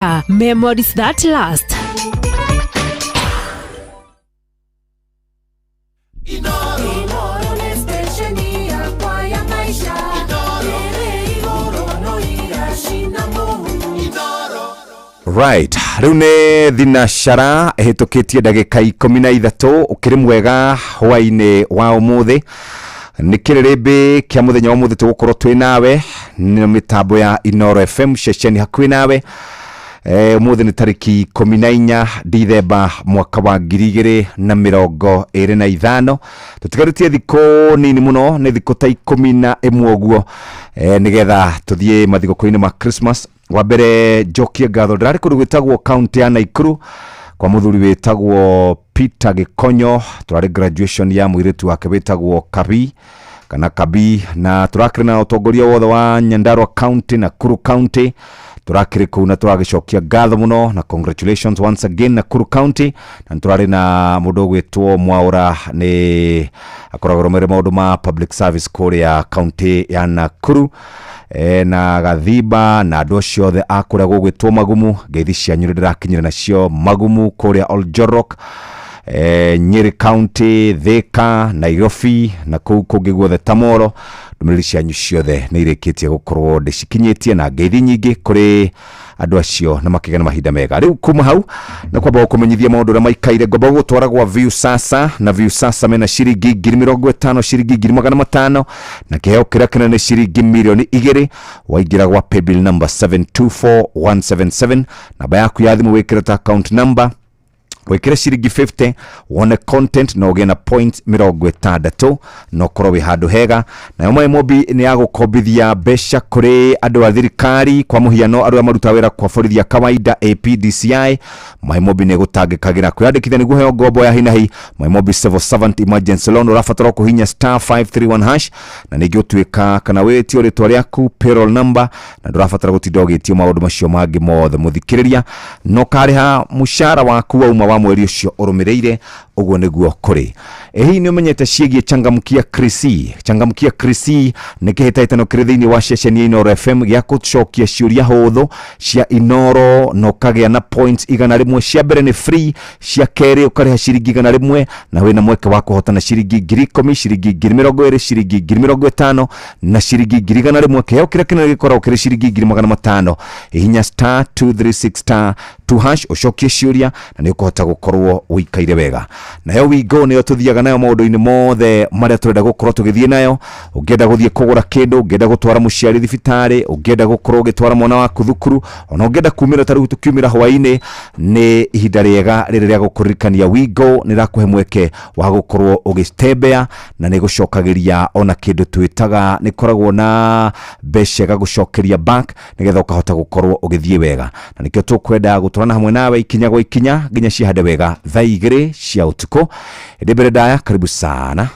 Memories that last. Inoro nĩ stesheni yakwa ya maisha ĩrĩ igũrũ no iracina mũhu. Right, rĩu nĩ thinacara ĩhĩtũkĩtie ndagĩka 13. Ũkĩrĩ mwega hwaĩ-inĩ wa ũmũthĩ. Nĩ kĩrĩrĩmbĩ kĩa mũthenya wa ũmũthĩ tũgũkorwo twĩ nawe nĩ mĩtambo ya Inoro FM, ceceni hakuhĩ nawe. Ũmũthĩ nĩ tarĩki 14 Dithemba mwaka wa 2025. Tũtigarĩtie thikũ nini mũno, nĩ thikũ ta 11 ũguo, nĩgetha tũthiĩ mathigũkũ-inĩ ma Christmas. Wa mbere njokie ngatho, ndĩrarĩ kũndũ gwĩtagwo kaunti ya Naikuru kwa mũthuri wĩtagwo Peter Gĩkonyo. Tũrarĩ graduation ya mũirĩtu wake wĩtagwo Kabi kana Kabi, na tũrakĩrĩ na ũtongoria wothe wa Nyandarua County, Nakuru County. Tũrakĩrĩ kũu na tũragĩcokia ngatho mũno na congratulations once again Nakuru County. Na nĩ tũrarĩ na mũndũ ũgwĩtwo Mwaũra, nĩ akoragwo arũmĩrĩire maũndũ ma public service kũrĩa kaunti ya Nakuru, na Gathimba na andũ acio othe a kũrĩa gũgwĩtwo Magumu. Ngeithi cianyu nĩ ndĩrakinyĩra nacio Magumu kũrĩa Oljorok, Nyeri County, Thika, Nairobi na kũu kũngĩ guothe Tamoro. Ndũmĩrĩri cianyu ciothe nĩ irĩkĩtie gũkorwo ndĩcikinyĩtie na ngeithi nyingĩ kũrĩ andũ acio na makĩgĩa na mahinda mega. Rĩu kuma hau na kwamba gũkũmenyithia maũndũ ũrĩa maikaire, ngomba gũgũtwara gwa Viusasa, na Viusasa mena ciringi 50,000, ciringi 500,000, na kĩheo kĩrĩa kĩnene nĩ ciringi 2,000,000. Waingĩra gwa paybill number 724177, namba yaku ya thimũ wĩkĩre ta account number, wĩkĩre ciringi 50 wone content na ũgĩe na point 60 na ũkorwo wĩ handũ hega. Nayo Maĩ Mobi nĩ ya gũkombithia mbeca kũrĩ andũ a thirikari, kwa mũhiano andũ arĩa marutaga wĩra kwa borithi ya kawaida, APDCI. Maĩ Mobi nĩ ĩgũtangĩkagĩra kwĩyandĩkithia nĩguo heo ngombo ya hinahi, Maĩ Mobi Civil Servant Emergency Loan. Ũrabatara kũhinya *531# na ningĩ ũtuĩka kana wĩtio rĩtwa rĩaku, payroll number, na ndũrabatara gũtinda ũgĩtio maũndũ macio mangĩ mothe, mũthikĩrĩria, no karĩha mũcara waku wauma wa mweri ũcio ũrũmĩrĩire. Ũguo nĩguo kũrĩ. Ĩ hihi nĩ ũmenyete ciĩgiĩ Changamkia Krisi? Changamkia Krisi nĩ kĩhĩtahĩtano kĩrĩ thĩinĩ wa ceceni ya Inoro FM gĩa gũcokia ciũria hũthũ cia Inoro na ũkagĩa na points 100. Cia mbere nĩ free, cia kerĩ ũkarĩha ciringi 100, na wĩna mweke wa kũhotana ciringi 10,000, ciringi 20,000, ciringi 50,000 na ciringi 100,000. Kĩheo kĩrĩa kĩnene gĩkoragwo kĩrĩ ciringi 500,000. Hihinya *236*2# ũcokie ciũria na nĩ ũkũhota gũkorwo ũikaire wega. Nayo Wingo nĩyo tũthiaga nayo maũndũ-inĩ mothe marĩa tũrenda gũkorwo tũgĩthiĩ nayo. Ũngĩenda gũthiĩ kũgũra kĩndũ, ũngĩenda gũtwara mũciari thibitarĩ, ũngĩenda gũkorwo ũgĩtwara mwana waku thukuru, ona ũngĩenda kumĩra ta rĩu tũkiumĩra hwaĩ-inĩ, nĩ ihinda rĩega rĩrĩ rĩa gũkũririkania Wingo nĩ ĩrakũhe mweke wa gũkorwo ũgĩtembea na nĩ gũcokagĩria ona kĩndũ twĩtaga nĩ ĩkoragwo na mbeca ĩgagũcokeria back nĩgetha ũkahota gũkorwo ũgĩthiĩ wega. Na nĩkĩo tũkwenda gũtwarana hamwe nawe ikinya gwa ikinya nginya cihande wega thaa 2 cia ũtukũ. Ĩndĩ mbere ndaya, karibu sana.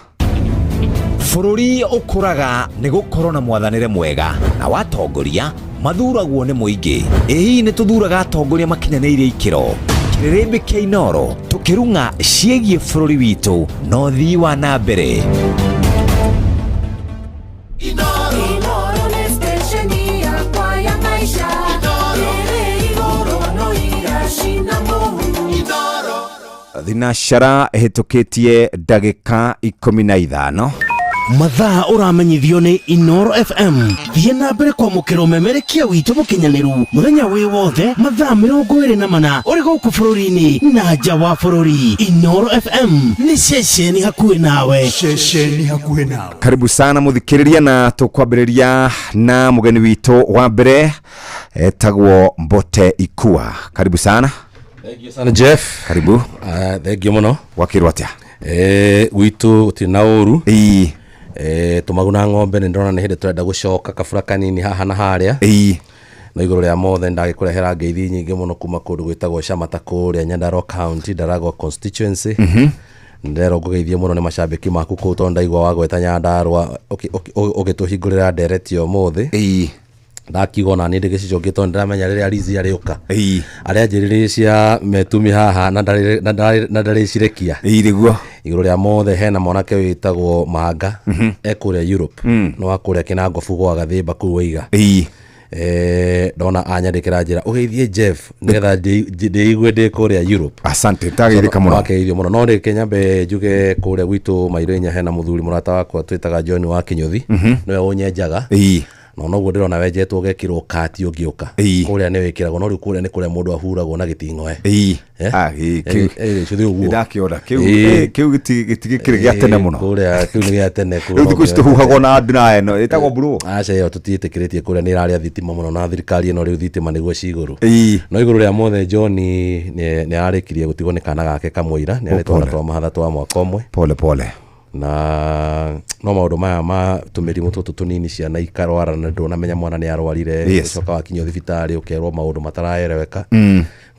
Bũrũri ũkũraga nĩ gũkorwo na mwathanĩre mwega na watongoria mathuragwo nĩ mũingĩ. Ĩ hihi nĩ tũthuraga atongoria makinyanĩirie ikĩro? Kĩrĩrĩmbĩ kĩa Inoro tũkĩrung'a ciĩgiĩ bũrũri witũ na ũthii wa na mbere. Inoro nĩ stesheni yakwa ya maisha ĩrĩ igũrũ no iracina mũhu. Thinacara ĩhĩtũkĩtie ndagĩka 15. Mathaa ũramenyithio nĩ Inoro FM. Thiĩ na mbere kwamũkĩra ũmemerekia witũ mũkinyanĩru mũthenya wĩ wothe mathaa 24 ũrĩ gũkũ bũrũri-inĩ na nja wa bũrũri. Inoro FM nĩ ceceni hakuhĩ nawe. Ceceni hakuhĩ nawe. Karibu sana mũthikĩrĩria, na tũkwambĩrĩria na mũgeni witũ wa mbere etagwo Mbote Ikua. Karibu sana. Thank you sana, Jeff. Karibu. Thank you mũno. Gwakĩrwo atĩa? Gwitũ gũtirĩ na ũru. Ĩĩ. Tũmaguna ng'ombe nĩ ndĩrona nĩ hĩndĩ tũrenda gũcoka kabura kanini haha na harĩa. Ĩĩ. No igũrũ rĩa mothe ndagĩkũrehera ngeithi nyingĩ mũno kuma kũndũ gwĩtagwo Shamata kũrĩa Nyandarua County, Ndaragwa constituency. Ndĩrerwo ngũgeithie mũno nĩ macambĩki maku kũu tondũ ndaigua wagweta Nyandarua ũgĩtũhingũrĩra ndereti ũmũthĩ. Ĩĩ. Ndakiuga ona niĩ ndĩgĩcicokie tondũ ndĩramenya rĩrĩa Lizi arĩũka Ĩĩ. arĩa njĩrĩrĩ cia metumi haha na ndarĩcirekia. Ĩĩ nĩguo. Igũrũ rĩa mothe hena mwanake wĩtagwo Manga e kũrĩa Europe, nĩ wa kũrĩa Kĩnangobu gwa Gathĩmba kũu Waiga. Ĩĩ. Ndona anyandĩkĩra njĩra ũgeithie Jeff nĩgetha ndĩigue ndĩ kũrĩa Europe. Asante, tageithĩka mũno. Wakeithio mũno. No reke nyambe njuge kũrĩa gwitũ Mairĩnya hena mũthuri mũrata wakwa twĩtaga John wa Kĩnyũthi, nĩwe ũnyenjaga. Na noguo ndĩrona wenjetwo ũgekĩrwo kati ũngĩũka. Kũrĩa nĩ wĩkĩragwo, no rĩu kũrĩa nĩ kũrĩa mũndũ ahuragwo na gĩting'oe. Eh? Ah, ĩĩ, kĩu. Gĩcũthĩ ũguo. Nĩndakĩona kĩu. Kĩu gĩtigĩkĩrĩ gĩa tene mũno. Kũrĩa kĩu nĩ gĩa tene. Kũu Rĩu no thikũ ici tũhuhagwo na ndura ĩno ĩtagwo blow. Aca, ĩyo tũtiĩtĩkĩrĩtie, kũrĩa nĩ ĩrarĩa thitima mũno na thirikari ĩno rĩu thitima nĩguo cigũrũ. No igũrũ rĩa mothe, John nĩ ararĩkirie gũtigwo nĩ kana gake kamũira, nĩ arĩ twana Pole. twa mahatha twa mwaka ũmwe. Pole pole. Na no maũndũ maya ma tũmĩrimũ tũtũ tũnini, ciana ikarwara na ndũnamenya mwana nĩ arwarire. Ũcoka wakinyio thibitarĩ ũkerwo maũndũ mataraereweka.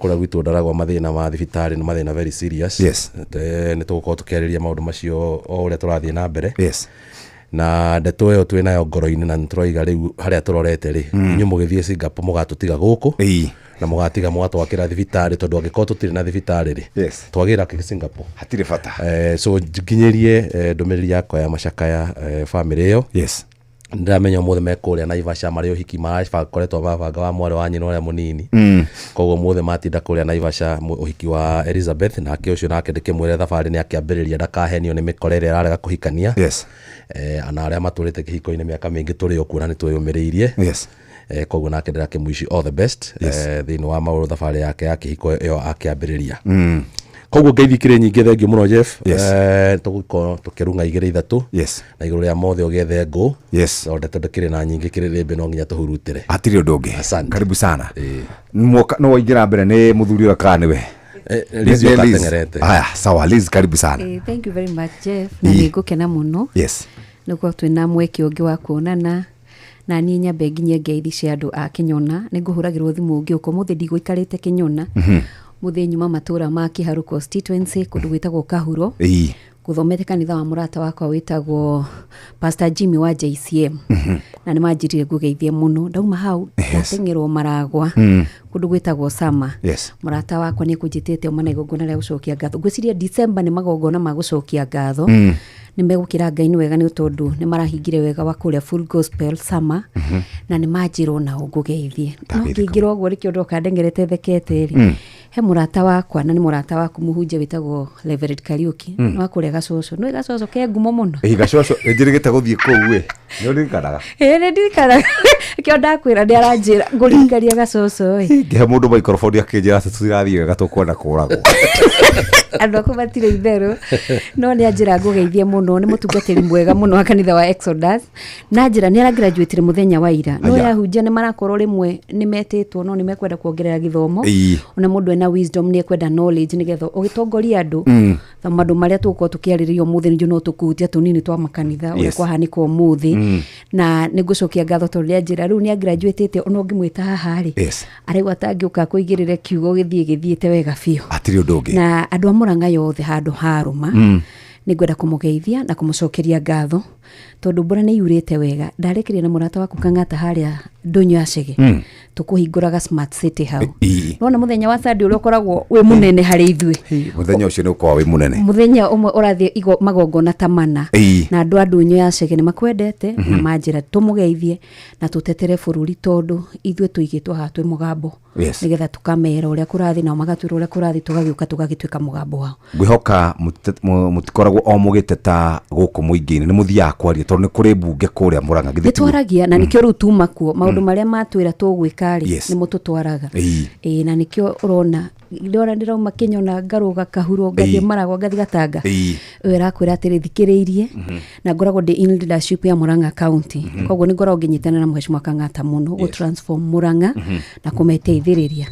Kũrĩa gwitũ ndaragwa mathĩna ma thibitarĩ nĩ mathĩna very serious. Nĩ tũgũkorwo tũkĩarĩria maũndũ macio o ũrĩa tũrathiĩ na mbere. Na ndeto ĩyo twĩ nayo ngoro-inĩ, na nĩ tũroiga rĩu harĩa tũrorete rĩ, inyuĩ mũgĩthiĩ Singapore mũgatũtiga gũkũ na mũgatiga mũgatwakĩra thibitarĩ, tondũ angĩkorwo tũtirĩ na thibitarĩ rĩ, twagĩra kĩ Singapore? Hatirĩ bata. So nginyĩrie ndũmĩrĩri yakwa ya macakaya bamĩrĩ ĩyo. Ndĩramenya ũmũthĩ me kũrĩa Naivasha marĩ ũhiki marakoretwo mabanga wa mwarĩ wa nyina ũrĩa mũnini. Koguo ũmũthĩ matinda kũrĩa Naivasha ũhiki wa Elizabeth. Nake ũcio nake ndĩkĩmwĩre thabarĩ nĩ akĩambĩrĩria, ndakahenio nĩ mĩkora ĩrĩa ĩrarega kũhikania. Ona arĩa matũrĩte kĩhiko-inĩ mĩaka mĩingĩ tũrĩ o kuo na nĩ twĩyũmĩrĩirie. Koguo nake ndĩrakĩmwici all the best thĩinĩ wa maũndũ thabarĩ yake ya kĩhiko ĩyo akĩambĩrĩria. Koguo ngeithi ikĩrĩ nyingĩ, thengiũ mũno Jeff. Tũgũkorwo tũkĩrung'a igĩrĩ ithatũ. Na igũrũ rĩa mothe ũgĩethe ngũ, tondũ ndeto ndĩkĩrĩ na nyingĩ kĩrĩrĩmbĩ, no nginya tũhurutĩre. Hatirĩ ũndũ ũngĩ. Asante. Karibu sana. Mwoka no waingĩra mbere nĩ mũthuri ũrĩa kana nĩwe? Liz Nĩ ũka Liz. ateng'erete. Haya, sawa Liz, karibu sana. Thank you very much, Jeff, na nĩ ngũkena mũno nĩ gũkorwo twĩna mweke ũngĩ wa kuonana. Na niĩ nyambe nginyie ngeithi cia andũ a Kĩnyona. Nĩ ngũhũragĩrwo thimũ ngĩũka ũmũthĩ, ndigũikarĩte Kĩnyona. Mũthĩ nyuma matũra ma Kĩharu constituency, kũndũ gwĩtagwo Kahuro, gũthomete kanitha wa mũrata wakwa wĩtagwo Pastor Jimmy wa JCM, na nĩ manjĩrire ngũgeithie mũno. Ndauma hau ndateng'erwo Maragwa, kũndũ gwĩtagwo Sama. Mũrata wakwa nĩ ekũnjĩtĩte uma na igongona rĩa gũcokia ngatho. Ngwĩciria December nĩ magongona ma gũcokia ngatho. Nĩ megũkĩra Ngai nĩ wega nĩ tondũ nĩ marahingire wega wa kũrĩa Full Gospel Sama, na nĩ manjĩrwo nao ngũgeithie. No ngĩingĩra ũguo nĩkĩo ndoka ndengerete thekete rĩ, he mũrata wakwa na nĩ mũrata waku mũhunjia wĩtagwo Reverend Kariuki. Nĩ wa kũrĩa Gacoco. Nĩ Gacoco ke ngumo mũno. Ĩ, Gacoco njĩrĩgĩte gũthiĩ kũu ĩ, nĩ ũririkanaga? Ĩ, nĩ ndirikanaga, kĩo ndakwĩra nĩ aranjĩra ngũririkaria Gacoco ĩ. Ngĩhe mũndũ microphone akĩnjĩra atĩ tũtirathiĩ wega, tũkwenda kũragwo. Andũ aku matirĩ itherũ, no nĩ anjĩra ngũgeithie mũno. Nĩ mũtungatĩri mwega mũno wa kanitha wa Exodus, na njĩra nĩ aragraduatire mũthenya wa ira. No Aya. yahunjia nĩ marakorwo rĩmwe nĩ metĩtwo, no nĩ mekwenda kuongerera gĩthomo. Ona mũndũ ena wisdom nĩ ekwenda knowledge nĩgetha ũgĩtongoria andũ. Ta maũndũ marĩa tũgũkorwo tũkĩarĩrĩria ũmũthĩ nĩnjũ no tũkũhutia tũnini twa makanitha ũrĩa kwahanĩka ũmũthĩ. Na nĩ ngũcokia ngatho tondũ rĩa njĩra rĩu nĩ agraduatĩte, ona ũngĩmwĩta haha rĩ, araigua atangĩũka kũigĩrĩre kiugo gĩthiĩ gĩthiĩte wega biũ. Hatirĩ ũndũ ũngĩ. Na andũ a Mũrang'a yothe handũ harũma, nĩ ngwenda kũmũgeithia na kũmũcokeria ngatho tondũ mbura nĩ yurĩte wega. Ndarĩkĩria na mũrata waku Kang'ata harĩa ndũnyũ ya Chege, tũkũhingũraga Smart City hau. Nona mũthenya wa Sunday ũrĩa ũkoragwo wĩ mũnene harĩ ithuĩ. Mũthenya ũcio nĩ ũkoragwo wĩ mũnene. Mũthenya ũmwe ũrathiĩ magongona ta mana. Na andũ a ndũnyũ ya Chege nĩ makwendete na manjĩra tũmũgeithie na tũtetere bũrũri, tondũ ithuĩ tũigĩtwo haha twĩ mũgambo, nĩgetha tũkamera ũrĩa kũrathiĩ, nao magatwĩra ũrĩa kũrathiĩ, tũgagĩũka tũgagĩtuĩka mũgambo wao. Ngwĩhoka mũtikoragwo o mũgĩteta gũkũ mũingĩ-inĩ, nĩ mũthiaga kwaria tondũ nĩ kũrĩ mbunge kũrĩa Mũrang'a, githĩ Nĩ tiguo? twaragia, na nĩkĩo rĩu tuma kuo maũndũ marĩa matwĩra tũgwĩka rĩ, nĩmo tũtwaraga. Ĩĩ, na nĩkĩo ũrona ndĩrona ndĩrauma Kĩnyona, ngarũga Kahuro, ngathiĩ Maragwa, ngathiĩ Gatanga. Ũyũ ĩrakwĩra atĩrĩ thikĩrĩirie, na ngoragwo ndĩ in leadership ya Murang'a County. Koguo nĩ ngoragwo ngĩnyitanĩra na Mheshimiwa Kang'ata mũno gũ transform Murang'a na kũmeteithĩrĩria.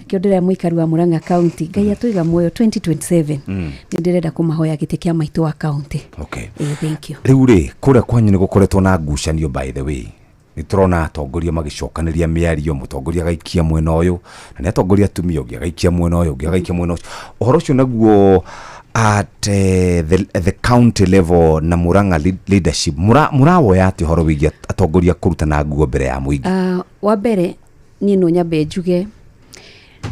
Kĩo ndĩrera mũikari wa Murang'a County, Ngai atũiga muoyo 2027, nĩ ndĩrenda kũmahoya gĩtĩ kĩa maitũ wa county. Ĩĩ, thank you. Rĩu rĩ, kũrĩa kwanyu nĩ gũkoretwo na ngucanio. By the way, nĩ tũrona atongoria magĩcokanĩria mĩario, mũtongoria agaikia mwena ũyũ, na nĩ atongoria atumia, ũngĩ agaikia mwena ũyũ, ũngĩ agaikia mwena ũcio. Ũhoro ũcio naguo at the county level na Murang'a leadership mũrawoya atĩ ũhoro wĩgiĩ atongoria kũrutana nguo mbere ya mũingĩ? Wa mbere niĩ no nyambe njuge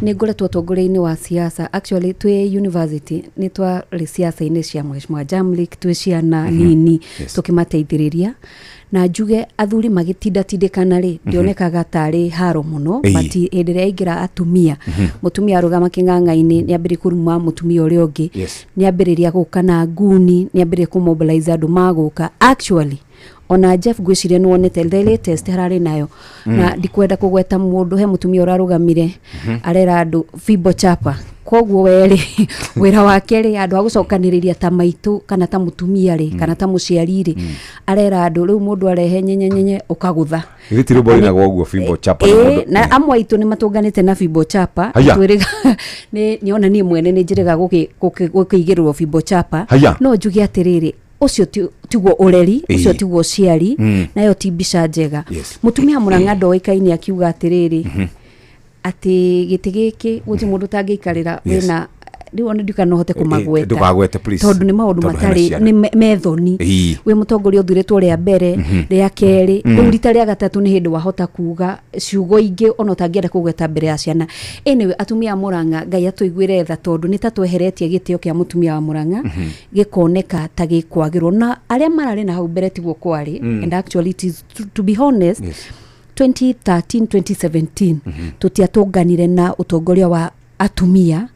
Nĩ ngoretwo ũtongoria-inĩ wa siasa. Actually twĩ university nĩ twarĩ siasa-inĩ cia Mheshimiwa Jamlik twĩ ciana nini. Tũkĩmateithĩrĩria na njuge athuri magĩtindatindĩkana rĩ, ndionekaga tarĩ haro mũno. But hĩndĩ ĩrĩa aingĩra atumia, mũtumia arũgama kĩng'ang'a-inĩ nĩ ambĩrĩria kũruma mũtumia ũrĩa ũngĩ, nĩ ambĩrĩria gũka na nguni, nĩ ambĩrĩria kũmobilize andũ magũka. Actually ona Jeff, ngwĩciria nĩ wonete the latest hararĩ nayo, na ndikwenda kũgweta mũndũ, he mũtumia ũrarũgamire arera andũ fimbo chapa. Koguo werĩ wĩra wake rĩ, andũ a gũcokanĩrĩria ta maitũ kana ta mũtumia rĩ, kana ta mũciari rĩ, arera andũ rĩu mũndũ arehe nyenye nyenye ũkagũtha. Githĩ ti rwĩmbo rũinagwo ũguo, fimbo chapa? Nĩ Na amwe aitũ nĩ matũnganĩte na fimbo chapa. Haya. Twĩrĩga nĩ nĩona niĩ mwene nĩ njĩrĩga gũkĩigĩrĩrwo fimbo chapa. Haya. No njuge atĩrĩrĩ, ũcio tiguo ũreri, ũcio tiguo ũciari, nayo ti mbica njega. Mũtumia Mũrang'a ndoĩkaine akiuga atĩrĩrĩ, atĩ gĩtĩ gĩkĩ gũtirĩ mũndũ ũtangĩikarĩra. Wĩna rĩu ona ndiũka no hote kũmagweta. Ndũkagwete, please. Tondũ nĩ maũndũ Tondũ hena matarĩ ciana. nĩ methoni. Wĩ mũtongoria ũthurĩtwo rĩa mbere, rĩa kerĩ, rĩu rita rĩa gatatũ nĩ hĩndĩ wahota kuga ciugo ingĩ ona ũtangĩenda kũgweta mbere ya ciana. Anyway, atumia a Mũrang'a, Ngai atũiguĩre tha, tondũ nĩ ta tweheretie gĩtĩo kĩa mũtumia wa Mũrang'a gĩkoneka ta gĩkwagĩrwo na arĩa mararĩ na hau mbere tiguo kwarĩ. And actually it is to be honest, 2013 2017 tũtiatũnganire na ũtongoria wa atumia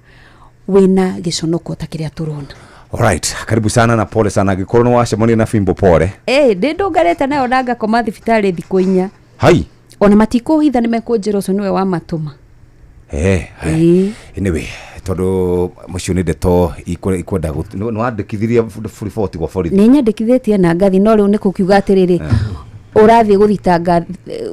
wĩna gĩconoko ta kĩrĩa tũrona. Alright, karibu sana na pole sana angĩkorwo nĩ wacemania na fimbo, pole. Ĩ ndĩ ndũnganĩte nayo na ngakoma thibitarĩ thikũ 4. Hai. Ona matikũhitha, nĩ mekũnjĩra ũcio nĩwe wamatũma. Anyway, tondũ mũcio nĩ ndeto ikwenda nĩ wandĩkithirie riboti gwa borithi? Nĩ nyandĩkithĩtie na ngathi, no rĩu nĩ kũkiuga atĩrĩrĩ, ũrathiĩ gũthitanga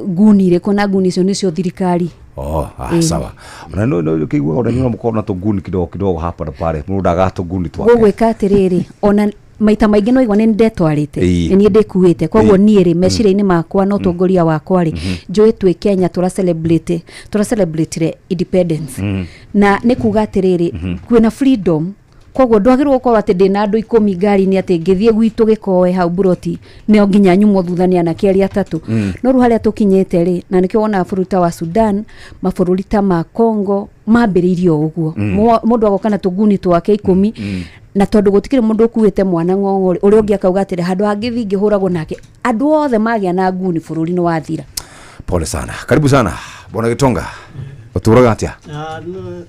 nguni irĩkũ, na nguni icio nĩcio thirikari. Oh, ah, sawa. Ona no no kĩiguaga ona nyuma mũkorwo na tũnguni kidogo kidogo hapa na pale, mũndũ ndagaga tũnguni twake. Gũgwĩka atĩrĩrĩ, ona maita maingĩ no igua nĩ ndetwarĩte, nĩ niĩ ndĩkuĩte, koguo niĩ rĩ, meciria-inĩ makwa na ũtongoria wakwa rĩ, njũĩ twĩ Kenya tũra celebrate, tũra celebrate independence, na nĩ kuga atĩrĩrĩ, kwĩna freedom, koguo ndwagĩrĩirwo gũkorwo atĩ ndĩna andũ 10 ngari-inĩ, atĩ ngĩthiĩ gwitũ gĩkoe hau buroti nĩo nginya nyumwo thutha nĩ anake arĩa atatũ. No rĩu harĩa tũkinyĩte rĩ, na nĩkĩo wonaga bũrũri ta wa Sudan, mabũrũri ta ma Congo mambĩrĩirie o ũguo. Mũndũ agoka na tũnguni twake 10, na tondũ gũtikĩrĩ mũndũ ũkuĩte mwana ng'ong'o rĩ, ũrĩa ũngĩ akauga atĩrĩ, handũ hangĩthiĩ ngĩhũragwo nake, andũ othe magĩa na nguni, bũrũri nĩ wathira. Pole sana, karibu sana bwana Gitonga. Ũtũraga atĩa? Ah, nĩ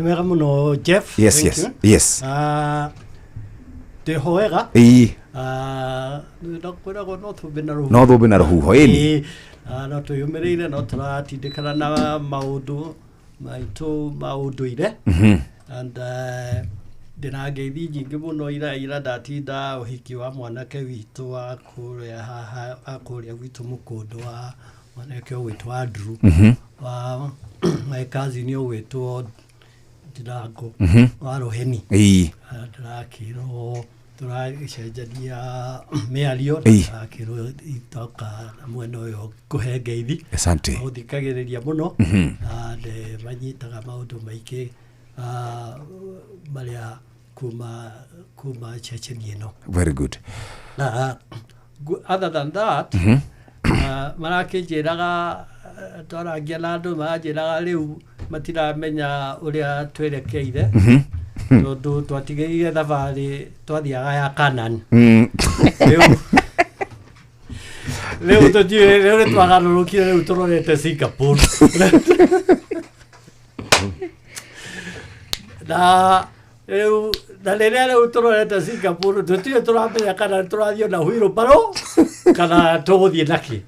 wega mũno, Jeff. Thank you. Ah, ndĩho wega. Ah, kwĩragwo no thũmbĩ na rũhuho. No thũmbĩ na rũhuho, ĩni. Ĩĩ, ah, no twĩyũmĩrĩire, no tũratindĩkana na maũndũ maitũ ma ũndũire, and ndĩna ngeithi nyingĩ mũno. Ira ndatinda ũhiki wa mwanake witũ wa kũrĩa haha, wa kũrĩa gwitũ mũkũndũ, wa mwanake ũgwĩtwo Andrew, wa my cousin ũgwĩtwo Ndirango wa Rũheni. Ah, ndĩrakĩrwo tũragĩcenjania mĩario na ndĩrakĩrwo itoka na mwena ũyũ kũhe ngeithi. Asante. Maũthikagĩrĩria mũno na nĩ manyitaga maũndũ maingĩ, ah, marĩa kuma ceceni ĩno. Very good. Na other than that, marakĩnjĩraga, twarangia na andũ maranjĩraga rĩu matiramenya ũrĩa twerekeire, tondũ twatigĩrire thabarĩ twathiaga ya Canaan. Rĩu tũtiũĩ, rĩu nĩ twagarũrũkire, rĩu tũrorete Singapore. Na rĩu na rĩrĩa rĩu tũrorete Singapore, tũtirĩ tũramenya kana tũrathiĩ na wheelbarrow kana tũgũthiĩ nakĩ,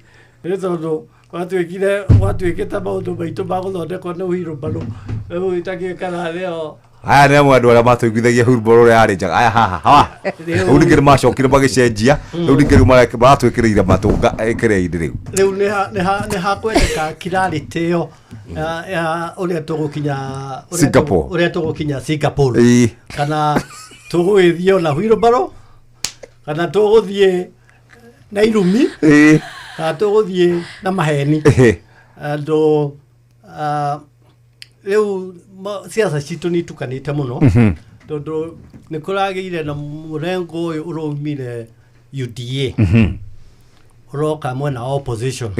nĩ tondũ gwatuĩkire gwatuĩkĩte maũndũ maitũ ma gũthondekwo nĩ wheelbarrow. Rĩu itakĩũĩ kana nĩo. Aya nĩ amwe andũ arĩa matũiguithagia huruboro ũrĩa yarĩ njega. Aya haha hawa rĩu ningĩ nĩ macokire magĩcenjia, rĩu ningĩ rĩu maratwĩkĩrĩire matũnga ĩkĩrĩa-inĩ rĩu. Rĩu nĩ hakwendeka clarity ĩyo ya ũrĩa tũgũkinya Singapore. Ũrĩa tũgũkinya Singapore, kana tũgũgĩthiĩ na wheelbarrow kana tũgũthiĩ na irumi kana tũgũthiĩ na maheni. Andũ, ah, rĩu siasa citũ nĩ itukanĩte mũno, tondũ nĩ kũragĩire na mũrengo ũyũ ũraumire UDA ũroka mwena wa opposition,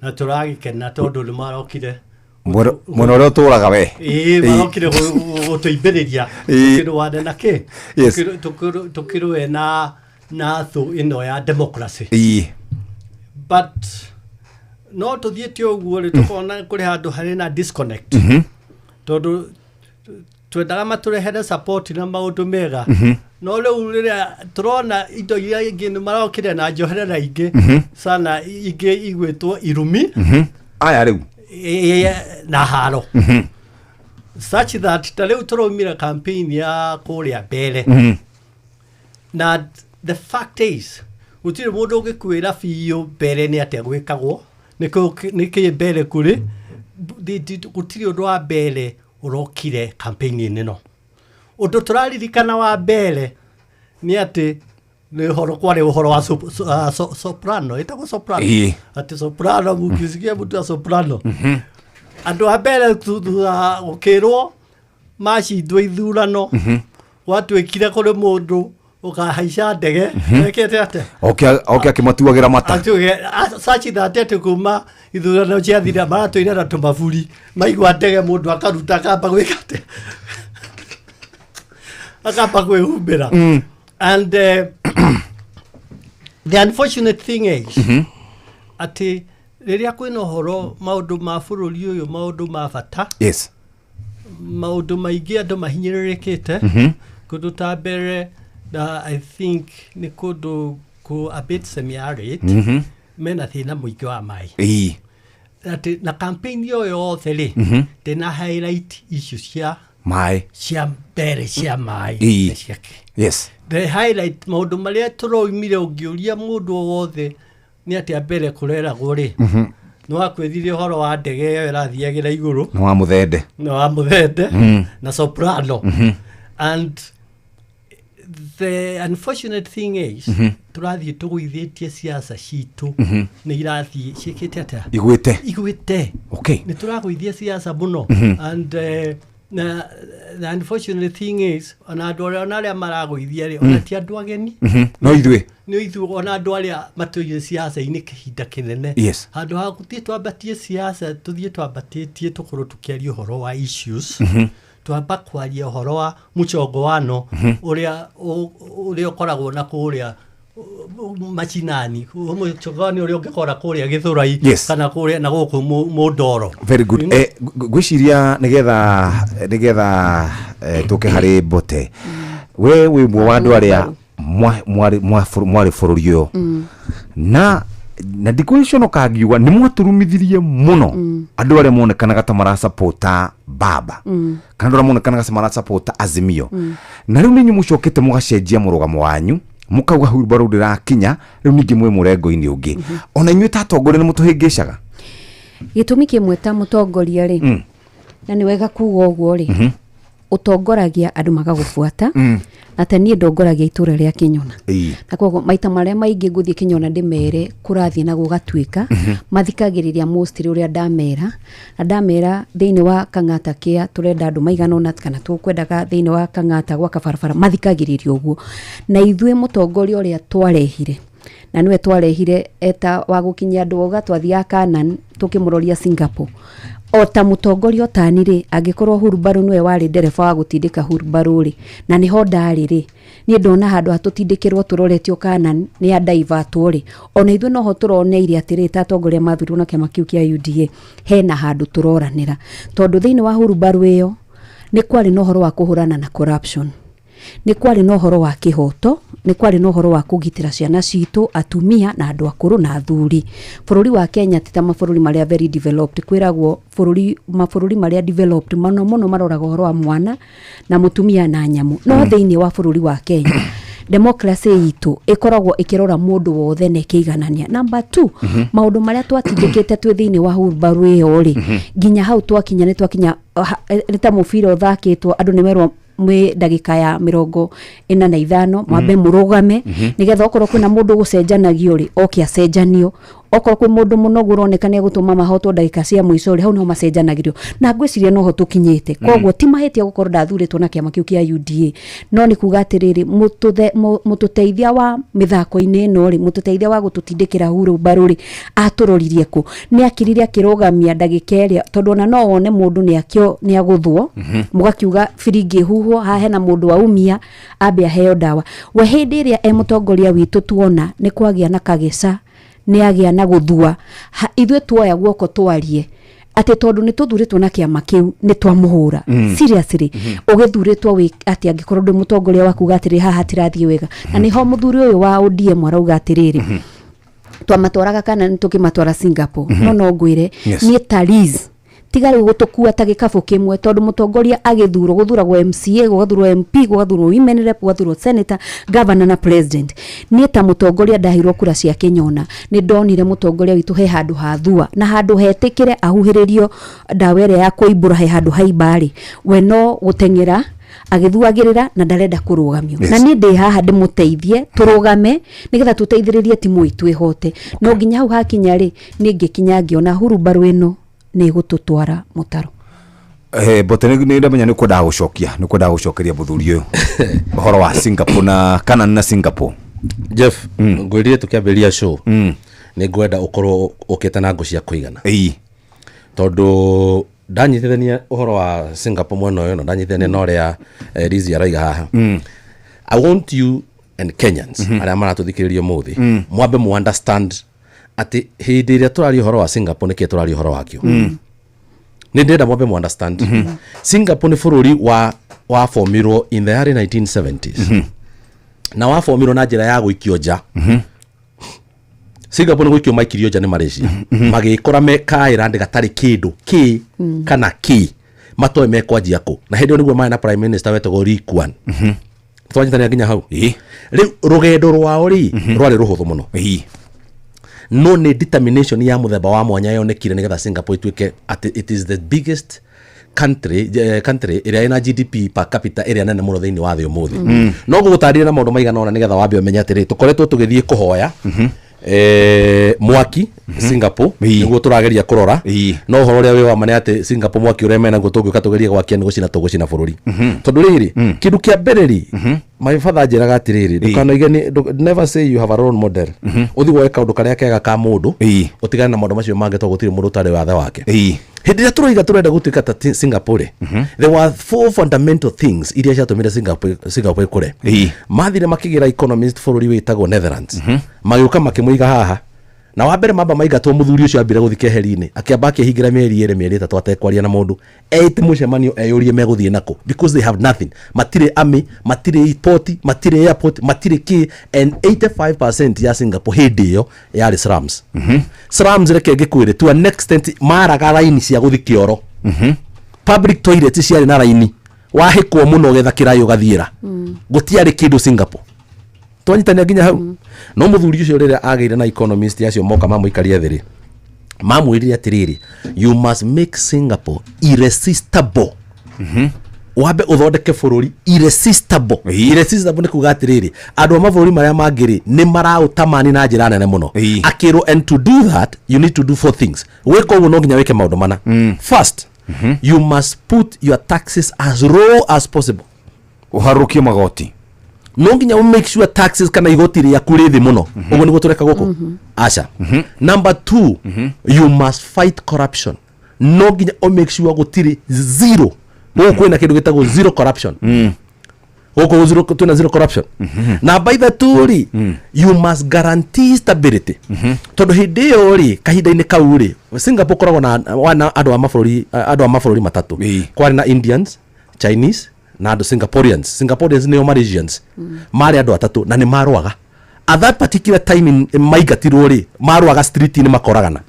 na tũragĩkena tondũ nĩ marokire. Mwena ũrĩa ũtũraga we. Ĩĩ, marokire gũtũimbĩrĩria tũkĩrũane na kĩ? Tũkĩrũe na thũ ĩno ya democracy. But no tũthiĩte ũguo rĩ, tũkona kũrĩ handũ harĩ na disconnect, tondũ twendaga matũrehere support na maũndũ mega, no rĩu rĩrĩa tũrona indo iria ingĩ nĩ marokire na njoherera ingĩ sana, ingĩ igwĩtwo irumi. Aya rĩu. Ĩĩ, na haro, such that ta rĩu tũraumire campaign ya kũrĩa mbere, na the fact is gũtirĩ mũndũ ũngĩkwĩra biũ mbere nĩ atĩa gwĩkagwo, nĩkĩ mbere kũrĩ. Gũtirĩ ũndũ wa mbere ũrokire campaign-inĩ ĩno. Ũndũ tũraririkana wa mbere nĩ atĩ nĩ ũhoro kwarĩ ũhoro wa soprano, ĩtagwo soprano. Atĩ soprano, mukisikia mtu wa soprano, andũ a mbere thutha gũkĩrwo macindwo ithurano, gwatuĩkire kũrĩ mũndũ ũkahaica ndege ekĩte atĩa? Oke akĩmatuagĩra mata. Atuge such that atĩ kuma ithurano ciathira maratũire na tũmaburi, maigua ndege mũndũ akaruta akamba gwĩka atĩa, akamba kwĩhumbĩra. And the unfortunate thing is atĩ rĩrĩa kwĩna ũhoro maũndũ ma bũrũri ũyũ, maũndũ ma bata, maũndũ maingĩ andũ mahinyĩrĩrĩkĩte, kũndũ ta mbere na I think nĩ kũndũ kũ a bit semi-arid, mena thĩna mũingĩ wa maĩ. Atĩ na campaign ĩyo yothe rĩ, ndĩna highlight issue cia maĩ cia mbere cia maĩ na ciake. The highlight maũndũ marĩa tũroimire, ũngĩũria mũndũ o wothe nĩ atĩa mbere kũreragwo rĩ, nĩ wakwĩrire ũhoro wa ndege ĩyo ĩrathiagĩra igũrũ. Nĩ wa mũthende. Na wa mũthende na soprano. And the unfortunate thing is tũrathiĩ tũgũithĩtie siasa citũ, nĩ irathiĩ ciĩkĩte atĩa? Igwĩte. Igwĩte. Nĩ tũragũithia siasa mũno. And na the unfortunate thing is ona andũ arĩa, ona arĩa maragũithia rĩ, ona ti andũ ageni. No ithuĩ. Nĩ ithuĩ, ona andũ arĩa matũire siasa-inĩ kĩhinda kĩnene. Handũ ha gũthiĩ twambatie siasa, tũthiĩ twambatĩtie tũkorwo tũkĩaria ũhoro wa issues, twamba kwaria ũhoro wa mũchongo wano ũrĩa ũkoragwo na kũrĩa macinani, mũchongo wano ũrĩa ũngĩkora kũrĩa Gĩthũrai kana kũrĩa na gũkũ Mũndoro. Very good. Ngwĩciria nĩgetha tũke harĩ Mbote, we wĩ ũmwe wa andũ arĩa mwarĩ bũrũri ũyũ, na ndikwĩconoka ngiuga nĩ mwatũrumithirie mũno andũ arĩa monekanaga ta marasapota baba kana andũ arĩa monekanaga ta marasapota Azimio, na rĩu nĩ inyuĩ mũcokete mũgacenjia mũrũgamo wanyu, mũkauga hurumbarũ ndĩrakinya rĩu ningĩ mwĩ mũrengo-inĩ ũngĩ. Ona inyuĩ ta atongoria nĩ mũtũhĩngĩcaga. Gĩtũmi kĩmwe ta mũtongoria rĩ, na nĩ wega kuga ũguo rĩ, ũtongoragia andũ magagũbuata, na ta niĩ ndongoragia itũra rĩa Kĩnyona, na koguo maita marĩa maingĩ ngũthiĩ Kĩnyona ndĩmere kũrathiĩ na gũgatuĩka, mathikagĩrĩria mostly ũrĩa ndamera, na ndamera thĩinĩ wa Kang'ata kĩa tũrenda andũ maigana ũna kana tũkwendaga thĩinĩ wa Kang'ata gwaka barabara, mathikagĩrĩria ũguo. Na ithuĩ mũtongoria ũrĩa twarehire, na nĩwe twarehire eta wa gũkinyia andũ auga twathiaga Canaan tũkĩmũroria Singapore, o ta mũtongoria ũtani rĩ, angĩkorwo hurumbarũ nĩwe warĩ ndereba wa gũtindĩka hurumbarũ rĩ, na nĩho ndarĩ rĩ, niĩ ndona handũ hatũtindĩkĩrwo tũroretio Canaan nĩ andaivatwo rĩ, ona ithuĩ noho tũroneire atĩrĩ ta atongoria mathurirwo na kĩama kĩu kĩa UDA, hena handũ tũroranĩra, tondũ thĩinĩ wa hurumbarũ ĩyo nĩ kwarĩ na ũhoro wa kũhũrana na corruption, nĩ kwarĩ na ũhoro wa kĩhoto, nĩ kwarĩ na ũhoro wa kũgitĩra ciana citũ, atumia na andũ akũrũ na athuri. Bũrũri wa Kenya ti ta mabũrũri marĩa very developed, kwĩragwo bũrũri mabũrũri marĩa developed mũno mũno maroraga ũhoro wa mwana na mũtumia na nyamũ, no thĩinĩ wa bũrũri wa Kenya democracy itũ ĩkoragwo ĩkĩrora mũndũ wothe na ĩkĩiganania. Number 2, maũndũ marĩa twatindĩkĩte twĩ thĩinĩ wa hurumbarũ ĩyo rĩ, nginya hau twakinya nĩ twakinya nĩ ta mũbira ũthakĩtwo, andũ nĩ merwo mwĩ ndagĩka ya 45 mwambe mũrũgame, nĩgetha okorwo kwĩna mũndũ ũgũcenjanagio rĩ, oke acenjanio. Okorwo kwĩ mũndũ mũnogu ũroneka nĩ egũtũma mahotwo ndagĩka cia mũico rĩ, hau niho macenjanagĩrio, na ngwĩciria noho tũkinyĩte. Koguo ti mahĩtia gũkorwo ndathurĩtwo na kĩama kĩu kĩa UDA, no nĩ kuga atĩrĩrĩ, mũtũteithia wa mĩthako-inĩ ĩno rĩ, mũtũteithia wa gũtũtindĩkĩra hurumbarũ rĩ, atũroririe kũ? Nĩ akirire akĩrũgamia ndagĩka ĩrĩa, tondũ ona no wone mũndũ nĩ akĩo nĩ agũthwo, mũgakiuga biringi ĩhuhwo haha, hena mũndũ waumia, ambe aheo ndawa. We hĩndĩ ĩrĩa e mũtongoria witũ, tuona nĩ kwagĩa na kagĩca, nĩ agĩa na gũthua, ithuĩ tuoya guoko twarie atĩ tondũ nĩ tũthurĩtwo na kĩama kĩu nĩ twamũhũra. Seriously, ũgĩthurĩtwo wĩ atĩ angĩkorwo ndĩ mũtongoria waku uga atĩrĩ, haha hatirathiĩ wega, na nĩho mũthuri ũyũ wa ODM arauga atĩrĩrĩ, twamatwaraga kana nĩ tũkĩmatwara Singapore. No ngwĩre, niĩ ta Liz, tiga rĩu gũtũkua ta gĩkabũ kĩmwe, tondũ mũtongoria agĩthurwo, gũthuragwo MCA, gũgathurwo MP, gũgathurwo women rep, gũgathurwo senator, governor na president. Niĩ ta mũtongoria ndaheirwo kura cia Kĩnyona, nĩ ndonire mũtongoria witũ he handũ hathua na handũ hetĩkĩre ahuhĩrĩrio ndawa ĩrĩa ya kũimbũra, he handũ haimba-rĩ, we no gũteng'era agĩthuagĩrĩra na ndarenda kũrũgamio. Na niĩ ndĩ haha ndĩmũteithie tũrũgame nĩgetha tũteithĩrĩrie timu itũ ĩhote. No nginya hau hakinya rĩ, niĩ ngĩkinya ngĩona hurumbarũ ĩno nĩ ĩgũtũtwara mũtaro. Bote nĩ ndamenya nĩ kwendaga gũcokia, nĩ kwendaga gũcokeria mũthuri ũyũ ũhoro wa Singapore na kana na Singapore. Jeff, ngwĩrire tũkĩambĩrĩria show nĩ ngwenda ũkorwo ũkĩte na ngũ cia kũigana, tondũ ndanyitithania ũhoro wa Singapore mwena ũyũ na ndanyitithania na ũrĩa Lizzie araiga haha. I want you and Kenyans arĩa maratũthikĩrĩria ũmũthĩ mwambe mu understand atĩ hĩndĩ ĩrĩa tũraria ũhoro wa Singapore, nĩkĩĩ tũraria ũhoro wakĩo. Nĩ ndĩrenda mwambe mu understand Singapore nĩ bũrũri wa wabomirwo in the early 1970s, na wabomirwo na njĩra ya gũikio nja. Singapore nĩ gũikio maikirio nja nĩ Malaysia, magĩkora me ka island gatarĩ kĩndũ kĩ kana kĩ matoĩ mekwanjia kũ, na hĩndĩ ĩyo nĩguo marĩ na prime minister wetagwo Lee Kuan. Twanyitanĩra nginya hau. Rĩu rũgendo rwao rĩ, rwarĩ rũhũthũ mũno, no nĩ determination ya mũthemba wa mwanya yonekire nĩgetha Singapore ituĩke atĩ it is the biggest country ĩrĩa ĩna GDP per capita ĩrĩa nene mũno thĩinĩ wa thĩ ũmũthĩ. No ngũgũtarĩria na maũndũ maigana ũna nĩgetha wambe ũmenye atĩrĩ, tũkoretwo tũgĩthiĩ kũhoya mwaki Singapore, nĩguo tũrageria kũrora. No ũhoro ũrĩa wĩ wa ma nĩ atĩ Singapore mwaki ũrĩa menaguo, tũngĩũka tũgerie gwakia, nĩ gũcina tũgũcina bũrũri, tondũ rĩrĩ, kĩndũ kĩa mbere rĩ, my father anjĩraga atĩrĩrĩ, ndũkanoige never say you have a role model, ũthiĩ woe kaũndũ karĩa kega ka mũndũ, ũtigane na maũndũ macio mangĩ, tondũ gũtirĩ mũndũ ũtarĩ wathe wake. Hĩndĩ ĩrĩa tũroiga tũrenda gũtuĩka ta Singapore, there were four fundamental things iria ciatũmire Singapore ĩkũre. Mathire makĩgĩra economist bũrũri wĩtagwo Netherlands, magĩũka makĩmũiga haha, na wa mbere mamba maingatwo, mũthuri ũcio ambire gũthiĩ keheri-inĩ, akĩamba akĩhingĩra mĩeri 2, mĩeri 3 atekwaria na mũndũ, eĩte mũcemanio eyũrie megũthiĩ nako, because they have nothing, matirĩ army, matirĩ port, matirĩ airport, matirĩ kĩ, and 85% ya Singapore hĩndĩ ĩyo yarĩ slums. Slums, reke ngĩkwĩre, to an extent maraga raini cia gũthiĩ kĩoro, public toilet ciarĩ na raini, wahĩkwo mũno ũgetha kĩraĩ ũgathiĩra. Gũtiarĩ kĩndũ Singapore. Twanyitania nginya hau. No mũthuri ũcio rĩrĩa agĩire na economist acio moka mamũikaria thĩ rĩ, mamwĩrire atĩrĩrĩ, "You must make Singapore irresistible." Wambe ũthondeke bũrũri irresistible. Irresistible nĩ kuga atĩrĩrĩ, andũ a mabũrũri marĩa mangĩ rĩ, nĩ maraũtamani na njĩra nene mũno. Akĩrwo, "And to do that, you need to do four things." Gwĩka ũguo no nginya wĩke maũndũ mana. First, you must put your taxes as low as possible. Ũharũrũkie magoti. No nginya ũ make sure taxes kana igoti rĩaku rĩ thĩ mũno. Ũguo nĩguo tũreka gũkũ? Aca. Number two, you must fight corruption. No nginya ũ make sure gũtirĩ zero. Gũkũ kwĩna kĩndũ gĩtagwo zero corruption. Gũkũ zero, twĩna zero corruption. Namba ithatũ rĩ, you must guarantee stability, tondũ hĩndĩ ĩyo rĩ, kahinda-inĩ kau rĩ, Singapore koragwo na wana andũ a mabũrũri matatũ. Kwarĩ na Indians, Chinese na andũ Singaporeans. Singaporeans nĩo Malaysians, marĩ andũ atatũ na nĩ marũaga. At that particular time maingatirwo rĩ, marũaga street-inĩ, makoragana.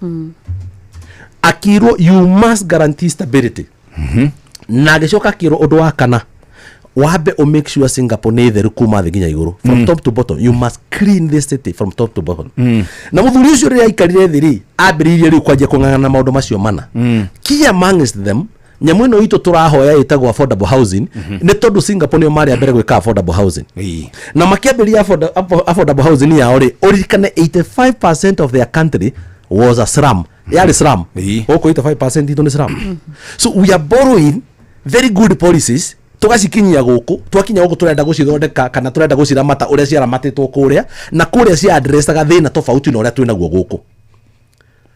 Akirwo, "You must guarantee stability." Na agĩcoka akĩrwo ũndũ wa kana, wambe ũ make sure Singapore nĩ theru kuma thĩ nginya igũrũ, from top to bottom. You must clean this city from top to bottom. Na mũthuri ũcio rĩrĩa aikarire thĩ rĩ, ambĩrĩirie rĩu kwanjia kũng'ang'ana na maũndũ macio mana. Key amongst them Nyamũ ĩno itũ tũrahoya ĩtagwo affordable housing nĩ tondũ Singapore nĩo marĩ a mbere gwĩka affordable housing. Na makĩambĩrĩria affordable housing yao rĩ, ũririkane 85% of their country was a slum, yarĩ slum. Gũkũ 85% itũ nĩ slum. So we are borrowing very good policies, tugacikinyia gũkũ. Twakinya gũkũ, tũrenda gũcithondeka kana tũrenda gũciramata ũrĩa ciaramatĩtwo kũrĩa, na kũrĩa cia addressaga thĩna tofauti na ũrĩa twĩnaguo gũkũ.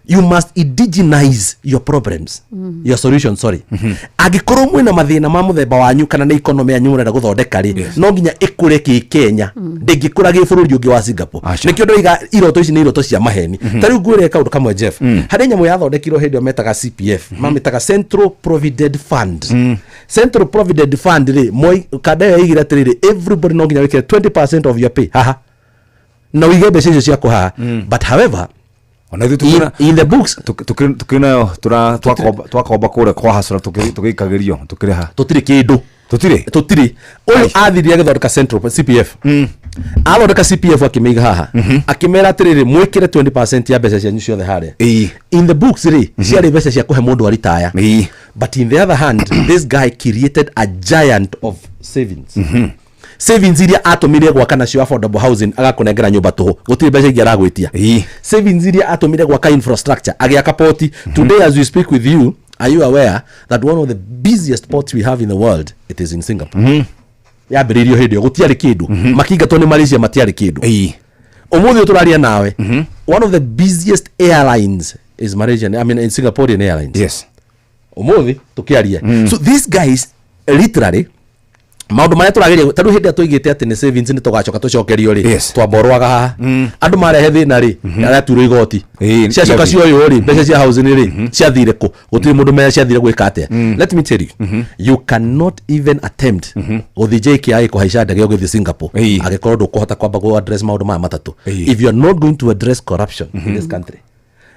You must indigenize your problems, your solution, sorry. Angĩkorwo mwĩna mathĩna ma mũthemba wanyu kana nĩ economy yanyu mũrenda gũthondeka rĩ, no nginya ĩkũre kĩ Kenya, ndĩngĩkũra gĩ bũrũri ũngĩ wa Singapore. Aca. Nĩkĩo ndoiga iroto ici nĩ iroto cia maheni. Ta rĩu ngwĩre kaũndũ kamwe, Jeff. Harĩ nyamũ yathondekirwo hĩndĩ ĩyo metaga CPF, mamĩtaga Central Provident Fund. Central Provident Fund rĩ, moi kanda ĩyo yaigire atĩrĩrĩ, everybody no nginya wĩkĩre 20% of your pay haha na ũige mbeca icio ciaku haha. But however, Ona ithuĩ in the books tukĩrĩ nayo, twakomba kũrĩa kwa hasara, tũgĩikagĩrio tũkĩrĩha. Tũtirĩ kĩndũ. Tũtirĩ. Tũtirĩ. Ũyũ athire agĩthondeka central CPF, athondeka CPF, akĩmĩiga haha, akĩmera atĩrĩrĩ, mwĩkĩre 20% ya mbeca cianyu ciothe harĩa. In the books rĩ, ciarĩ mbeca cia kũhe mũndũ aritaya. But in the other hand, this guy created a giant of savings, savings iria atũmire gwaka nacio affordable housing, agakũnengera nyũmba tũhũ, gũtirĩ mbeca ingĩ aragwĩtia. Savings iria atũmire gwaka infrastructure, agĩaka poti. Today, as we speak with you, are you aware that one of the busiest ports we have in the world, it is in Singapore? Yambĩrĩirio hĩndĩ ĩyo gũtiarĩ kĩndũ, makĩingatwo nĩ Malaysia, matiarĩ kĩndũ. Ũmũthĩ ũyũ tũraria nawe, one of the busiest airlines is Malaysian, I mean, in Singaporean Airlines. Ũmũthĩ tũkĩaria. So these guys literally, maũndũ marĩa tũrageria, tarĩu hĩndĩ ĩrĩa tũigĩte atĩ nĩ savings nĩ tũgacoka tũcokerio rĩ, twamborwaga haha, andũ marehe thĩna rĩ, aratuirwo igoti, ciacoka levy. cioywo rĩ, mbeca cia housing rĩ, ciathire kũ? Gũtirĩ mũndũ menya ciathire gwĩka atĩa. Let me tell you, you cannot even attempt gũthiĩ JKIA kũhaica ndege ũgĩthiĩ Singapore angĩkorwo ndũkũhota kwamba kũ address maũndũ maya matatũ. If you are not going to address corruption in this country,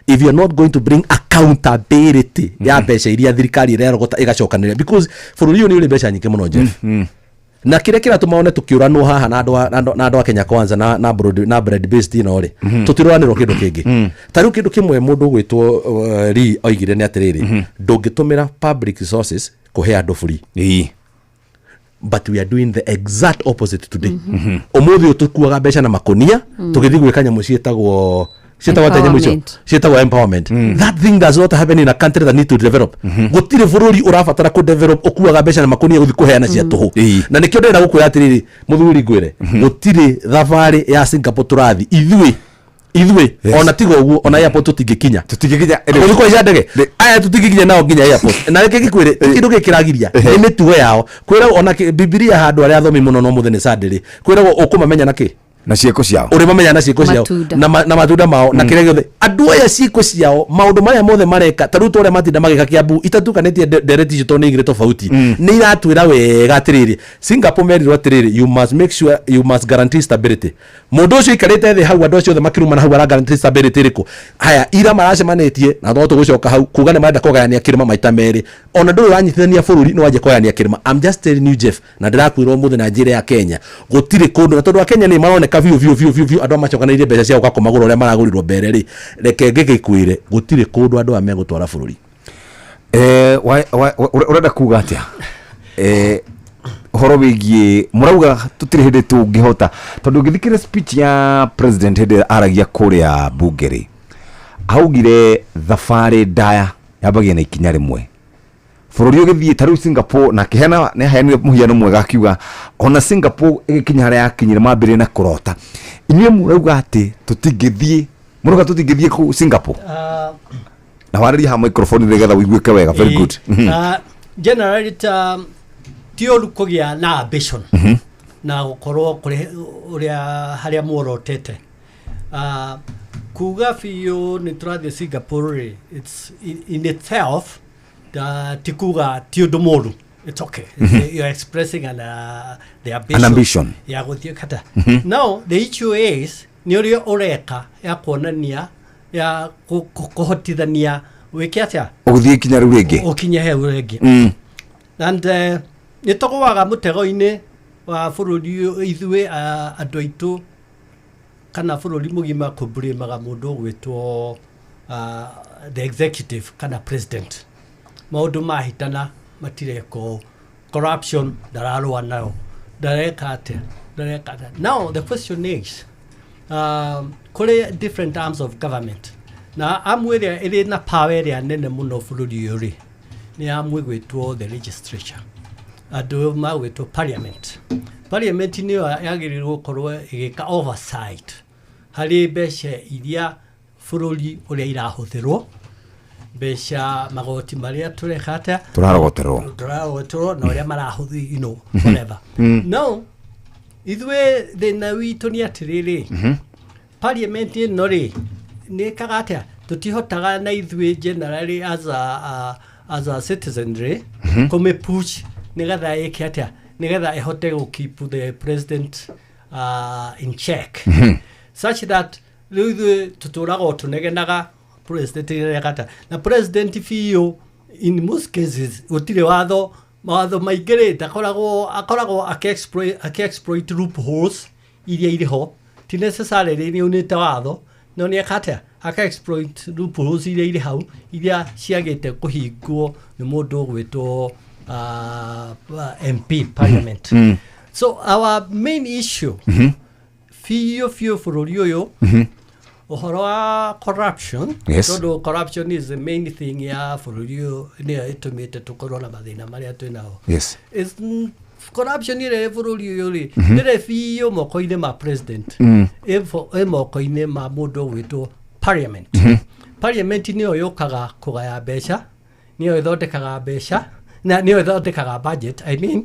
if you are not going to bring accountability ya mbeca iria thirikari ĩrerogota ĩgacokanĩrĩria, because bũrũri ũyũ nĩ ũrĩ mbeca nyingĩ mũno, Jeff, na kĩrĩa kĩratũma one tũkĩũranwo haha na andũ na andũ a Kenya Kwanza na broad based ĩno rĩ, tũtirũranĩrwo kĩndũ kĩngĩ. Ta rĩu kĩndũ kĩmwe mũndũ ũgwĩtwo Lee oigire nĩ atĩrĩrĩ, ndũngĩtũmĩra public resources kũhe andũ free. But we are doing the exact opposite today. Ũmũthĩ ũyũ tũkuaga mbeca na makũnia tũgĩthiĩ gwĩka nyamũ ciĩtagwo atĩa nyamũ icio? Empowerment. Ciĩtagwo empowerment. That thing does not happen in a country that need to develop. Gũtirĩ bũrũri ũrabatara kũ develop ũkuaga mbeca na makũnia gũthiĩ kũheana cia tũhũ. Na nĩkĩo ndĩrenda gũkwĩra atĩrĩrĩ, mũthuri, ngwĩre gũtirĩ thabarĩ ya Singapore tũrathi ithuĩ. Ona tiga ũguo, ona airport tũtingĩkinya. Tũtingĩkinya. Gũthiĩ kũhaica ndege aya, tũtingĩkinya nao nginya airport. Na reke ngĩkwĩre, ti kĩndũ gĩkĩ kĩragiria, nĩ mĩtugo yao. Kwĩragwo ona Bibilia handũ arĩa athomi mũno no mũthĩ nĩ Sunday rĩ, kwĩragwo ũkũmamenya na kĩ? Na ciĩko ciao. Ũrĩmamenya na ciĩko ciao. Matunda. Na matunda mao na kĩrĩa gĩothe. Andũ aya ciĩko ciao, maũndũ marĩa mothe mareka, ta rĩu ta ũrĩa matinda magĩka Kĩambu, itatukanĩtie ndereti icio tondũ nĩ igĩrĩ tofauti, nĩ iratwĩra wega atĩrĩrĩ, Singapore merirwo atĩrĩrĩ, you must make sure, you must guarantee stability. Mũndũ ũcio aikarĩte thĩ hau, andũ acio othe makĩrumana hau, ara guarantee stability ĩrĩkũ? Haya, ira maracemanĩtie na no tũgũcoka hau kuga nĩ marenda kũgayania kĩrĩma maita merĩ. Ona ndũrĩ ũranyitithania bũrũri, nĩ wanjia kũgayania kĩrĩma. I'm just telling you, Jeff, na ndĩrakwĩra ũmũthĩ na njĩra ya Kenya gũtirĩ kũndũ, na tondũ a Kenya nĩ maroneka biũ biũ biũ biũ biũ, andũ macokanĩrĩire mbeca cia gũka kũmagũra ũrĩa maragũrirwo mbere rĩ, reke ngĩgĩkwĩre gũtirĩ kũndũ andũ aya megũtwara bũrũri. Ũrenda kuga atĩa ũhoro wĩgiĩ mũrauga tũtirĩ hĩndĩ tũngĩhota? Tondũ ũngĩthikĩrĩria speech ya president hĩndĩ ĩrĩa aragia kũrĩa bunge rĩ, augire thabarĩ ndaya yambagia na ikinya rĩmwe. Bũrũri ũgĩthiĩ ta rĩu Singapore, na akĩheana, nĩ aheanire mũhiano mwega, akiuga ona Singapore ĩgĩkinya harĩa yakinyire mambĩrĩrie na kũrota. Inyuĩ mũrauga atĩ tũtingĩthiĩ, mũrauga tũtingĩthiĩ kũu Singapore? Na warĩrie ha microphone nĩgetha ũiguĩke wega. Very good. Generally, ta ti ũru kũgĩa na ambition na gũkorwo kũrĩ ũrĩa harĩa muorotete. Kuga biũ nĩ tũrathiĩ Singapore rĩ, it's in itself ti kuga ti ũndũ mũru. It's okay. You're expressing the ambition, An ambition. Ya gũthiĩ kata. Now the issue is nĩ ũrĩa ũreka ya kuonania ya kũhotithania wĩke atĩa. Ũgũthiĩ ikinya rĩu rĩngĩ. Ũkinye hau rĩngĩ. And nĩ tũgũaga mũtego-inĩ wa bũrũri ũyũ, ithuĩ andũ aitũ kana bũrũri mũgima kũmburĩmaga mũndũ ũgwĩtwo the executive kana president. Maũndũ mahitana matireka ũũ, corruption ndararũa nayo, ndareka atĩa, ndareka atĩa. Now the question is, kũrĩ different arms of government, na amu ĩrĩa ĩrĩ na power ĩrĩa nene mũno bũrũri ũyũ rĩ, nĩ amu ĩgwĩtwo the legislature, andũ magwĩtwo parliament. Parliament nĩyo yagĩrĩirwo gũkorwo ĩgĩka oversight harĩ mbeca iria bũrũri ũrĩa irahũthĩrwo, mbeca, magoti marĩa tũreka atĩa, Tũrarogoterwo. Tũrarogoterwo na ũrĩa marahũthĩ, whatever. No ithuĩ thĩna witũ nĩ atĩrĩrĩ, parliament ĩno rĩ, nĩ ĩkaga atĩa? Tũtihotaga na ithuĩ generally as a citizenry kũmĩpush nĩgetha ĩke atĩa, nĩgetha ĩhote gũ keep the president in check, such that rĩu ithuĩ tũtũraga o tũnegenaga president ĩreka atĩa. Na president biũ, in most cases gũtirĩ watho, mawatho maingĩ rĩ, ndakoragwo, akoragwo akĩ-exploit loopholes iria irĩ ho. Ti necessarily nĩ unĩte watho, no nĩ eka atĩa, aka-exploit loopholes iria irĩ hau, iria ciagĩte kũhingwo nĩ mũndũ ũgwĩtwo MP parliament. So our main issue biũ biũ bũrũri ũyũ, ũhoro wa corruption, tondũ corruption is the main thing ya bũrũri ũyũ, nĩyo ĩtũmĩte tũkorwo na mathĩna marĩa twĩ nao. Corruption ĩrĩa ĩ bũrũri ũyũ rĩ, ndĩrĩ biũ moko-inĩ ma president, ĩ moko-inĩ ma mũndũ ũgwĩtwo parliament. Parliament nĩyo yũkaga kũgaya mbeca, nĩyo ĩthondekaga mbeca, na nĩyo ĩthondekaga budget, I mean,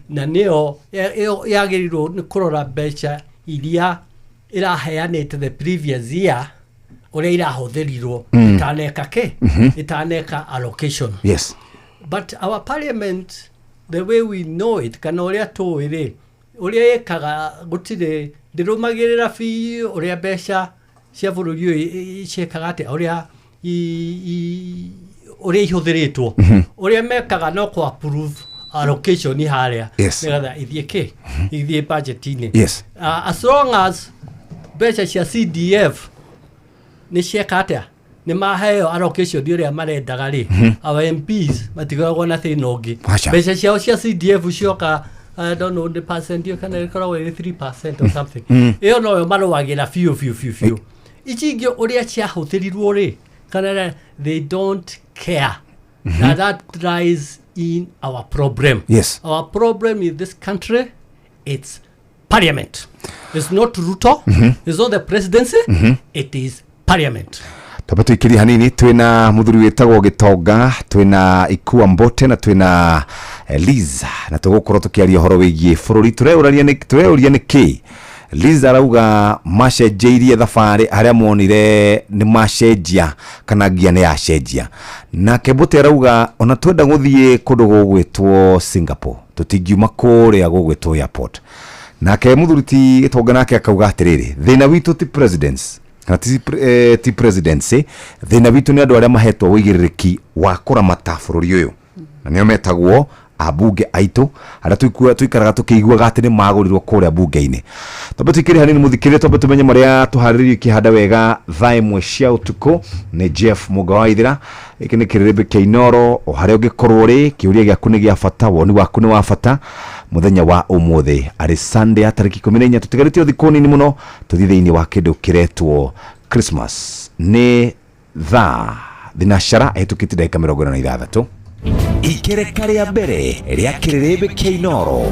na nĩyo yagĩrĩirwo nĩ kũrora mbeca iria ĩraheanĩte the previous year, ũrĩa irahũthĩrirwo, ĩtaneka kĩ, ĩtaneka allocation. But our parliament, the way we know it, kana ũrĩa tũĩ rĩ, ũrĩa ĩkaga, gũtirĩ, ndĩrũmagĩrĩra biũ ũrĩa mbeca cia bũrũri ũyũ ciĩkaga atĩa, ũrĩa ũrĩa ihũthĩrĩtwo. Ũrĩa mekaga no kũ approve allocation harĩa, nĩgetha ithiĩ kĩ, ithiĩ budget-inĩ. As long as mbeca cia CDF nĩ cieka atĩa, nĩ maheo allocation ũrĩa marendaga rĩ, our MPs matikoragwo na thĩna ũngĩ. Aca. Mbeca ciao cia CDF cioka, I don't know the percent ĩyo kana ĩkoragwo ĩrĩ 3% or something, ĩyo noyo marũagĩra biũ biũ biũ biũ. Ici ingĩ ũrĩa ciahũthĩrirwo rĩ, kana they don't care, na that lies in our problem. Our problem in this country, it's parliament. It's not Ruto, it's not the presidency, it is parliament. Twambe tuikirie hanini. Twina muthuri witagwo Gitonga, twina Ikua Mbote na twina Liz, na tugukorwo tukiaria uhoro wigie bururi. Tureuria nĩ kĩ Liz arauga macenjeirie thabarĩ harĩa monire nĩ macenjia kana ngia nĩ yacenjia. Nake Mbote arauga ona twenda gũthiĩ kũndũ gũgwĩtwo Singapore tũtingiuma kũrĩa gũgwĩtwo airport. Nake mũthuri ti Gĩtonga nake akauga atĩrĩrĩ, thĩna witũ ti presidents kana ti presidency, thĩna witũ nĩ andũ arĩa mahetwo ũigĩrĩrĩki wa kũramata bũrũri ũyũ, na nĩo metagwo ambunge aitũ, arĩa tuikaraga tũkĩiguaga atĩ nĩ magũrirwo kũrĩa bunge-inĩ. Twambe tũikĩre hanini mũthikĩrĩrie, twambe tũmenye marĩa tũharĩrĩirie ikĩhanda wega thaa 1 cia ũtukũ. Nĩ Jeff Mũga wa Ithira, gĩkĩ nĩ kĩrĩrĩmbĩ kĩa Inoro. O harĩa ũngĩkorwo rĩ, kĩũria gĩaku nĩ gĩa bata, woni waku nĩ wa bata mũthenya wa ũmũthĩ, arĩ Sunday ya tarĩki 14. Tũtigarĩtie o thikũ nini mũno tũthiĩ thĩinĩ wa kĩndũ kĩretwo Christmas. Nĩ thaa thinacara ĩhĩtũkĩtie ndagĩka 46. Ikereka rĩa mbere rĩa kĩrĩrĩmbĩ kĩa Inoro.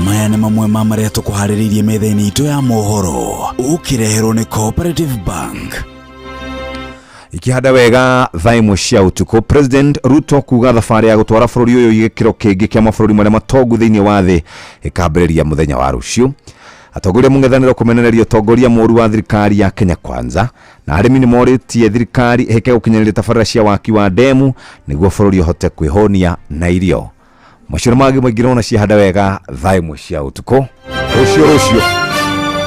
Maya nĩ mamwe ma marĩa tũkũharĩrĩirie metha-inĩ itũ ya mohoro, ũkĩreherwo nĩ Cooperative Bank. Ikihanda wega thaa 1 cia ũtukũ, President Ruto kuga thabarĩ ya gũtwara bũrũri ũyũ gĩkĩro kĩngĩ kĩa mabũrũri marĩa matongu thĩinĩ wa thĩ ĩkambĩrĩria mũthenya wa rũciũ. Atongoria mũng'ethanĩro kũmenereria ũtongoria mũũru wa thirikari ya Kenya Kwanza, na arĩmi nĩ morĩtie thirikari ĩhĩke gũkinyanĩria tabarĩra cia waki wa ndemu nĩguo bũrũri ũhote kwĩhũnia na irio. Macio na mangĩ maingĩ nona ciahanda wega thaa 1 cia ũtukũ. Rũciũ rũciũ.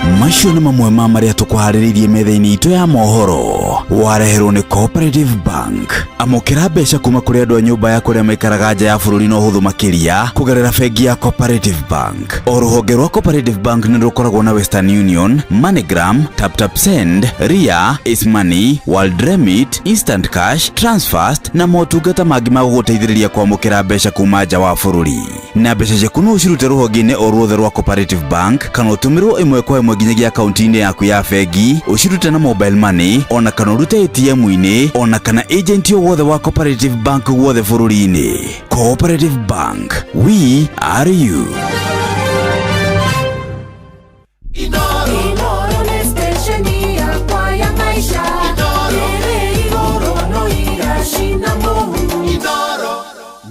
Macio nĩ mamwe ma marĩa tũkũharĩrĩirie metha-inĩ itũ ya mohoro. Wareherwo nĩ Cooperative Bank. Amũkĩra mbeca kuma kũrĩ andũ a nyũmba ya kũrĩa maikaraga nja ya bũrũri na ũhũthũ makĩria kũgerera bengi ya Cooperative Bank. O rũhonge rwa Cooperative Bank nĩ rũkoragwo na Western Union, MoneyGram, TapTap Send, Ria, Ace Money, World Remit, Instant Cash, Transfast na motungata mangĩ ma gũgũteithĩrĩria kwamũkĩra mbeca kuma nja wa bũrũri. Na mbeca ciaku no ũcirute rũhonge-inĩ o ruothe rwa Cooperative Bank kana ũtũmĩrwo ĩmwe kwa ĩmwe nginyagia akaunti-inĩ yaku ya bengi, ũcirute na mobile money ona kana ũrute ATM-inĩ ona kana agent o wothe wa Cooperative Bank guothe bũrũri-inĩ. Cooperative Bank, we are you. Inoro nĩ stesheni yakwa ya maisha ĩrĩ igũrũ no iracina mũhu.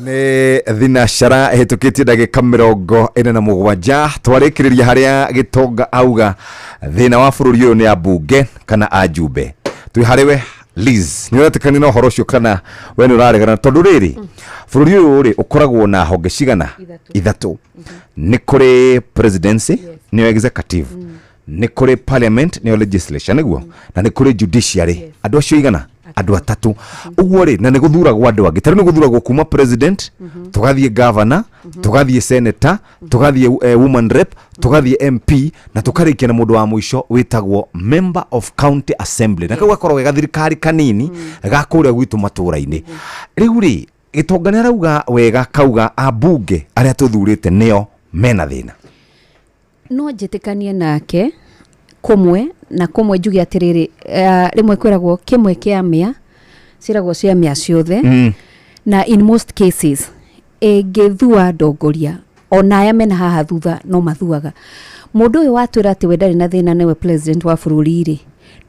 Nĩ thinacara ĩhĩtũkĩtie ndagĩka 47. Twarĩkĩrĩria harĩa Gĩtonga auga thĩna wa bũrũri ũyũ nĩ ambunge kana ajumbe. Twĩ harĩ we Liz, nĩ ũretĩkania na ũhoro ũcio kana we nĩ ũraregana? Tondũ rĩrĩ, bũrũri ũyũ rĩ ũkoragwo na honge cigana? Ithatũ. Nĩ kũrĩ presidency, nĩyo executive, nĩ kũrĩ parliament, nĩyo legislature, nĩguo, na nĩ kũrĩ judiciary. Andũ acio igana? Andũ atatũ ũguo rĩ, na nĩ gũthuragwo andũ angĩ. Tarĩu nĩ gũthuragwo kuma president, tũgathiĩ governor, tũgathiĩ senator, tũgathiĩ woman rep, tũgathiĩ MP, na tũkarĩkia na mũndũ wa mũico wĩtagwo member of county assembly, na kau gakoragwo ge gathirikari kanini ga kũrĩa gwitũ matũra-inĩ. Rĩu rĩ, Gĩtonga nĩ arauga wega, kauga ambunge arĩa tũthurĩte nĩo mena thĩna. No njĩtĩkanie nake kũmwe na kũmwe. Njuge atĩrĩrĩ, rĩmwe kwĩragwo kĩmwe kĩa mĩa ciĩragwo cia mĩa ciothe. Na in most cases ĩngĩthua ndongoria, ona aya mena haha thutha no mathuaga. Mũndũ ũyũ watwĩra atĩ we ndarĩ na thĩna nĩwe president wa bũrũri rĩ,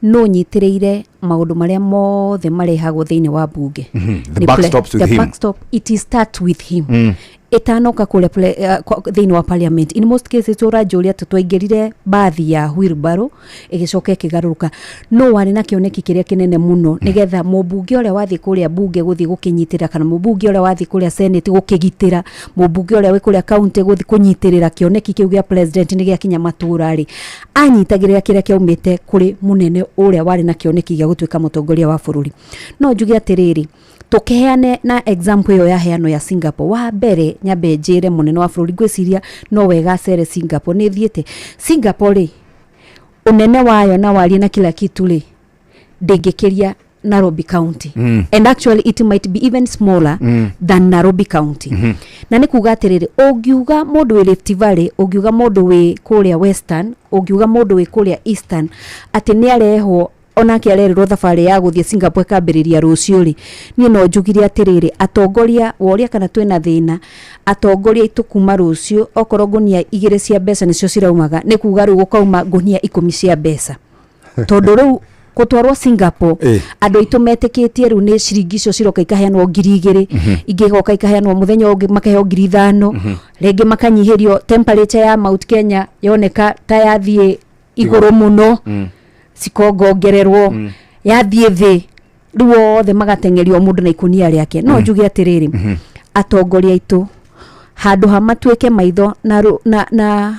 no nyitĩrĩire maũndũ marĩa mothe marehagwo thĩinĩ wa bunge. The Nĩ buck stops with the him. buck stop, it is start with him ĩtanoka kũrĩa thĩinĩ wa parliament. In most cases ũranjũria atĩ twaingĩrire bathi ya wheelbarrow ĩgĩcoka ĩkĩgarũrũka, no warĩ na kĩoneki kĩrĩa kĩnene mũno nĩgetha mũmbunge ũrĩa wathiĩ kũrĩa bunge gũthiĩ gũkĩnyitĩrĩra, kana mũmbunge ũrĩa wathiĩ kũrĩa senate gũkĩgitĩra, mũmbunge ũrĩa wĩ kũrĩa county gũthiĩ kũnyitĩrĩra kĩoneki kĩu gĩa president nĩ gĩakinya matũra rĩ, anyitagĩrĩra kĩrĩa kĩaumĩte kũrĩ mũnene ũrĩa warĩ na kĩoneki gĩa gũtuĩka mũtongoria wa bũrũri. No njuge atĩrĩrĩ, tũkĩheane na example ĩyo yaheanwo ya Singapore, wa mbere nyambe njĩre mũnene wa bũrũri, ngwĩciria no wega acere Singapore. Nĩ thiĩte Singapore rĩ, ũnene wayo na warie na kila kitu rĩ, ndĩngĩkĩria Nairobi County. And actually it might be even smaller than Nairobi County. Na nĩ kuga atĩrĩrĩ, ũngiuga mũndũ wĩ Rift Valley, ũngiuga mũndũ wĩ kũrĩa Western, ũngiuga mũndũ wĩ kũrĩa Eastern atĩ nĩ arehwo onake arererwo thabarĩ ya gũthiĩ Singapore ĩkambĩrĩria rũciũ rĩ, niĩ no njugire atĩrĩrĩ, atongoria woria kana twĩna thĩna, atongoria aitũ kuma rũciũ, okorwo ngũnia 2 cia mbeca nĩcio ciraumaga, nĩ kuga rĩu gũkauma ngũnia 10 cia mbeca, tondũ rĩu gũtwarwo Singapore andũ aitũ metĩkĩtie rĩu nĩ ciringi icio ciroka ikaheanwo 2000, ingĩ igoka ikaheanwo mũthenya ũngĩ makaheo 5000, rĩngĩ makanyihĩrio. Temperature ya Mount Kenya yoneka ta yathiĩ igũrũ mũno, cikongongererwo, yathiĩ thĩ, rĩu othe magateng'erio mũndũ na ikũnia rĩake. No njuge atĩrĩrĩ, atongoria aitũ handũ ha matuĩke maitho na, na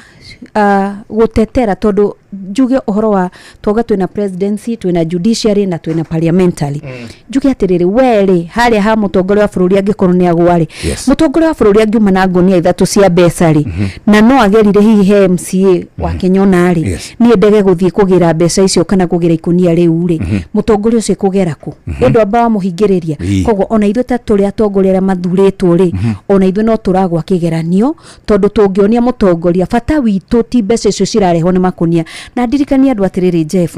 gũtetera, tondũ njuge ũhoro wa twauga twĩna presidency, twĩna judiciary na twĩna parliamentary, njuge atĩrĩrĩ, we rĩ harĩa ha mũtongoria wa bũrũri angĩkorwo nĩ agwa rĩ, mũtongoria wa bũrũri angiuma na ngũnia 3 cia mbeca rĩ, na no agerire hihi he MCA wa Kĩnyona rĩ, niĩ ndege gũthiĩ kũgĩra mbeca icio kana kũgĩra ikũnia rĩu rĩ, mũtongoria ũcio ekũgera kũ? Ũndũ amba wamũhingĩrĩria. Koguo ona ithuĩ ta tũrĩ atongoria arĩa mathurĩtwo rĩ, ona ithuĩ no tũragwa kĩgeranio, tondũ tũngĩonia mũtongoria bata witũ ti mbeca icio cirarehwo nĩ makũnia. Na ndirikania andũ atĩrĩrĩ, Jeff,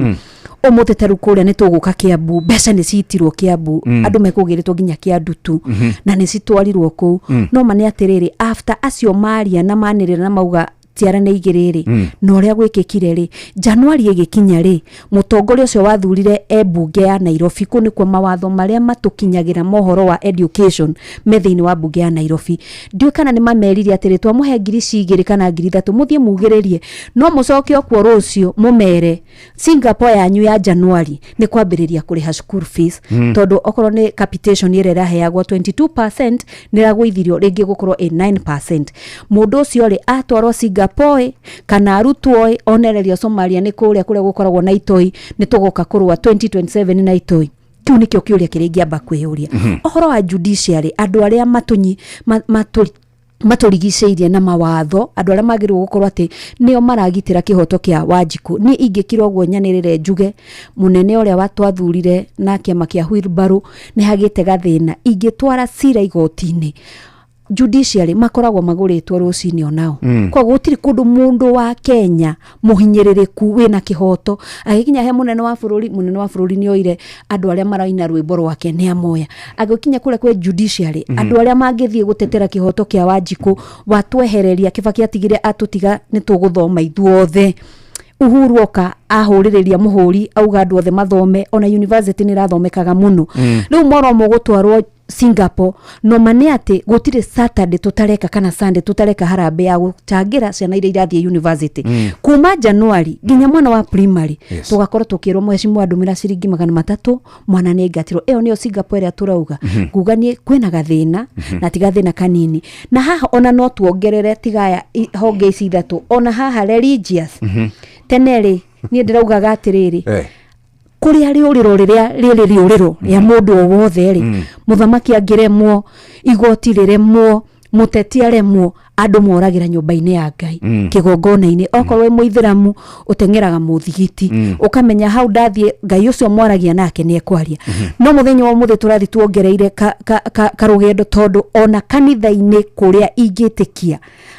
ũmũthĩ ta rĩu kũrĩa nĩ tũgũka Kĩambu, mbeca nĩ ciitirwo Kĩambu, andũ mekũgĩrĩtwo nginya Kĩandutu na nĩ citwarirwo kũu. No ma nĩ atĩrĩrĩ, after acio maria na manĩrĩra na mauga tiara nĩ igĩrĩ rĩ, na ũrĩa gwĩkĩkire rĩ, Januari ĩgĩkinya rĩ, mũtongoria ũcio wathurire e mbunge ya Nairobi, kũu nĩkuo mawatho marĩa matũkinyagĩra mohoro wa education me thĩinĩ wa mbunge ya Nairobi. Ndiũĩ kana nĩ mamerire atĩrĩ, twamũhe ngiri ici 2 kana 3000, mũthiĩ mugĩrĩrie, no mũcoke okuo rũciũ mũmere Singapore yanyu ya Januari nĩ kwambĩrĩria kũrĩha school fees, tondũ okorwo nĩ capitation ĩrĩa ĩraheagwo 22% nĩ ĩragũithirio, rĩngĩ gũkorwo ĩ 9%. Mũndũ ũcio rĩ atwarwo Singapore. Singapore kana arutwo ĩ onererio Somalia nĩ kũrĩa kũrĩa gũkoragwo na itoi nĩ tũgoka kũrũa 2027 na itoi. Kĩu nĩkĩo kĩũria kĩrĩa ingĩamba kwĩyũria. Ũhoro wa judiciary, andũ arĩa matũrigicĩirie na mawatho, andũ arĩa magĩrĩirwo gũkorwo atĩ nĩo maragitĩra kĩhoto kĩa Wanjikũ. Niĩ ingĩkira ũguo nyanĩrĩre njuge mũnene ũrĩa watwathurire na kĩama kĩa wheelbarrow nĩ hagĩte gathĩna, ingĩtwara cira igoti-inĩ judiciary makoragwo magũrĩtwo rũcinĩ onao. Koguo gũtirĩ kũndũ mũndũ wa Kenya mũhinyĩrĩrĩku wĩna kĩhoto agĩkinya he mũnene wa bũrũri, mũnene wa bũrũri nĩ oire andũ arĩa maraina rwĩmbo rwake nĩ amoya. Agĩkinya kũrĩa kwĩ judiciary, andũ arĩa mangĩthiĩ gũtetera kĩhoto kĩa Wanjikũ watwehereria Kibaki atigire atũtiga nĩ tũgũthoma ithuothe. Uhuru oka ahũrĩrĩria mũhũri auga andũ othe mathome, ona university nĩ ĩrathomekaga mũno. Rĩu moro mũgũtwarwo Singapore, no ma nĩ atĩ gũtirĩ Saturday tũtareka kana Sunday tũtareka harambee ya gũcangĩra ciana iria irathiĩ university. Kuma January nginya mwana wa primary tũgakorwo tũkĩrwo mheshimiwa ndũmĩra ciringi 300 mwana nĩ aingatirwo. Ĩyo nĩyo Singapore ĩrĩa tũrauga. Nguga niĩ kwĩna gathĩna na ti gathĩna kanini. Na haha ona no tuongerere tigaya honge ici ithatũ, ona haha religious. Tene rĩ niĩ ndĩraugaga atĩrĩrĩ, kũrĩa rĩũrĩro rĩrĩa rĩrĩ rĩũrĩro rĩa mũndũ o wothe rĩ, mũthamaki angĩremwo, igoti rĩremwo, mũteti aremwo, andũ moragĩra nyũmba-inĩ ya Ngai, kĩgongona-inĩ. Okorwo wĩ mũithĩramu ũteng'eraga mũthigiti, ũkamenya hau ndathiĩ Ngai ũcio mwaragia nake nĩ ekwaria. No mũthenya wa ũmũthĩ tũrathiĩ tuongereire karũgendo, tondũ ona kanitha-inĩ kũrĩa ingĩtĩkia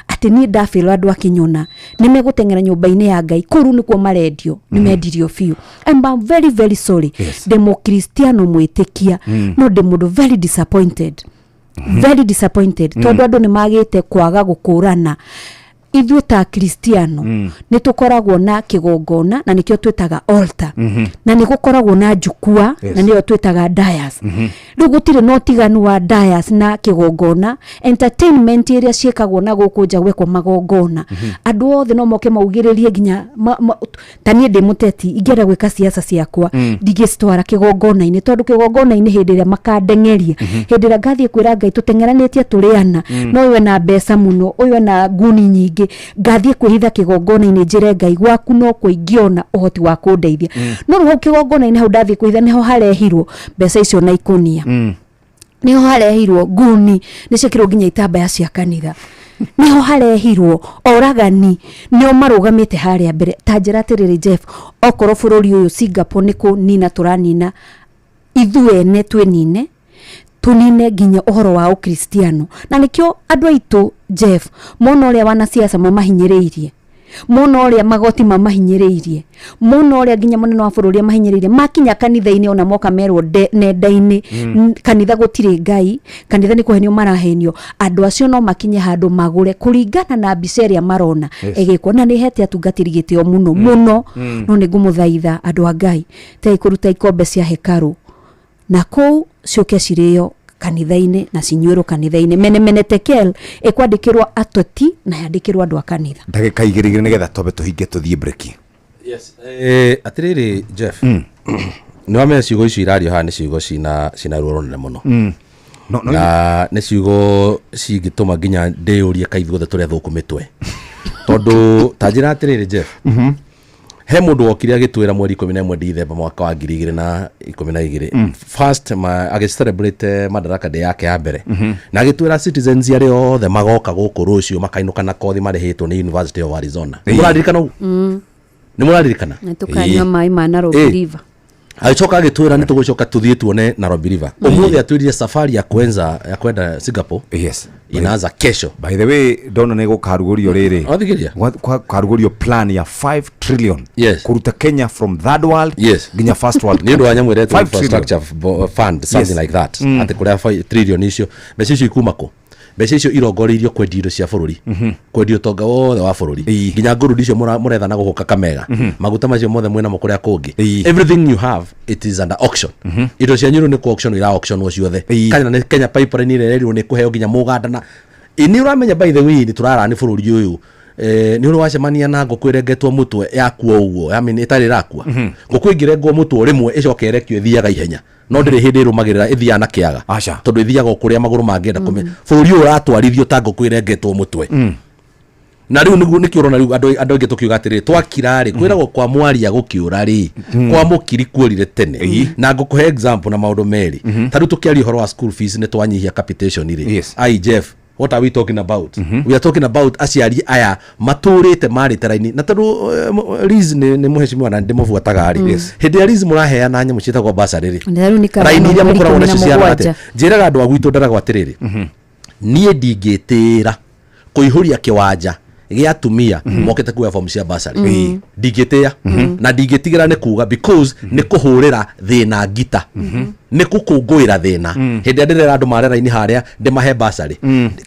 atĩ niĩ ndabĩrwo andũ akĩnyona nĩ megũteng'era nyũmba-inĩ ya Ngai, kũu rĩu nĩkuo marendio, nĩ mendirio biũ. I'm very very sorry, ndĩ mũkristiano mwĩtĩkia, no ndĩ mũndũ very disappointed. Very disappointed, tondũ andũ nĩ magĩte kwaga gũkũrana. Ithuĩ ta Kristiano nĩ tũkoragwo na kĩgongona na nĩkĩo twĩtaga altar, na nĩ gũkoragwo na njukua na nĩyo twĩtaga dais. Rĩu gũtirĩ na ũtiganu wa dais na kĩgongona. Entertainment ĩrĩa ciĩkagwo na gũkũ nja gwekwo magongona, andũ othe no moke maugĩrĩrie nginya ta niĩ ndĩ mũteti ingĩenda gwĩka siasa ciakwa ndingĩcitwara kĩgongona-inĩ, tondũ kĩgongona-inĩ hĩndĩ ĩrĩa makandeng'eria, hĩndĩ ĩrĩa ngathiĩ kwĩra Ngai tũteng'eranĩtie tũrĩ ana, no ũyũ ena mbeca mũno, ũyũ ena nguni nyingĩ, ngathiĩ kwĩhitha kĩgongona-inĩ njĩre Ngai gwaku no kuo ingĩona ũhoti wa kũndeithia. No rĩu hau kĩgongona-inĩ hau ndathiĩ kwĩhitha nĩho harehirwo mbeca icio na ikũnia, nĩho harehirwo nguni, nĩ ciĩkĩrwo nginya itambaya cia kanitha, nĩho harehirwo oragani, nĩo marũgamĩte harĩa mbere. Ta njĩra atĩrĩrĩ Jeff, okorwo bũrũri ũyũ Singapore nĩ kũnina tũranina, ithuĩ ene twĩnine, tũnine nginya ũhoro wa ũkristiano. Na nĩkĩo andũ aitũ Jeff mona ũrĩa wanasiasa mamahinyĩrĩirie, mona ũrĩa magoti mamahinyĩrĩirie, mona ũrĩa nginya mũnene wa bũrũri amahinyĩrĩirie, makinya kanitha-inĩ ona moka merwo nenda-inĩ, kanitha gũtirĩ Ngai, kanitha nĩ kũhenio marahenio. Andũ acio no makinye handũ magũre kũringana na mbica ĩrĩa marona ĩgĩkwo. Na nĩ hete atungatĩri gĩtĩo mũno mũno, no nĩ ngũmũthaitha andũ a Ngai, tei kũruta ikombe cia hekarũ na kũu ciũke cirĩo kanitha-inĩ na cinyuĩrwo kanitha-inĩ. Mene mene tekel ĩkwandĩkĩrwo ateti na yandĩkĩrwo andũ a kanitha. Ndagĩka igĩrĩ nĩgetha twambe tũhinge tũthiĩ break. Yes. Atĩrĩrĩ Jeff, nĩ wamenya ciugo icio irario haha nĩ ciugo cina ruo rũnene mũno. Na nĩ ciugo cingĩtũma nginya ndĩyũrie kaĩ ithuothe tũrĩ athũku mĩtwe. Tondũ ta njĩra atĩrĩrĩ Jeff, he mũndũ wokire agĩtwĩra mweri 11 Dithemba mwaka wa 2012, first agĩcelebrate Madaraka Day yake ya mbere, na agĩtwĩra citizens arĩa othe magoka gũkũ rũciũ makainũka na kothi marĩhĩtwo nĩ University of Arizona. Nĩ mũraririkana ũguo? Nĩ mũraririkana? Na tũkanyua maĩ ma Nairobi River. Agĩcoka agĩtwĩra nĩ tũgũcoka tũthiĩ tuone Nairobi River. Ũmũthĩ atwĩrire safari ya kwenza ya kwenda Singapore inaanza kesho. By the way, ndona nĩ gũkarugũrio rĩrĩ. Wathikĩrĩria? Karugũrio plan ya 5 trillion. Kũruta Kenya from third world nginya first world. Nĩ ũndũ wa nyamũ ĩrĩa 5 infrastructure fund, something like that. Atĩ kũrĩa 5 trillion icio, mbeca icio ikuma kũ? Mbeca icio irongoreirio kwendia indo cia bũrũri, kwendia ũtonga wothe wa bũrũri, nginya ngũrũndi icio mũretha na gũkũ Kakamega, maguta macio mothe mwĩnamo kũrĩa kũngĩ. Everything you have, it is under auction. Indo cia nyũrũ nĩ kũ auction ira auctionwo ciothe. Kana nĩ Kenya Pipeline ĩrĩa ĩrerirwo nĩ kũheo nginya mũganda na nĩ ũramenya by the way nĩ tũrarani bũrũri ũyũ. Nĩ ũrĩ wacemania na ngũkũ ĩrengetwo mũtwe yakua ũguo, I mean ĩtarĩ ĩrakua. Ngũkũ ĩngĩrengwo mũtwe rĩmwe ĩcoke ĩrekio ĩthiaga ihenya, no ndĩrĩ hĩndĩ ĩrũmagĩrĩra, ĩthiaga na kĩaga. Tondũ ĩthiaga o kũrĩa magũrũ mangĩenda kũmĩ. Bũrũri ũyũ ũratwarithio ta ngũkũ ĩrengetwo mũtwe. Na rĩu nĩguo nĩkĩo ũrona rĩu andũ aingĩ tũkiuga atĩrĩrĩ, twakira rĩ, kwĩragwo kwa mwaria gũkĩũra rĩ, kwa mũkiri kuorire tene. Na ngũkũhe example na maũndũ merĩ. Ta rĩu tũkĩaria ũhoro wa school fees, nĩ twanyihia capitation rĩ. Ai Jeff, what are we talking about? We are talking about aciari aya matũrĩte marĩte raini, na tondũ Liz nĩ mũheshimiwa na ndĩmũbuataga rĩ, hĩndĩ ĩrĩa Liz mũraheana nyamũ ciĩtagwo bursary rĩ, Na rĩu nĩ karano raini iria mweri mũkoragwo ikũmi na nacio ciana mũgwanja. atĩa? Njĩraga andũ a gwitũ ndaragwo atĩrĩrĩ, niĩ ndingĩtĩĩra kũihũria kĩwanja gĩa atumia mokĩte kuoya fomu cia bursary. Ndingĩtĩĩa na ndingĩtigĩra nĩ kuga, because nĩ kũhũrĩra thĩna ngita, nĩ gũkũngũĩra thĩna. Hĩndĩ ĩrĩa ndĩrera andũ mare raini harĩa ndĩmahe bursary,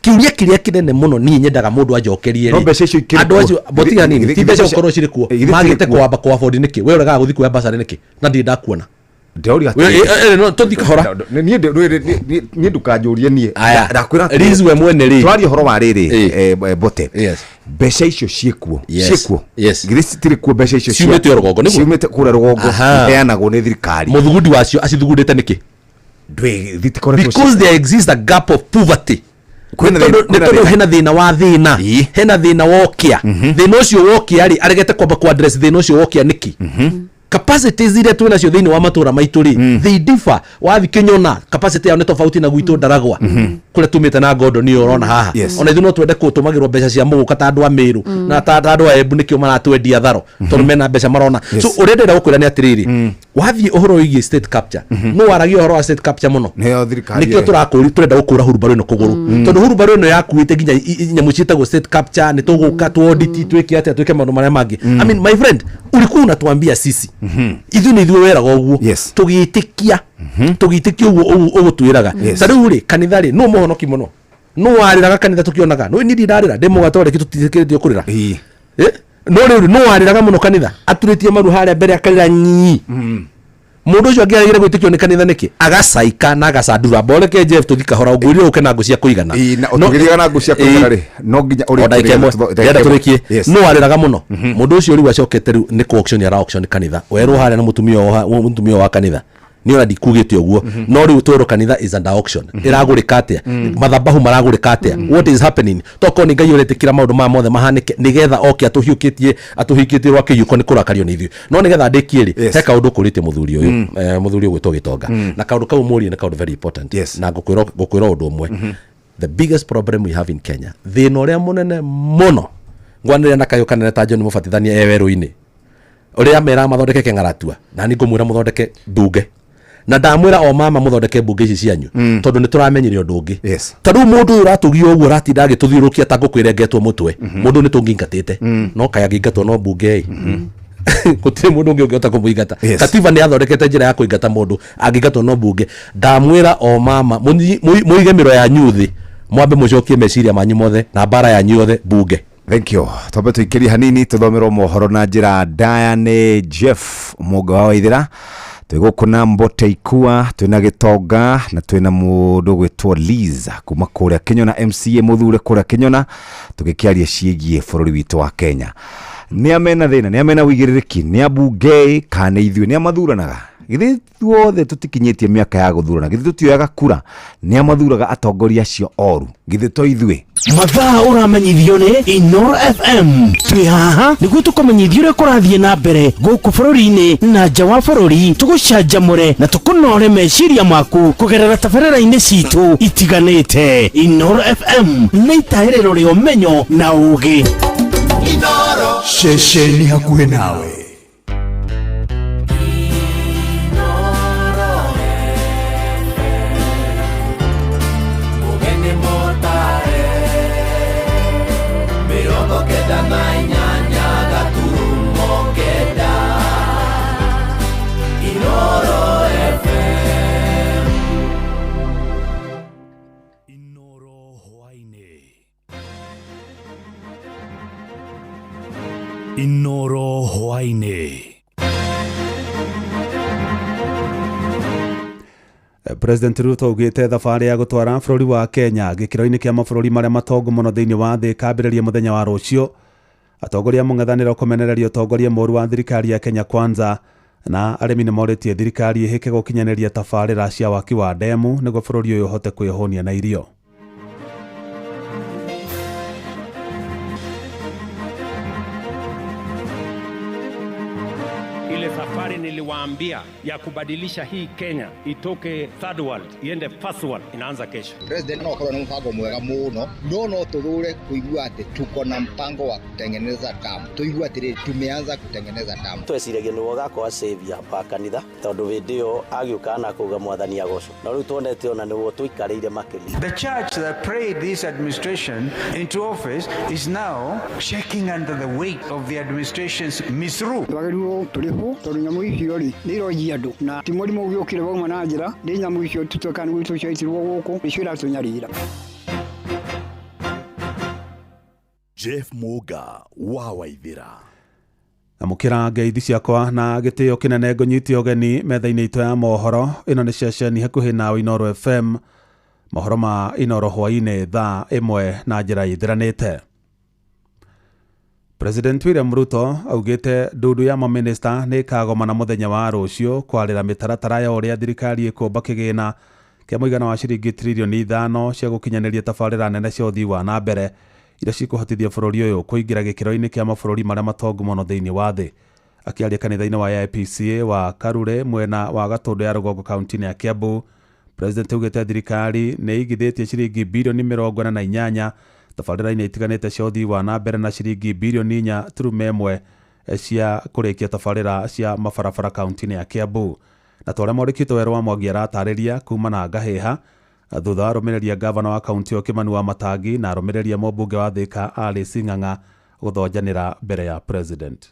kĩũria kĩrĩa kĩnene mũno niĩ nyendaga mũndũ anjokerie No rĩ, mbeca icio ikĩrĩ andũ kuo? acio botiga nini, ti mbeca gũkorwo cirĩ kuo, Githĩ magĩte cirĩ kuo? kwamba kwa afford nĩkĩ? We ũregaga gũthiĩ kuoya bursary nĩkĩ na ndirĩ ndakuona? Ndĩroria No, tũthiĩ kahora. Niĩ niĩ ndũkanjũrie niĩ. Aya. Ndakwĩra atĩrĩrĩ, Liz we mwene rĩ. tũraria ũhoro wa rĩrĩ, Bote, Yes. mbeca icio ciĩkuo? Yes. Ciĩkuo? Yes. Githĩ citirĩ kuo mbeca icio? Ciumĩte o rũgongo, nĩguo? Ciumĩte kũrĩa rũgongo. Aha. Iheanagwo nĩ thirikari. Mũthugundi wacio acithugundĩte nĩkĩ? Ndwĩ thitikoretwo. Because there exists a gap of poverty. Kwĩna Nĩ thĩna- tondũ kwĩna nĩ tondũ thĩna. hena thĩna wa thĩna, hena thĩna wokia, thĩna ũcio wokia rĩ, aregete kwamba ku address thĩna ũcio wokia nĩkĩ? Capacities iria twĩ nacio thĩinĩ wa matũra maitũ rĩ, they differ. Wathi Kĩnyona, capacity yao nĩ tofauti na gwitũ Ndaragwa, kũrĩa tumĩte na ngondo niĩ ũrona haha. Ona ithuĩ no twende kũtũmagĩrwo mbeca cia mũgũka ta andũ a Mĩrũ na ta andũ a Embu, nĩkĩo maratwendia tharo, tondũ mena mbeca marona. So ũrĩa ndĩrenda gũkwĩra nĩ atĩrĩrĩ, wathiĩ ũhoro wĩgiĩ state capture, no waragia ũhoro wa state capture mũno. Nĩyo thirikari. Nĩkĩo tũrakũri tũrenda gũkũra hurumbarũ ĩno kũgũrũ, tondũ hurumbarũ ĩno yakuĩte nginya nyamũ ciĩtagwo state capture. Nĩ tũgũka tuoditi, twĩke atĩa, twĩke maũndũ marĩa mangĩ. I mean, my friend, ulikuwa unatuambia sisi, ithuĩ nĩ ithuĩ weraga ũguo. Tũgĩtĩkia, tũgĩtĩkia ũguo ũgũtwĩraga. Ta rĩu rĩ, kanitha rĩ, nũ mũhonoki mũno? Nũ warĩraga kanitha tũkĩonaga? Nũ? Niĩ ndirarĩra, ndĩ mũgatoleki, tũtitĩkĩrĩtio kũrĩra. Eh? No rĩu nũ warĩraga mũno kanitha, aturĩtie maru harĩa mbere, akarĩra nyii? Mũndũ ũcio angĩagĩrĩire gwĩtĩkio nĩ kanitha nĩkĩ? Agacaika na agacandura mboreke. Jeff, tũthi kahora, ũngwĩrire ũke na ngũ cia kũigana. Ĩĩ, na ũtũgĩrĩga na ngũ cia kũigana rĩ, no nginya O ndagĩka ĩmwe. ndagĩka Ndĩrenda ĩmwe. tũrĩkie. No warĩraga mũno mũndũ ũcio rĩu acokete rĩu nĩ kũ auction ara auction kanitha, werwo harĩa na mũtumia wa kanitha. Niĩ ona ndikugĩte ũguo, no rĩu twerwo kanitha is under auction. Ĩragũrĩka atĩa? Mathabahu maragũrĩka atĩa? What is happening? Tokorwo nĩ Ngai ũretĩkĩra maũndũ maya mothe mahanĩke nĩgetha oke atũhiũkĩtie rwa kĩhiũko nĩ kũrakario nĩ ithuĩ. No nĩgetha ndĩkie rĩ, he kaũndũ kũrĩtie mũthuri ũyũ, mũthuri ũgwĩtwo Gĩtonga, na kaũndũ kau mũrie nĩ kaũndũ very important. Na ngũkwĩra ũndũ ũmwe, the biggest problem we have in Kenya, thĩna ũrĩa mũnene mũno, ngwanĩrĩra na kayũ kanene ta John Mũbatithania e werũ-inĩ, ũrĩa meraga mathondeke kĩng'aratua, na niĩ ngũmwĩra mũthondeke mbunge, na ndamwĩra o mama mũthondeke mbunge ici cianyu, tondũ nĩ tũramenyire ũndũ ũngĩ. Ta rĩu mũndũ ũyũ ũratũgia ũguo, ũratinda agĩtũthiũrũkia ta ngũkũ ĩrengetwo mũtwe, mũndũ nĩ tũngĩingatĩte, no kaĩ angĩingatwo no mbunge ĩ, gũtirĩ mũndũ ũngĩ ũngĩhota kũmũingata. Katiba nĩ yathondekete njĩra ya kũingata mũndũ angĩingatwo no mbunge. Ndamwĩra o mama mũige mĩro yanyu thĩ, mwambe mũcokie meciria manyu mothe na mbara yanyu yothe mbunge. Thank you. Twambe tũikĩrie hanini, tũthomerwo mohoro na njĩra ndaya nĩ Jeff Mũnga wa Waithĩra. Twĩ gũkũ na Mbote Ikua, twĩna Gĩtonga na twĩna mũndũ ũgwĩtwo Liz kuma kũrĩa Kĩnyona, MCA mũthure kũrĩa Kĩnyona, tũgĩkĩaria ciĩgiĩ bũrũri witũ wa Kenya. Nĩ amena thĩna, nĩ amena wĩigĩrĩrĩki, nĩ ambunge kana nĩ ithuĩ? Nĩ amathuranaga? Githĩ ithuothe tũtikinyĩtie mĩaka ya gũthurana? Githĩ tũtioyaga kura? Nĩ amathuraga atongoria acio oru? Githĩ to ithuĩ? Mathaa ũramenyithio nĩ Inoro FM. Twĩ haha nĩguo tũkũmenyithia ũrĩa kũrathiĩ na mbere gũkũ bũrũri-inĩ na nja wa bũrũri, tũgũcanjamũre na tũkũnore meciria maku kũgerera tabarĩra-inĩ citũ itiganĩte. Inoro FM nĩ itahĩrĩro rĩa ũmenyo na ũũgĩ. Ceceni hakuhĩ nawe. Mugeni motare 98 gaturumo 9, Inoro FM. Inoro hwaĩ-inĩ. Inoro hwaĩ-inĩ. President Ruto augĩte thabarĩ ya gũtwara bũrũri wa Kenya gĩkĩro-inĩ kĩa mabũrũri marĩa matongu mũno thĩinĩ wa thĩ kambĩrĩria mũthenya wa rũciũ. Atongoria a mũng'ethanĩro kũmenereria ũtongoria mũũru wa thirikari ya Kenya Kwanza, na arĩmi nĩ morĩtie thirikari ĩhĩke gũkinyanĩria tabarĩra cia waki wa ndemu nĩguo bũrũri ũyũ ũhote kwĩhũnia na irio. safari niliwaambia ya kubadilisha hii Kenya itoke third world iende first world inaanza kesho. President no akorwo na mũbango mwega mũno no no tũthũre kũigua atĩ tuko na mpango wa kutengeneza damu, tũigue atĩrĩrĩ tumeanza kutengeneza damu. Tweciragia nĩwe ũgakorwo savior wa kanitha tondũ hĩndĩ ĩyo agĩũkaga na kuga mwathani agocwo, no rĩu tuonete ona nĩwe tũikarĩire makĩria. The church that prayed this administration into office is now shaking under the weight of the administration's misrule. Twagĩrĩirwo tũrĩhwo tondũ nyamũ icio rĩ nĩ ironjia andũ na ti mũrimũ ũgĩũkire wauma na njĩra, nĩ nyamũ icio tũtuĩkaga nĩ gwitũ ciaitirwo gũkũ nĩcio iratũnyarira. Jeff Muga wa Waithira. Amũkĩra ngeithi ciakwa na gĩtĩo kĩnene ngũnyite ũgeni metha-inĩ itũ ya mohoro. Ĩno nĩ ceceni hakuhĩ nawe Inooro FM, mohoro ma Inooro hwaĩ-inĩ thaa 1 na njĩra ĩthiranĩte. President William Ruto augĩte ndundu ya mamĩnĩsta nĩ ĩkagomana mũthenya wa rũciũ kwarĩra mĩtaratara ya ũrĩa thirikari ĩkũmba kĩgĩna kĩa mũigana wa ciringi tririoni 5 cia gũkinyanĩria tabarĩra nene cia ũthii wa na mbere iria cikũhotithia bũrũri ũyũ kũingĩra gĩkĩro-inĩ kĩa mabũrũri marĩa matongu mũno thĩinĩ wa thĩ. Akĩaria kanitha-inĩ wa AIPCA wa Karure mwena wa Gatũndũ ya rũgongo kaunti-inĩ ya Kiambu, President augĩte thirikari nĩ ĩigithĩtie ciringi birioni 48 tabarĩra-inĩ itiganĩte cia ũthii wa na mbere na ciringi birioni 4.1 cia kũrĩkia tabarĩra cia mabarabara kaunti-inĩ ya Kiambu. Na ta ũrĩa mwandĩki witũ Werũ wa Mwangi aratarĩria kuma na Ngahĩha, thutha wa arũmĩrĩri a gavana wa kaunti ĩyo Kimani wa Matangi na arũmĩrĩri a mũmbunge wa Thika Alice Ng'ang'a gũthonjanĩra mbere ya president.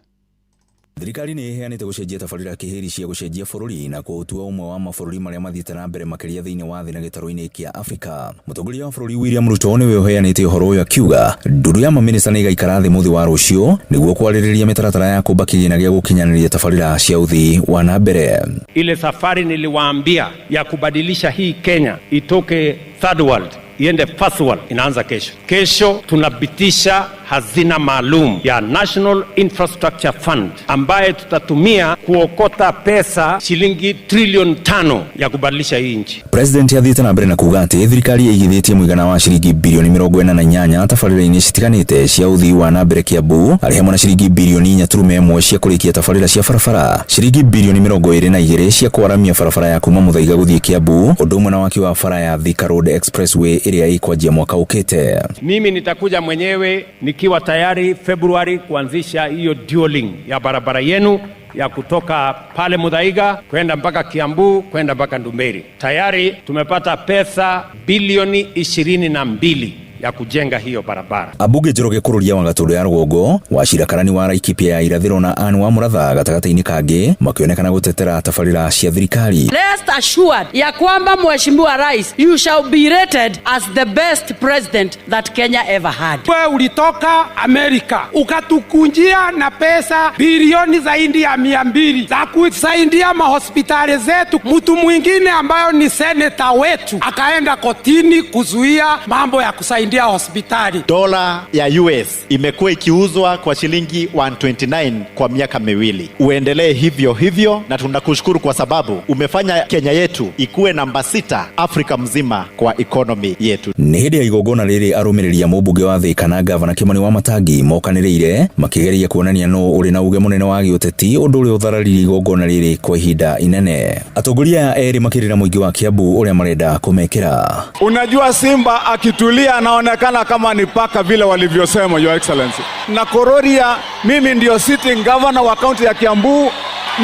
Thirikari nĩ ĩheanĩte gũcenjia tabarĩra kĩhĩri cia gũcenjia bũrũri na kũũtua ũmwe wa mabũrũri marĩa mathiĩte na mbere makĩria thĩinĩ wa thĩ na gĩtarũ-inĩ kĩa Afrika. Mũtongoria wa bũrũri William Ruto nĩwe ũheanĩte ũhoro ũyũ akiuga ndundu ya mamĩnĩsta nĩ ĩgaikara thĩ mũthĩ wa rũciũ nĩguo kwarĩrĩria mĩtaratara ya kũmba kĩgĩna gĩa gũkinyanĩria tabarĩra cia ũthii wa na mbere. Ile safari niliwaambia ya kubadilisha hii Kenya itoke third world iende first world inaanza kesho. Kesho tunapitisha hazina maalum ya National Infrastructure Fund ambaye tutatumia kuokota pesa shilingi trilioni 5 ya kubadilisha hii nchi. President athiĩte na mbere na kuuga atĩ thirikari ĩigithĩtie mũigana wa ciringi birioni 48 tabarĩra-inĩ citiganĩte cia ũthii wa na mbere Kiambu, arĩ hamwe na ciringi birioni 4.1 cia kũrĩkia tabarĩra cia barabara, ciringi birioni 22 cia kwaramia barabara ya kuma Muthaiga gũthiĩ Kiambu, ũndũ ũmwe na waki wa bara ya Thika Road Expressway ĩrĩa ĩkwanjia mwaka ũkĩte. Mimi nitakuja mwenyewe nikiwa tayari Februari kuanzisha hiyo dualing ya barabara yenu ya kutoka pale Muthaiga kwenda mpaka Kiambu kwenda mpaka Ndumberi. Tayari tumepata pesa bilioni 22 ya kujenga hiyo barabara. Abunge Njoroge Kururia wa Gatũndũ ya rũgongo Wachira Karani wa Laikipia ya irathĩro na Anne wa Mũratha gatagatĩ-inĩ kangĩ makĩonekana gũtetera tabarĩra cia thirikari. Rest assured ya kwamba Mheshimiwa Rais, you shall be rated as the best president that Kenya ever had. Wewe ulitoka Amerika ukatukunjia na pesa bilioni zaidi ya 200 za kusaidia mahospitali zetu. Mtu mwingine ambayo ni seneta wetu akaenda kotini kuzuia mambo ya kusaidia hospitali. Dola ya US imekuwa ikiuzwa kwa shilingi 129 kwa miaka miwili. Uendelee hivyo hivyo na tunakushukuru kwa sababu umefanya Kenya yetu ikuwe namba 6 Afrika mzima kwa economy yetu. Nĩ hĩndĩ ya igongona rĩrĩ arũmĩrĩri a mũmbunge wa Thika na gavana Kimani wa Matangi mokanĩrĩire makĩgeria kuonania nũ ũrĩ na uge mũnene wa gĩũteti, ũndũ ũrĩa ũthararirie igongona rĩrĩ kwa ihinda inene. Atongoria aya erĩ makĩrĩra mũingĩ wa Kiambu ũrĩa marenda kũmekĩra. Unajua simba akitulia anaonekana kama ni paka vile walivyosema, Your Excellency. Na Kororia, mimi ndio sitting governor wa kaunti ya Kiambu,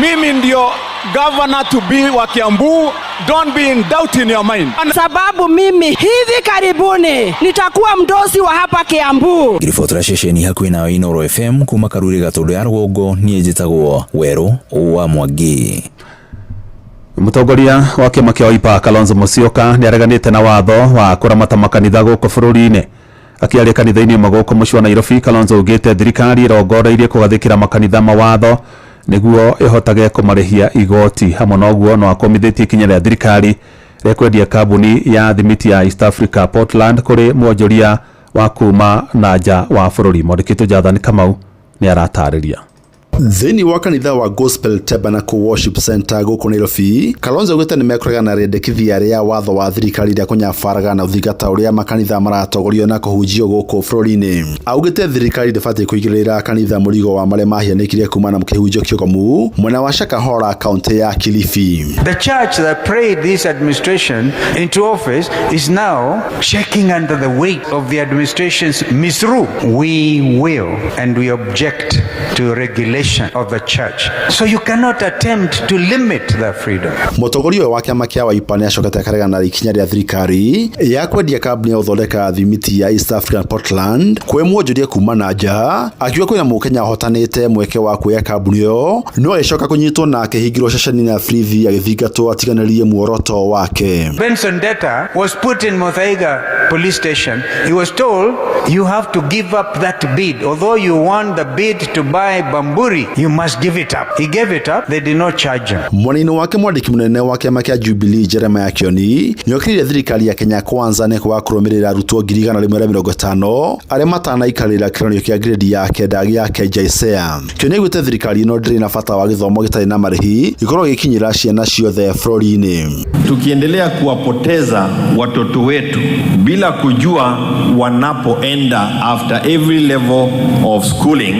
mimi ndio governor to be wa Kiambu. Don't be in doubt in your mind. Sababu mimi hivi karibuni nitakuwa mdosi wa hapa Kiambu. Ngiribotera ceceni hakuhĩ nawe Inooro FM kuma Karuri Gatũndũ ya rũgongo, niĩ njĩtagwo Werũ wa Mwangi. Mũtongoria wa kĩama kĩa Wiper Kalonzo Musyoka nĩareganĩte na watho wa kũramata makanitha gũkũ bũrũri-inĩ. Akĩaria kanitha-inĩ ũmwe gũkũ mũciĩ wa Nairobi, Kalonzo augĩte thirikari ĩrongoreirie kũgathĩkĩra makanitha mawatho nĩguo ĩhotage kũmarĩhia igoti. Hamwe na ũguo no akomithĩtie ikinya rĩa thirikari rĩa kwendia kambuni ya thimiti ya East Africa Portland kũrĩ mwonjoria wa kuma na nja wa bũrũri. Mwandĩki witũ Jathani Kamau nĩaratarĩria. Thĩinĩ wa kanitha wa Gospel Tabernacle Worship Center gũkũ Nairobi, Kalonzo augĩte nĩ mekũregana na rĩendekithia rĩa watho wa thirikari rĩa kũnyabaraga na gũthingata ũrĩa makanitha maratongorio na kũhunjio gũkũ bũrũri-inĩ. Augĩte thirikari ndĩbatiĩ kũigĩrĩra kanitha mũrigo wa marĩa mahianĩkire kumana na kĩhunjio kĩogomu mwena wa Shakahola kaunti ya Kilifi. The church that prayed this administration into office is now shaking under the weight of the administration's misrule. We will and we object to regulation of the church. So you cannot attempt to limit their freedom. Mũtongoria ũyũ wa kĩama kĩa Wiper nĩ acokete akaregana na ikinya rĩa thirikari ya kwendia kambuni ya gũthondeka thimiti ya East African Portland kwĩ mwonjoria kuma na nja, akiuga kwĩna mũkenya ũhotanĩte mweke wa kuoya kambuni ĩyo no agĩcoka kũnyitwo na akĩhingĩrwo ceceni ya borithi agĩthingatwo atiganĩrie muoroto wake. Benson Detta was put in Muthaiga police station. He was told, you have to give up that bid. Although you won the bid to buy Bamburi, you must give it up. He gave it up. They did not charge him. Mwena-inĩ wake mwandĩki mũnene wa kĩama kĩa Jubilee Jeremiah Kioni nĩokĩrĩire thirikari ya Kenya Kwanza nĩ kwaga kũrũmĩrĩra arutwo 150,000 arĩa matanaikarĩra kĩgeranio kĩa grade ya kenda gĩa KJSEA. Kioni augĩte thirikari ĩno ndĩrĩ na bata wa gĩthomo gĩtarĩ na marĩhi gĩkorwo gĩkinyĩra ciana ciothe bũrũri-inĩ. Tukiendelea kuwapoteza watoto wetu bila kujua wanapoenda after every level of schooling,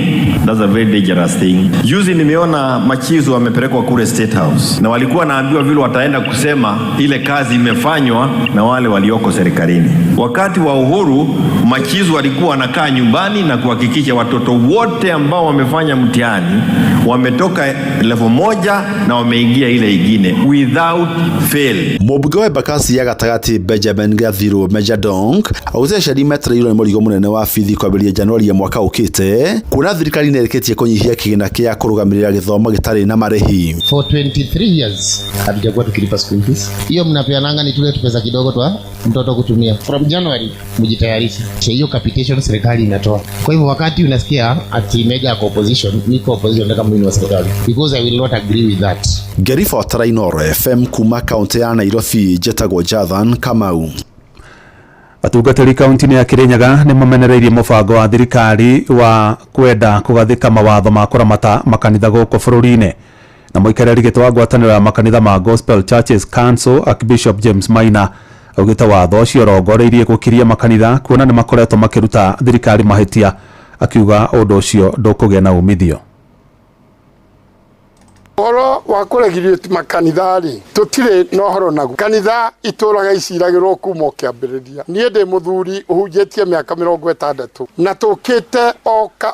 that's a very dangerous thing. Juzi nimeona machizu wamepelekwa kule State House na walikuwa naambiwa vile wataenda kusema ile kazi imefanywa na wale walioko serikalini. Wakati wa uhuru machizu walikuwa wanakaa nyumbani na kuhakikisha watoto wote ambao wamefanya mtihani wametoka level moja na wameingia ile ingine without fail. Mũmbunge wa Embakasi ya gatagatĩ Benjamin Gathiru Mejjadonk augĩte aciari metereirwo nĩ mũrigo mũnene wa bithi kwambĩrĩria Januari ya mwaka ũkĩte kuona thirikari nĩĩrĩkĩtie kũnyihia kĩgĩna kĩa kũrũgamĩrĩra gĩthomo gĩtarĩ na marĩhi. For 23 years hatujakuwa tukilipa school fees. Hiyo mnapeananga ni tule tupesa kidogo twa mtoto kutumia. From January mjitayarishe, hiyo capitation serikali inatoa. Kwa hivyo wakati unasikia ati mega ako opposition, niko opposition kama mimi ni wa serikali, because I will not agree with that. Ngĩribotera Inooro FM kuma kaunti ya Nairobi njĩtagwo Jathan Kamau. Atungatĩri kaunti-inĩ ya Kirinyaga nĩ mamenereirie mũbango wa thirikari wa kwenda kũgathĩka mawatho ma kũramata makanitha gũkũ bũrũri-inĩ. Na mũikarĩri gĩtĩ wa ngwatanĩro ya makanitha ma Gospel Churches Council Archbishop James Maina augĩte watho ũcio ũrongoreirie gũkiria makanitha kuona nĩ makoretwo makĩruta thirikari mahĩtia, akiuga ũndũ ũcio ndũkũgĩa na umithio. Ũhoro wa kũregirĩte makanitha rĩ, tũtirĩ na ũhoro naguo. Kanitha itũraga iciragĩrwo kuma o kĩambĩrĩria. Niĩ ndĩ mũthuri ũhunjĩtie mĩaka 60 na tũkĩte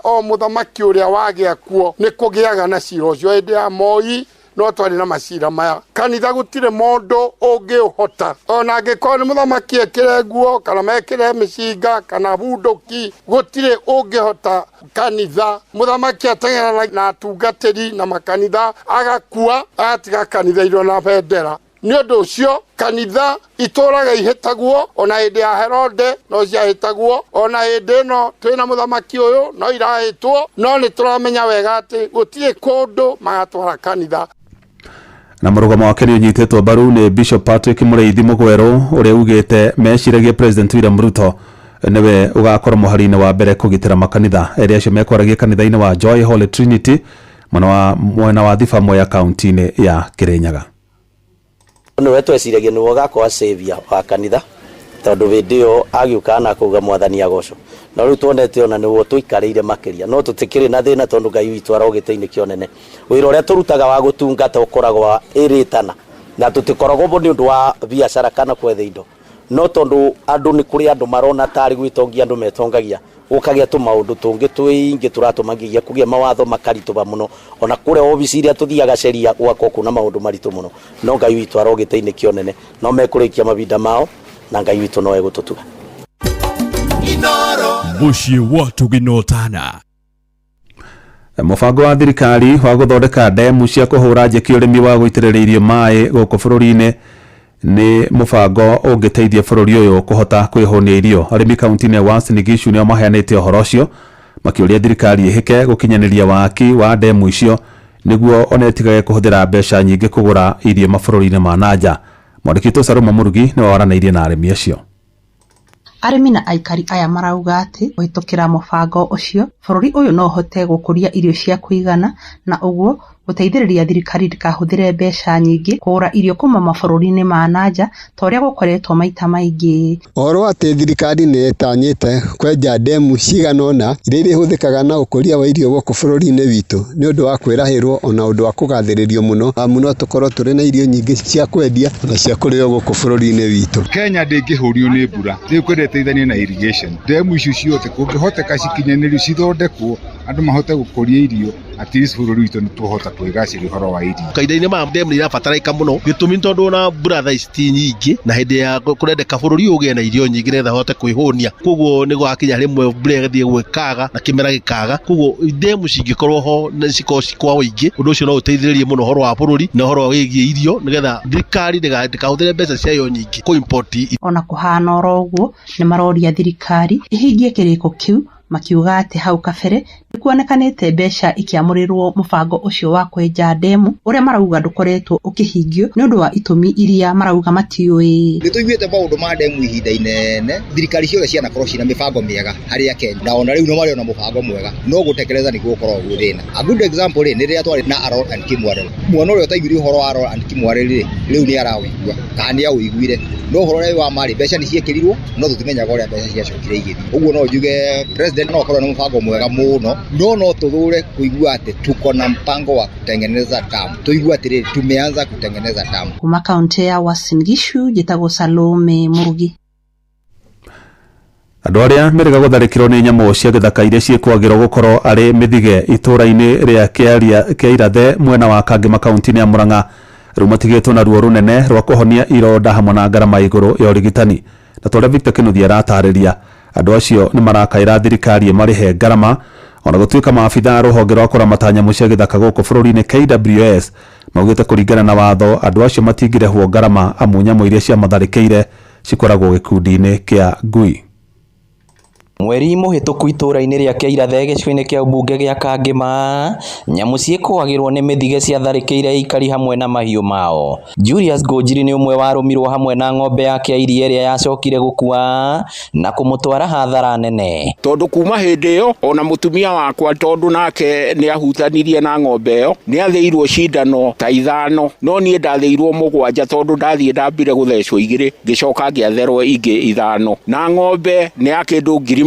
o mũthamaki ũrĩa wagĩa kuo nĩ kũgĩaga na cira ũcio. Hĩndĩ ya Moi no twarĩ na macira maya. Kanitha gũtirĩ mũndũ ũngĩũhota, ona angĩkorwo nĩ mũthamaki ekĩre nguo kana mekĩre mĩcinga kana bunduki, gũtirĩ ũngĩhota kanitha. Mũthamaki ateng'erana na atungatĩri na makanitha agakua agatiga kanitha irĩ na bendera. Nĩ ũndũ ũcio kanitha itũraga ihĩtagwo, ona hĩndĩ ya Herode no ciahĩtagwo, ona hĩndĩ ĩno twĩna mũthamaki ũyũ no irahĩtwo, no nĩ tũramenya wega atĩ gũtirĩ kũndũ magatwara kanitha. Na mũrũgamo wake nĩ ũnyitĩtwo mbaru nĩ Bishop Patrick Mũrĩithi Mũgwerũ ũrĩa ugĩte meciragia President William Ruto nĩwe ũgakorwo mũhari-inĩ wa mbere kũgitĩra makanitha. Erĩ acio mekwaragia kanitha-inĩ wa Joy Holy Trinity mwena wa Thiba Mwea kaunti-inĩ ya Kirinyaga. Nĩwe tweciragia nĩwe ũgakorwo savior wa kanitha tondũ hĩndĩ ĩyo agĩũkaga na akauga mwathani agocwo. No rĩu tuonete ona nĩwe tũikarĩire makĩria, no tũtikĩrĩ na thĩna tondũ Ngai witũ aro gĩtĩ-inĩ kĩa ũnene. Wĩra ũrĩa tũrutaga wa gũtungata ũkoragwo ĩrĩtana na tũtikoragwo bo nĩ ũndũ wa biacara kana kwetha indo, no tondũ andũ nĩ kũrĩ andũ marona tarĩ gwĩtongia andũ metongagia, gũkagĩa tũmaũndũ tũngĩ tũingĩ tũratũma nginya kũgĩa mawatho makaritũha mũno. Ona kũrĩa obici iria tũthiaga sheria gwakorwo kwĩna maũndũ maritũ mũno, no Ngai witũ aro gĩtĩ-inĩ kĩa ũnene, no mekũrĩkia mahinda mao na Ngai witũ no egũtũtuga. Mũciĩ wa Tũginotana. Mũbango wa thirikari wa gũthondeka ndemu cia kũhũra njeki ũrĩmi wa gũitĩrĩria irio maĩ gũkũ bũrũri-inĩ nĩ mũbango ũngĩteithia bũrũri ũyũ kũhota kwĩhũnia irio. Arĩmi kaunti-inĩ ya Uasin Gishu nĩo maheanĩte ũhoro ũcio makĩũria thirikari ĩhĩke gũkinyanĩria waki wa ndemu icio nĩguo ona ĩtigage kũhũthĩra mbeca nyingĩ kũgũra irio mabũrũri-inĩ ma nanja. Mwandĩki witũ Saloma Mũrugi nĩwe waranĩirie na arĩmi acio. Arĩmi na aikari aya marauga atĩ kũhĩtũkĩra mũbango ũcio bũrũri ũyũ no ũhote gũkũria irio cia kũigana na ũguo gũteithĩrĩria thirikari ndĩkahũthĩre mbeca nyingĩ kũgũra irio kuma mabũrũri-inĩ ma na nja ta ũrĩa gũkoretwo maita maingĩ. Ũhoro atĩ thirikari nĩ ĩtanyĩte kwenja ndemu cigana ũna iria irĩhũthĩkaga na ũkũria wa irio gũkũ bũrũri-inĩ witũ nĩ ũndũ wa kwĩrahĩrwo ona ũndũ wa kũgathĩrĩrio mũno amu no tũkorwo tũrĩ na irio nyingĩ cia kwendia ona cia kũrĩo gũkũ bũrũri-inĩ witũ. Kenya ndĩngĩhũrio nĩ mbura rĩu kwenda ĩteithanie na irrigation ndemu icio ciothe kũngĩhoteka cikinyanĩrio cithondekwo andũ mahote gũkũria irio at least bũrũri witũ nĩ tũhota kwĩgacĩria ũhoro wa irio. Kahinda-inĩ maya ndemu nĩ irabatarĩka mũno gĩtũmi nĩ tondũ ona mbura thaa ici ti nyingĩ na hĩndĩ ya kũrendeka bũrũri ũyũ ũgĩe na irio nyingĩ nĩgetha ũhote kwĩhũnia koguo nĩ gwakinya rĩmwe mbura ĩgathiĩ gwĩkaga na kĩmera gĩkaga koguo ndemu cingĩkorwo ho na cikorwo ci kwa ũingĩ ũndũ ũcio no ũteithĩrĩrie mũno ũhoro wa bũrũri na ũhoro wĩgiĩ irio nĩgetha thirikari ndĩkahũthĩre mbeca ciayo nyingĩ kũ import. Ona kũhana oro ũguo nĩ maroria thirikari ĩhingie kĩrĩko kĩu makiuga atĩ hau kabere nĩ kuonekanĩte mbeca ikĩamũrĩrwo mũbango ũcio wa kwenja ndemu ũrĩa marauga ndũkoretwo ũkĩhingio nĩ ũndũ wa itũmi iria marauga matiũĩ. Nĩ tũiguĩte maũndũ ma ndemu ihinda inene thirikari ciothe cianakorwo ciĩna mĩbango mĩega harĩ Akenya na ona rĩu nĩ marĩ ona mũbango mwega no gũtekeleza nĩguo gũkoragwo gwĩ thĩna. A good example rĩ nĩ rĩrĩa twarĩ na Arror and Kimwarer. Mwana ũrĩa ũtaiguire ũhoro wa Arror and Kimwarer rĩ rĩu nĩ arawĩigua kana nĩ aũiguire no ũhoro ũrĩa wĩ wa ma rĩ mbeca nĩ ciekĩrirwo no tũtimenyaga ũrĩa mbeca ciacokire igĩthiĩ. Ũguo no njuge president no akorwo na mũbango mwega mũno no no tũthũre kũigua atĩ tuko na mpango wa kutengeneza damu tũigue atĩrĩrĩ tumeanza kutengeneza damu. Kuma kaunti ya Uasin Gishu njĩtagwo Salome Mũrugi. Andũ arĩa merĩga gũtharĩkĩrwo nĩ nyamũ cia gĩthaka iria ciĩkwagĩrwo gũkorwo arĩ mĩthige itũũra-inĩ rĩa Kĩa Irathe mwena wa Kangema kaunti-inĩ ya Murang'a rĩu matigĩtwo na ruo rũnene rwa kũhonia ironda hamwe na ngarama ya igũrũ ya ũrigitani. Na ta ũrĩa Victor Kinuthia aratarĩria andũ acio nĩ marakaĩra thirikari ĩmarĩhe ngarama ona gũtuĩka maabitha a rũhonge rwa kũramata nyamũ cia gĩthaka gũkũ bũrũri-inĩ KWS maugĩte kũringana na watho andũ acio matingĩrĩhwo ngarama amu nyamũ iria ciamatharĩkĩire cikoragwo gĩkundi-inĩ kĩa ngui. Mweri mũhĩtũku itũũra-inĩ rĩa Kĩairathĩ gĩcigo-inĩ kĩa ũmbunge gĩa Kangema nyamũ ciĩkũagĩrwo nĩ mĩthige ciatharĩkĩire aikari hamwe na mahiũ mao. Julius Ngũnjiri nĩ ũmwe warũmirwo hamwe na ng'ombe yake ya iria ĩrĩa yacokire gũkua na kũmũtwara hathara nene. Tondũ kuma hĩndĩ ĩyo ona mũtumia wakwa tondũ nake nĩ ahutanirie na ng'ombe ĩyo nĩ athĩirwo cindano ta 5 no niĩ ndathĩirwo 7 tondũ ndathiĩ ndambire gũthecwo 2 ngĩcoka ngĩatherwo ingĩ 5 na ng'ombe nĩ ya kĩndũ 250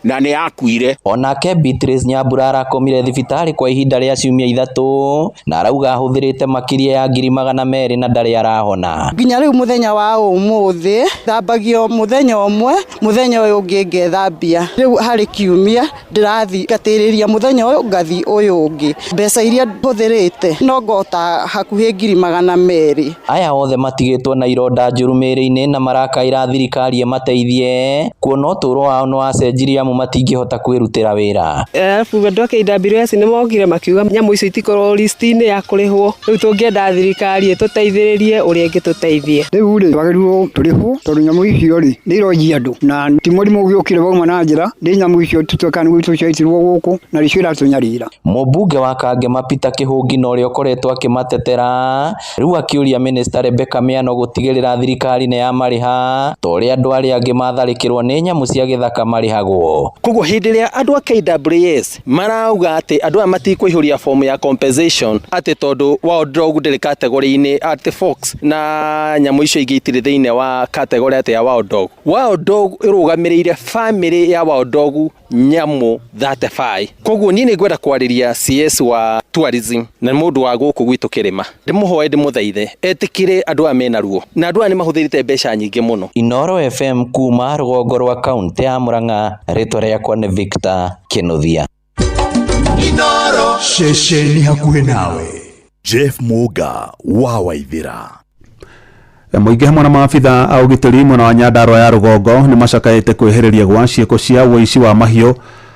na nĩ yakuire. Onake Beatrice Nyambura arakomire thibitarĩ kwa ihinda rĩa ciumia 3 na arauga ahũthĩrĩte makĩria ya 200,000 na ndarĩ arahona. Nginya rĩu mũthenya wa ũmũthĩ thambagio mũthenya ũmwe mũthenya ũyũ ũngĩ ngethambia rĩu harĩ kiumia ndĩrathiĩ ngatĩrĩria mũthenya ũyũ ngathiĩ ũyũ ũngĩ mbeca iria hũthĩrĩte no ngota hakuhĩ 200,000. Aya othe matigĩtwo na ironda njũru mĩĩrĩ-inĩ na marakaĩra thirikari ĩmateithie kuona ũtũũro wao nĩ wacenjirie amu matingĩhota kwĩrutĩra wĩra. Arabu andũ a KWS nĩ mokire makiuga nyamũ icio itikorwo list-inĩ ya kũrĩhwo rĩu tũngĩenda thirikari ĩtũteithĩrĩrie ũrĩa ĩngĩtũteithia. Rĩu rĩ twagĩrĩirwo tũrĩhwo tondũ nyamũ icio rĩ nĩ ironjia andũ na ti mũrimũ ũgĩũkire wauma na njĩra nĩ nyamũ icio tũtuĩka nĩ gwitũ ciaitirwo gũkũ na nĩcio iratũnyarira. Mũmbunge wa Kangema Peter Kĩhũngi na ũrĩa ũkoretwo akĩmatetera rĩu akĩũria Minister Rebecca Miano gũtigĩrĩra thirikari nĩ yamarĩha ta ũrĩa andũ arĩa angĩ matharĩkĩrwo nĩ nyamũ cia gĩthaka marĩhagwo. Koguo hĩndĩ ĩrĩa andũ a KWS marauga atĩ andũ aya matikũihũria fomu ya compensation atĩ tondũ wild dog ndĩrĩ category-inĩ atĩ fox na nyamũ icio ingĩ itirĩ thĩinĩ wa category atĩ ya wild dog. Wild dog ĩrũgamĩrĩire family ya wild dog nyamũ 35. Koguo niĩ nĩngwenda kwarĩria CS wa tourism na mũndũ wa gũkũ gwitũ kĩrĩma ndĩmũhoe ndĩmũthaithe etĩkĩre andũ aya mena ruo na andũ aya nĩmahũthĩrĩte mbeca nyingĩ mũno. Inooro FM kuma rũgongo rwa kaunti ya Murang'a rĩtwa rĩakwa nĩ Victor Kinuthia. Inooro ceceni hakuhĩ nawe. Jeff Muga wa Waithira. Mũingĩ hamwe na maabitha a ũgitĩri mwena wa Nyandarua ya rũgongo nĩ macakaĩte kwĩhĩrĩria gwa ciĩko cia ũici wa mahiũ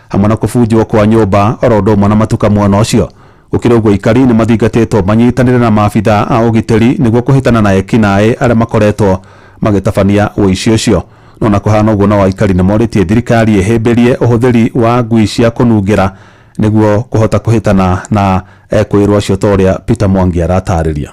hamwe na kũbunjwo kwa nyũmba oro ũndũ ũmwe na matuka mwena ũcio. Gũkĩrĩ ũguo aikari nĩ mathingatĩtwo manyitanĩre na maabitha a ũgitĩri nĩguo kũhĩtana na ekinaĩ arĩa makoretwo magĩtabania ũici ũcio. No na kũhana ũguo no aikari nĩ morĩtie thirikari ĩhĩmbĩrie ũhũthĩri wa ngui cia kũnungĩra nĩguo kũhota kũhĩtana na ekũĩrwo acio ta ũrĩa Peter Mwangi aratarĩria.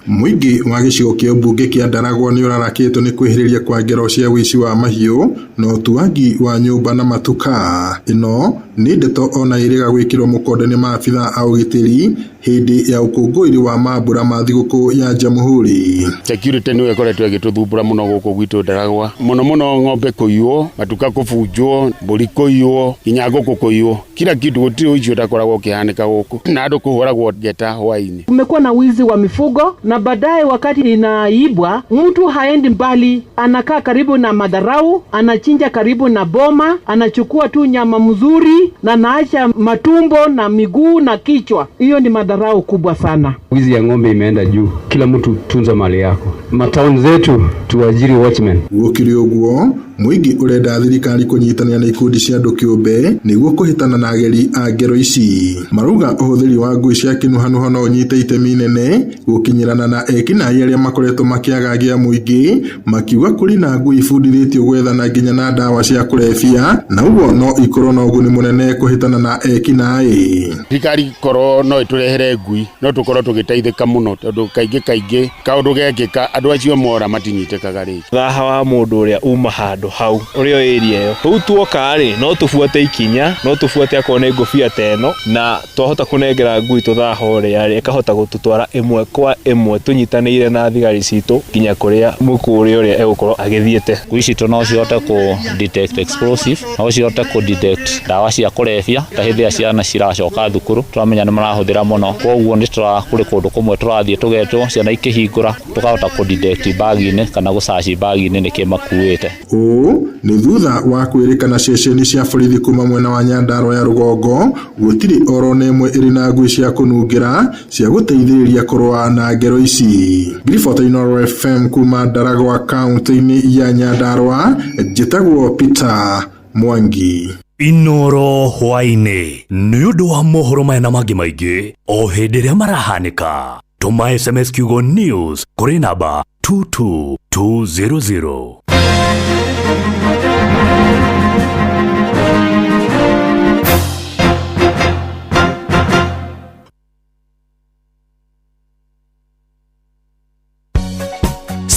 Mũingĩ wa gĩcigo kĩa ũmbunge kĩa Ndaragwa nĩũrarakĩtwo nĩ kwĩhĩrĩria kwa ngero cia ũici wa mahiũ na ũtuangi wa nyũmba na matuka. Ĩno nĩ ndeto ona ĩrĩga gwĩkĩrwo mũkonde nĩ maabithaa a ũgitĩri hĩndĩ ya ũkũngũĩri wa mambura ma thigũkũ ya Jamhuri. Security nĩyo ĩkoretwo ĩgĩtũthumbũra mũno gũkũ gwitũ Ndaragwa, mũno mũno ng'ombe kũiywo, matuka kũbunjwo, mbũri kũiywo, nginya ngũkũ kũiywo, kila kitu, gũtirĩ ũici ũtakoragwo ũkĩhanĩka gũkũ, na andũ kũhũragwo ngeta hwaĩ-inĩ. Kumekuwa na wizi wa mifugo na baadaye wakati inaibwa mtu haendi mbali, anakaa karibu na madharau, anachinja karibu na boma, anachukua tu nyama mzuri na anaacha matumbo na miguu na kichwa. Hiyo ni madharau kubwa sana. Wizi ya ng'ombe imeenda juu, kila mtu tunza mali yako. Matauni zetu tuajiri watchmen. Gũkĩrĩ ũguo mũingĩ ũrenda thirikari kũnyitanĩra na ikundi cia andũ kĩũmbe nĩguo kũhĩtana na ageri a ngero ici. Marauga ũhũthĩri wa ngui cia kĩnuhanuha no ũnyite itemi inene gũkinyĩrana na ekinaĩ arĩa makoretwo makĩagagia mũingĩ, makiuga kũrĩ na ngui ibundithĩtio gwethana nginya na ndawa cia kũrebia na ũguo no ikorwo na ũguni mũnene kũhĩtana na ekinaĩ. Thirikari korwo no ĩtũrehere ngui no tũkorwo tũgĩteithĩka mũno, tondũ kaingĩ kaingĩ kaũndũ gekĩka andũ acio mora matinyitĩkaga rĩngĩ. Thaha wa mũndũ ũrĩa uma handũ hau ũrĩa area ĩyo rĩu tuoka rĩ no tũbuate ikinya, no tũbuate akorwo nĩ ngũbia ta ĩno, na twahota kũnengera ngui tũthaha ũrĩa rĩ ĩkahota gũtũtwara ĩmwe kwa ĩmwe tũnyitanĩire na thigari citũ nginya kũrĩa mũkũrĩ ũrĩa egũkorwo agĩthiĩte. Ngui citũ no cihote kũ detect explosive, no cihote kũ detect ndawa cia kũrebia ta hĩndĩ ĩrĩa ciana ciracoka thukuru tũramenya nĩ marahũthĩra mũno, koguo nĩ kũrĩ kũndũ kũmwe tũrathiĩ tũgetwo ciana ikĩhingũra tũkahota kũ detect bagi-inĩ kana gũcaci bagi-inĩ nĩkĩ makuĩte. Ũũ nĩ thutha wa kwĩrĩkana ceceni cia borithi kuma mwena wa Nyandarua ya rũgongo gũtirĩ oro na ĩmwe ĩrĩ na ngui cia kũnungĩra cia gũteithĩrĩria kũrũa na ngero ici. Ngiribota Inooro FM kuma Ndaragwa kaunti-inĩ ya Nyandarua, njĩtagwo Peter Mwangi. Inooro hwaĩ-inĩ nĩ ũndũ wa mohoro maya na mangĩ maingĩ o hĩndĩ ĩrĩa marahanĩka. Tũma SMS kiugo news kũrĩ namba 22200.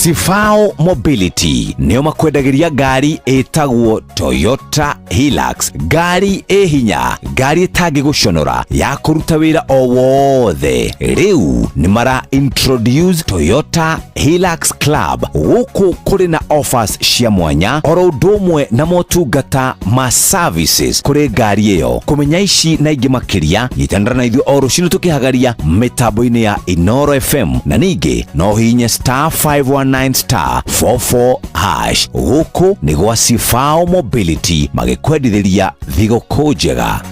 Sifao Mobility nĩo makwendagĩria ngari ĩtagwo Toyota Hilux, ngari ĩ hinya, ngari ĩtangĩgũconora ya kũruta wĩra o wothe. Rĩu nĩ mara introduce Toyota Hilux Club gũkũ kũrĩ na offers cia mwanya oro ũndũ ũmwe na motungata ma services kũrĩ ngari ĩyo. Kũmenya ici na ingĩ makĩria nyitanĩra na ithuĩ o rũcinĩ tũkĩhagaria mĩtambo-inĩ ya Inooro FM, na ningĩ no ũhihinye star 519 star 44 hash. Gũkũ nĩ gwa Sifao Mobility magĩkwendithĩria thigũkũ njega.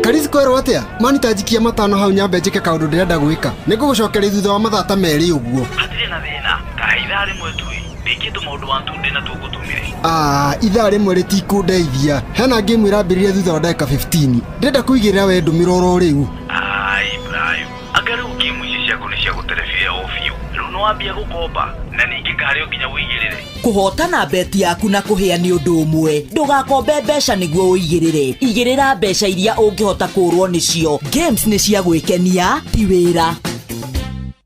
Karizi kwerwo atia mani ta njikia matano hau nyambe njike kaundu ndirenda gwika nĩngũgũcokeria thutha wa mathaa ta merĩ ũguo. Hatirĩ na thĩna kahe ithaa rĩmwe tu ndĩkie tũmaũndũ wa ntunde na tũngũtũmire. Ithaa rĩmwe rĩtikũndeithia, hena ngĩmu ĩrambĩrĩria thutha wa ndagĩka 15 ndĩrenda kũigĩrĩra we ndũmĩro oro rĩu. Ai Brayo, anga rĩu ngĩmu ici ciaku nĩ cia gũterebia o biũ, rĩu nĩwambia gũkomba na ningĩ karĩ o nginya ũigĩrĩre. Kũhotana beti yaku na kũhĩa nĩ ũndũ ũmwe, ndũgakombe mbeca nĩguo ũigĩrĩre, igĩrĩra mbeca iria ũngĩhota kũũrwo nĩcio. Games nĩ cia gwĩkenia ti wĩra.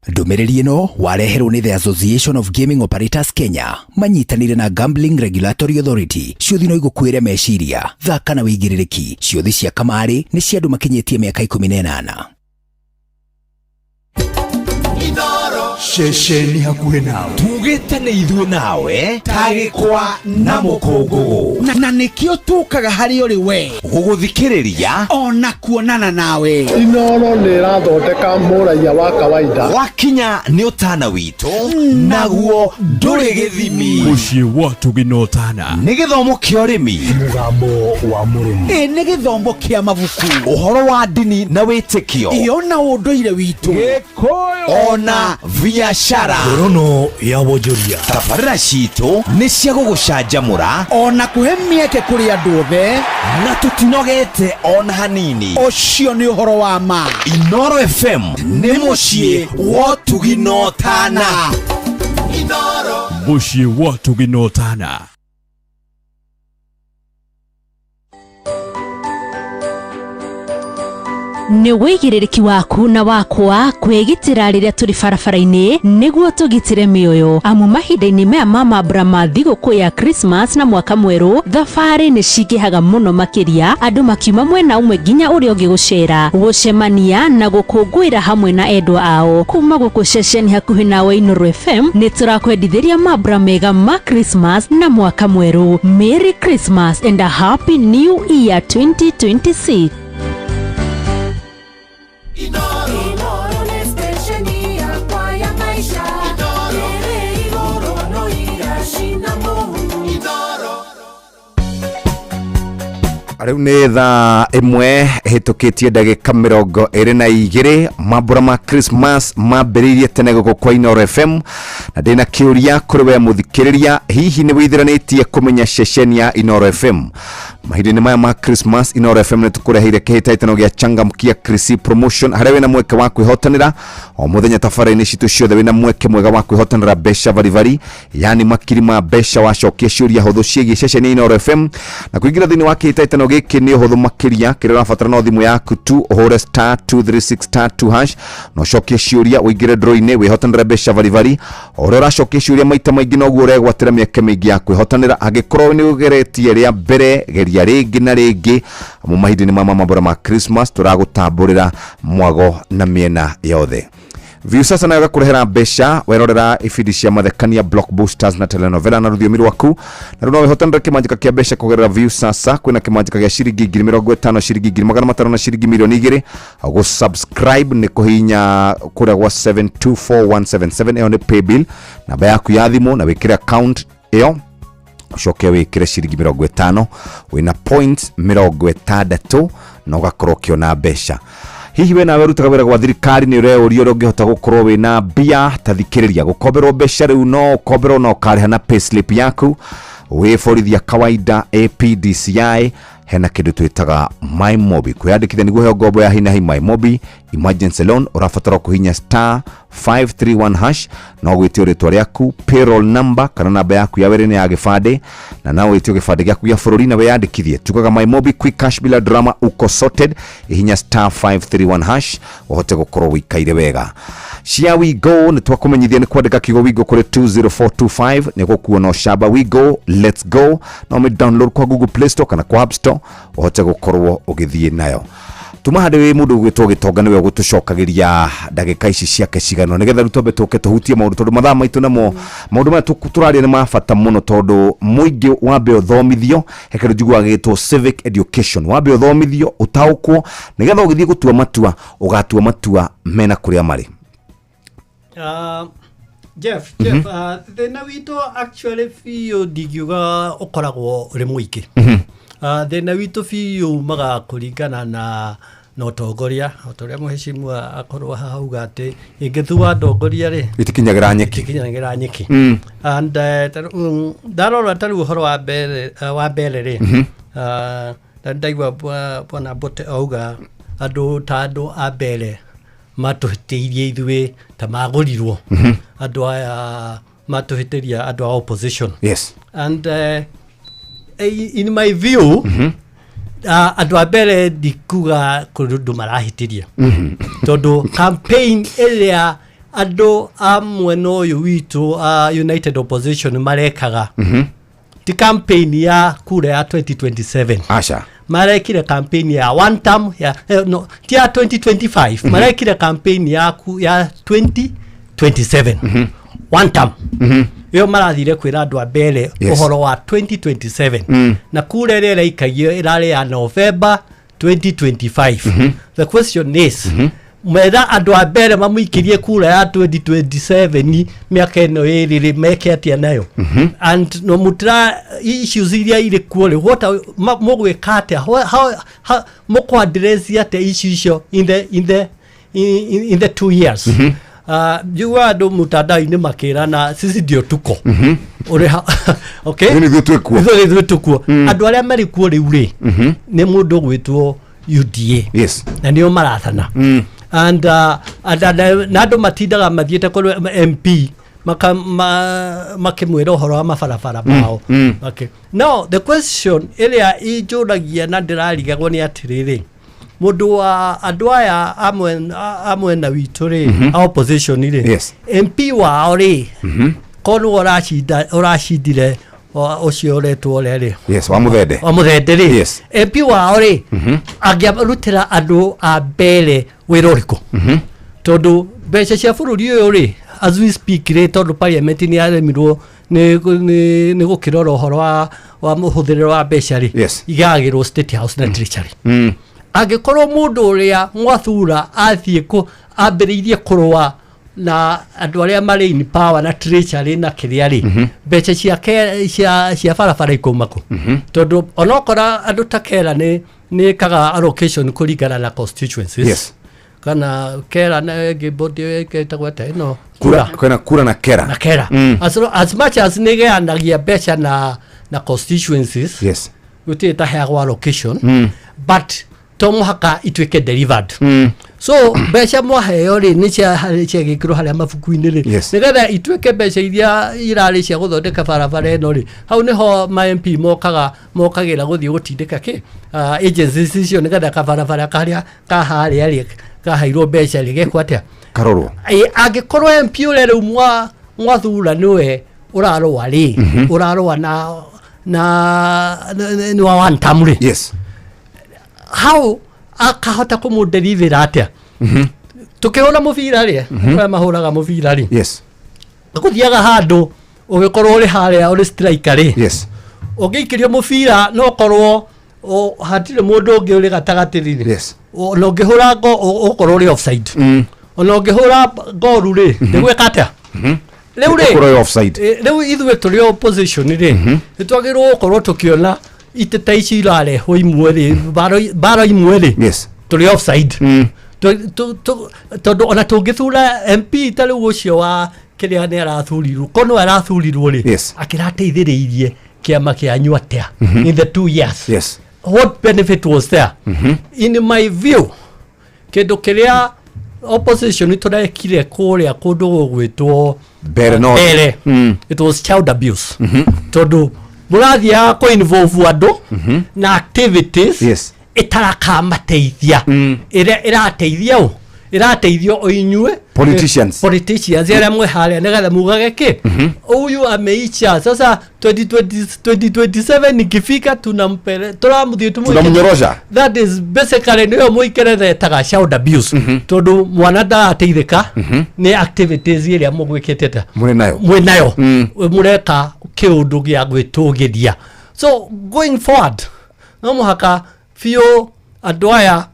Ndũmĩrĩri ĩno wareherwo nĩ The Association of Gaming Operators Kenya manyitanĩire na Gambling Regulatory Authority. Ciũthi no igũkuĩre meciria, thaka na wĩigĩrĩrĩki. Ciũthi cia kamarĩ nĩ cia andũ makinyĩtie mĩaka 18. Ceceni hakuhĩ nawe tugĩte nĩ ithuĩ nawe tagĩkwa na mũkũngũgũ, na nĩkĩo tũkaga harĩ ũrĩ we gũgũthikĩrĩria ona kuonana nawe. Inooro nĩ ĩrathondeka mũraiya wa kawaida. Wakinya nĩ ũtana witũ naguo ndũrĩ gĩthimi. Mũciĩ wa Tũgina Ũtana nĩ gĩthomo kĩa ũrĩmi, mũgambo wa mũrĩmi, ĩ nĩ gĩthomo kĩa mabuku, ũhoro wa ndini na wĩtĩkio, ĩyo na ũndũire witũ, Gĩkũyũ ona biashara, ngorono ya wonjoria. Tabarĩra citũ nĩ cia gũgũcanjamũra ona kũhe mĩeke kũrĩ andũ othe, na tũtinogete ona hanini. Ũcio nĩ ũhoro wa ma. Inooro FM nĩ mũciĩ wa ũtugi na ũtana. Mũciĩ wa ũtugi na ũtana. Nĩ wĩigĩrĩrĩki waku na wakwa kwĩgitĩra rĩrĩa tũrĩ barabara-inĩ nĩguo tũgitĩre mĩoyo, amu mahinda-inĩ maya ma mambura ma thigũkũ ya Christmas na mwaka mwerũ, thabarĩ nĩ cingĩhaga mũno makĩria, andũ makiuma mwena ũmwe nginya ũrĩa ũngĩ gũcera, gũcemania na gũkũngũĩra hamwe na endwa ao. Kuma gũkũ ceceni hakuhĩ nawe Inooro FM nĩ tũrakwendithĩria mambura mega ma Christmas na mwaka mwerũ. Merry Christmas and a Happy New Year 2026. Inooro nĩ stesheni yakwa ya maisha ĩrĩ igũrũ no iracina mũhu. Rĩu nĩ thaa 1 ĩhĩtũkĩtie ndagĩka 22. Mambura ma Christmas mambĩrĩirie tene gũkũ kwa Inooro FM, na ndĩna kĩũria kũrĩ we mũthikĩrĩria: hihi nĩ wĩithĩranĩtie kũmenya ceceni ya Inooro FM? Mahinda-inĩ maya ma Christmas, Inooro FM nĩ tũkũreheire kĩhĩtahĩtano gĩa Changamkia Chrissy Promotion, harĩa wĩna mweke wa kwĩhotanĩra o mũthenya tabarĩra-inĩ citũ ciothe. Wĩna mweke mwega wa kwĩhotanĩra mbeca baribari, yani makiri ma mbeca, wacokia ciũria hũthũ ciĩgiĩ ceceni ya Inooro FM. Na kũingĩra thĩinĩ wa kĩhĩtahĩtano gĩkĩ nĩ ũhũthũ makĩria. Kĩrĩa ũrabatara no thimũ yaku tu, ũhũre *236*2# na ũcokie ciũria, ũingĩre draw-inĩ, wĩhotanĩre mbeca baribari. O ũrĩa ũracokia ciũria maita maingĩ, noguo ũregwatĩra mĩeke mĩingĩ ya kwĩhotanĩra. Angĩkorwo nĩ ũgeretie rĩa mbere, geria rĩngĩ na rĩngĩ, amu mahinda-inĩ ma mambura ma Christmas tũragũtambũrĩra mwago na mĩena yothe. Viusasa nayo gakũrehera mbeca werorera ibindi cia mathekania, blockbusters na telenovela na rũthiomi rwaku. Na rĩu no wĩhotanĩre kĩmanjĩka kĩa mbeca kũgerera Viusasa. Kwĩna kĩmanjĩka gĩa ciringi 50,000, ciringi 500,000 na ciringi 2,000,000. Gũ subscribe nĩ kũhihinya kũrĩa gwa 724177, ĩyo nĩ paybill namba yaku ya thimũ, na wĩkĩre account ĩyo, ũcoke wĩkĩre ciringi 50, wĩna points 60, na ũgakorwo ũkĩona mbeca. Hihi we nawe ũrutaga wĩra gwa thirikari nĩ ũreũria ũrĩa ũngĩhota gũkorwo wĩna mbia? Ta thikĩrĩria, gũkomberwo mbeca rĩu no ũkomberwo na ũkarĩha na payslip yaku. Wĩ borithi ya kawaida, APDCI, hena kĩndũ twĩtaga MyMobi. Kwĩyandĩkithia nĩguo heo ngombo ya hinahi MyMobi emergency loan, ũrabatara kũhinya *531# no gwĩtio rĩtwa rĩaku, payroll number kana namba yaku ya wĩra-inĩ ya gĩbandĩ, na no wĩtio gĩbandĩ gĩaku gĩa bũrũri na wĩyandĩkithie. Tugaga MyMobi, quick cash bila drama, uko sorted. Ihinya *531# ũhote gũkorwo wĩikaire wega. Cia Wigo nĩ twakũmenyithia nĩ kwandĩka kiugo Wigo kũrĩ 20425 nĩ gũkuona ũcamba. Wigo, let's go. No ũmĩ download kwa Google Play Store kana kwa App Store ũhote gũkorwo ũgĩthiĩ nayo. Tuma handĩ wĩ mũndũ ũgwĩtwo Gĩtonga, nĩwe ũgũtũcokagĩria ndagĩka ici ciake cigana, nĩgetha rĩu twambe tũke tũhutie maũndũ, tondũ mathaa maitũ namo maũndũ maya tũraria nĩ ma bata mũno, tondũ mũingĩ wambe ũthomithio. He kĩndũ njiguaga gĩgĩtwo civic education. Wambe ũthomithio, ũtaũkwo, nĩgetha ũgĩthiĩ gũtua matua, ũgatua matua mena kũrĩa marĩ. Jeff, Jeff, thĩna witũ actually biũ ndingiuga ũkoragwo ũrĩ mũingĩ. Thĩna witũ biũ umaga kũringana na ũtongoria, o ta ũrĩa mũhecimua akorwo haha auga atĩ ingĩthua ndongoria rĩ, itikinyagĩra nyeki. Itikinyagĩra nyeki. And ndarora ta rĩu ũhoro wa mbere rĩ, na ndaigua bwana Mbote auga andũ ta andũ a mbere matũhĩtĩirie ithuĩ ta magũrirwo, andũ aya matũhĩtĩria, andũ a opposition. And in my view, andũ a mbere ndikuga kũrĩ ũndũ marahĩtĩria, tondũ campaign ĩrĩa andũ a mwena ũyũ witũ a United Opposition marekaga ti campaign ya kura ya 2027. Aca. Marekire campaign ya one term ya no, ti ya 2025. Marekire campaign ya 2027, one term ĩyo marathire kwĩra andũ a mbere ũhoro wa 2027, na kura ĩrĩa ĩraikagio ĩrarĩ ya November 2025. The question is, mera andũ a mbere mamũikĩrie kura ya 2027 mĩaka ĩno ĩrĩ rĩ, meke atĩa nayo? And no mũtira issues iria irĩ kuo rĩ, what mũgwĩka atĩa? Mũkũ address atĩa issue icio in the 2 years? Njiguaga andũ mtandao-inĩ makĩrana sisi ndio tuko. Okay. Ithuĩ nĩithuĩ twĩ kuo. Ithuĩ nĩithuĩ tũkuo. Andũ arĩa marĩ kuo rĩu rĩ, nĩ mũndũ ũgwĩtwo UDA, na nĩo marathana. And na andũ matindaga mathiĩte kũrĩ MP makĩmwĩra ũhoro wa mabarabara mao. Okay. Now the question ĩrĩa injũragia na ndĩrarigagwo nĩ atĩrĩrĩ, Mũndũ wa andũ aya a mwena witũ rĩ, a opposition rĩ, MP wao rĩ, korwo ũracindire ũcio ũretwo ũrĩa rĩ, Yes, wa Muthende. Wa Muthende rĩ, MP wao rĩ, angĩarutĩra andũ a mbere wĩra ũrĩkũ? Tondũ mbeca cia bũrũri ũyũ rĩ, as we speak rĩ, tondũ parliament nĩ yaremirwo nĩ gũkĩrora ũhoro wa mũhũthĩrĩre wa mbeca rĩ, igagĩrwo State House na Treasury. Angĩkorwo mũndũ ũrĩa mwathura athiĩ kũ ambĩrĩirie kũrũa na andũ arĩa marĩ in power na Treasury na kĩrĩa rĩ, mbeca cia barabara ikauma kũ? Tondũ onokora andũ ta kera nĩ ĩkaga allocation kũringana na constituencies. Kana kera na ĩngĩ body ĩtagwo atĩa ĩno? Kura, kwĩna kura na kera. Na kera. As much as nĩ ĩgayanagia mbeca na constituencies, gũtirĩ ĩtaheagwo allocation, but to mũhaka ituĩke delivered. So mbeca mwaheo rĩ, nĩ ciagĩkĩrwo harĩa mabuku-inĩ rĩ, nĩgetha ituĩke mbeca iria irarĩ cia gũthondeka barabara ĩno rĩ, hau nĩho ma MP mokaga mokagĩra gũthiĩ gũtindĩka kĩ agencies icio, nĩgetha kabarabara karĩa ka harĩa rĩ kaheirwo mbeca rĩ gekwo atĩa? Karorwo. Angĩkorwo MP ũrĩa rĩu mwathura nĩwe ũrarũa rĩ, ũrarũa na nĩ wa one term rĩ, hau akahota kũmũderivĩra atĩa? Tũkĩhũra mũbira rĩ, arĩa mahũraga mũbira rĩ, gũthiaga handũ ũgĩkorwo ũrĩ harĩa ũrĩ striker rĩ, ũngĩikĩrio mũbira no ũkorwo hatirĩ mũndũ ũngĩ ũrĩ gatagatĩ rĩ, ona ũngĩhũra ũkorwo ũrĩ offside, ona ũngĩhũra ngoru rĩ, ndĩgwĩka atĩa rĩu rĩ? Ũkorwo wĩ offside. Rĩu ithuĩ tũrĩ opposition rĩ, nĩ twagĩrĩirwo gũkorwo tũkĩona itĩ ta ici irarehwo imwe rĩ, mbara imwe rĩ, tũrĩ offside. Tondũ ona tũngĩthura MP ta rĩu ũcio wa kĩrĩa nĩ arathurirwo, korwo nĩwe arathurirwo rĩ, akĩrateithĩrĩirie kĩama kĩanyu atĩa in the 2 years? What benefit was there? In my view, kĩndũ kĩrĩa opposition tũrekire kũrĩa kũndũ gũgwĩtwo Mbere North. Mbere, it was child abuse, tondũ mũrathiaga kũ involve andũ na activities ĩtarakamateithia, ĩrĩa ĩrateithia ũ, ĩrateithio o inyuĩ Politicians. Politicians arĩa mwĩ harĩa, nĩgetha mugage kĩ huyu ameicha sasa 2020 2027 ikifika tunampele turamuthiĩ Tunamnyorosha. That is basically nĩyo mũikerere etaga child abuse, tondũ mwana ndarateithĩka nĩ activities ĩrĩa mũgwĩkĩte ta Mũrĩ nayo. Mwĩ nayo, mũreka kĩũndũ gĩa gwĩtũgĩria. So going forward, no mũhaka biũ andũ aya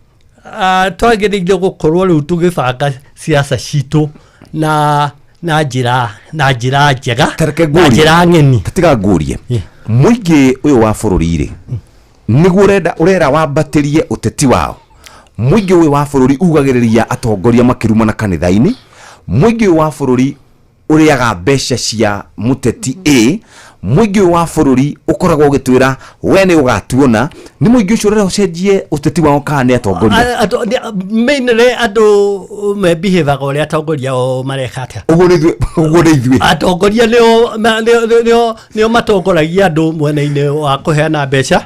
twagĩrĩire gũkorwo rĩu tũgĩbanga siasa citũ na njĩra njega, na njĩra ng'eni. Tiga ngurie, mũingĩ ũyũ wa bũrũri rĩ, nĩguo ũrenda ũrera wambatĩrie ũteti wao. Mũingĩ ũyũ wa bũrũri ugagĩrĩria atongoria makĩrumana kanitha-inĩ. Mũingĩ ũyũ wa bũrũri ũrĩaga mbeca cia mũteti A. Mũingĩ ũyũ wa bũrũri ũkoragwo ũgĩtwĩra we nĩ ũgatuona. Nĩ mũingĩ ũcio ũrera ũcenjie ũteti wao kana nĩ atongoria? Mainly andũ mebehavaga ũrĩa atongoria ao mareka atĩa. Ũguo nĩ ithuĩ, ũguo nĩ ithuĩ. Atongoria nĩo matongoragia andũ mwena-inĩ wa kũheana mbeca,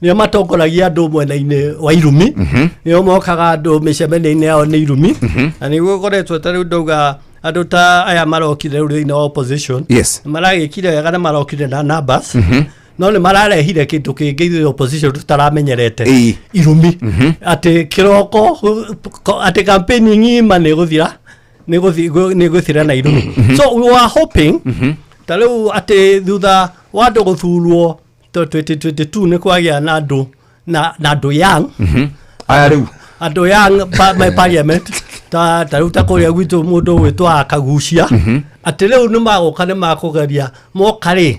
nĩo matongoragia andũ mwena-inĩ wa irumi, nĩo mokaga andũ mĩcemanio-inĩ yao nĩ irumi. Na nĩguo ũkoretwo ta rĩu ndauga andũ ta aya marokire rĩu thĩinĩ wa opposition, maragĩkire wega na marokire na numbers, no nĩ mararehire kĩndũ kĩngĩ ithuĩ opposition tũtaramenyerete, irumi, atĩ kĩroko atĩ campaign ng'ima nĩ gũthira nĩ gũthira na irumi. So we were hoping ta rĩu atĩ thutha wa andũ gũthurwo to 2022 nĩ kwagĩa na andũ na andũ young. Aya rĩu andũ young me parliament ta rĩu ta kũrĩa gwitũ mũndũ gwĩtwo Akagucia, atĩ rĩu nĩ magũka, nĩ makũgeria moka rĩ,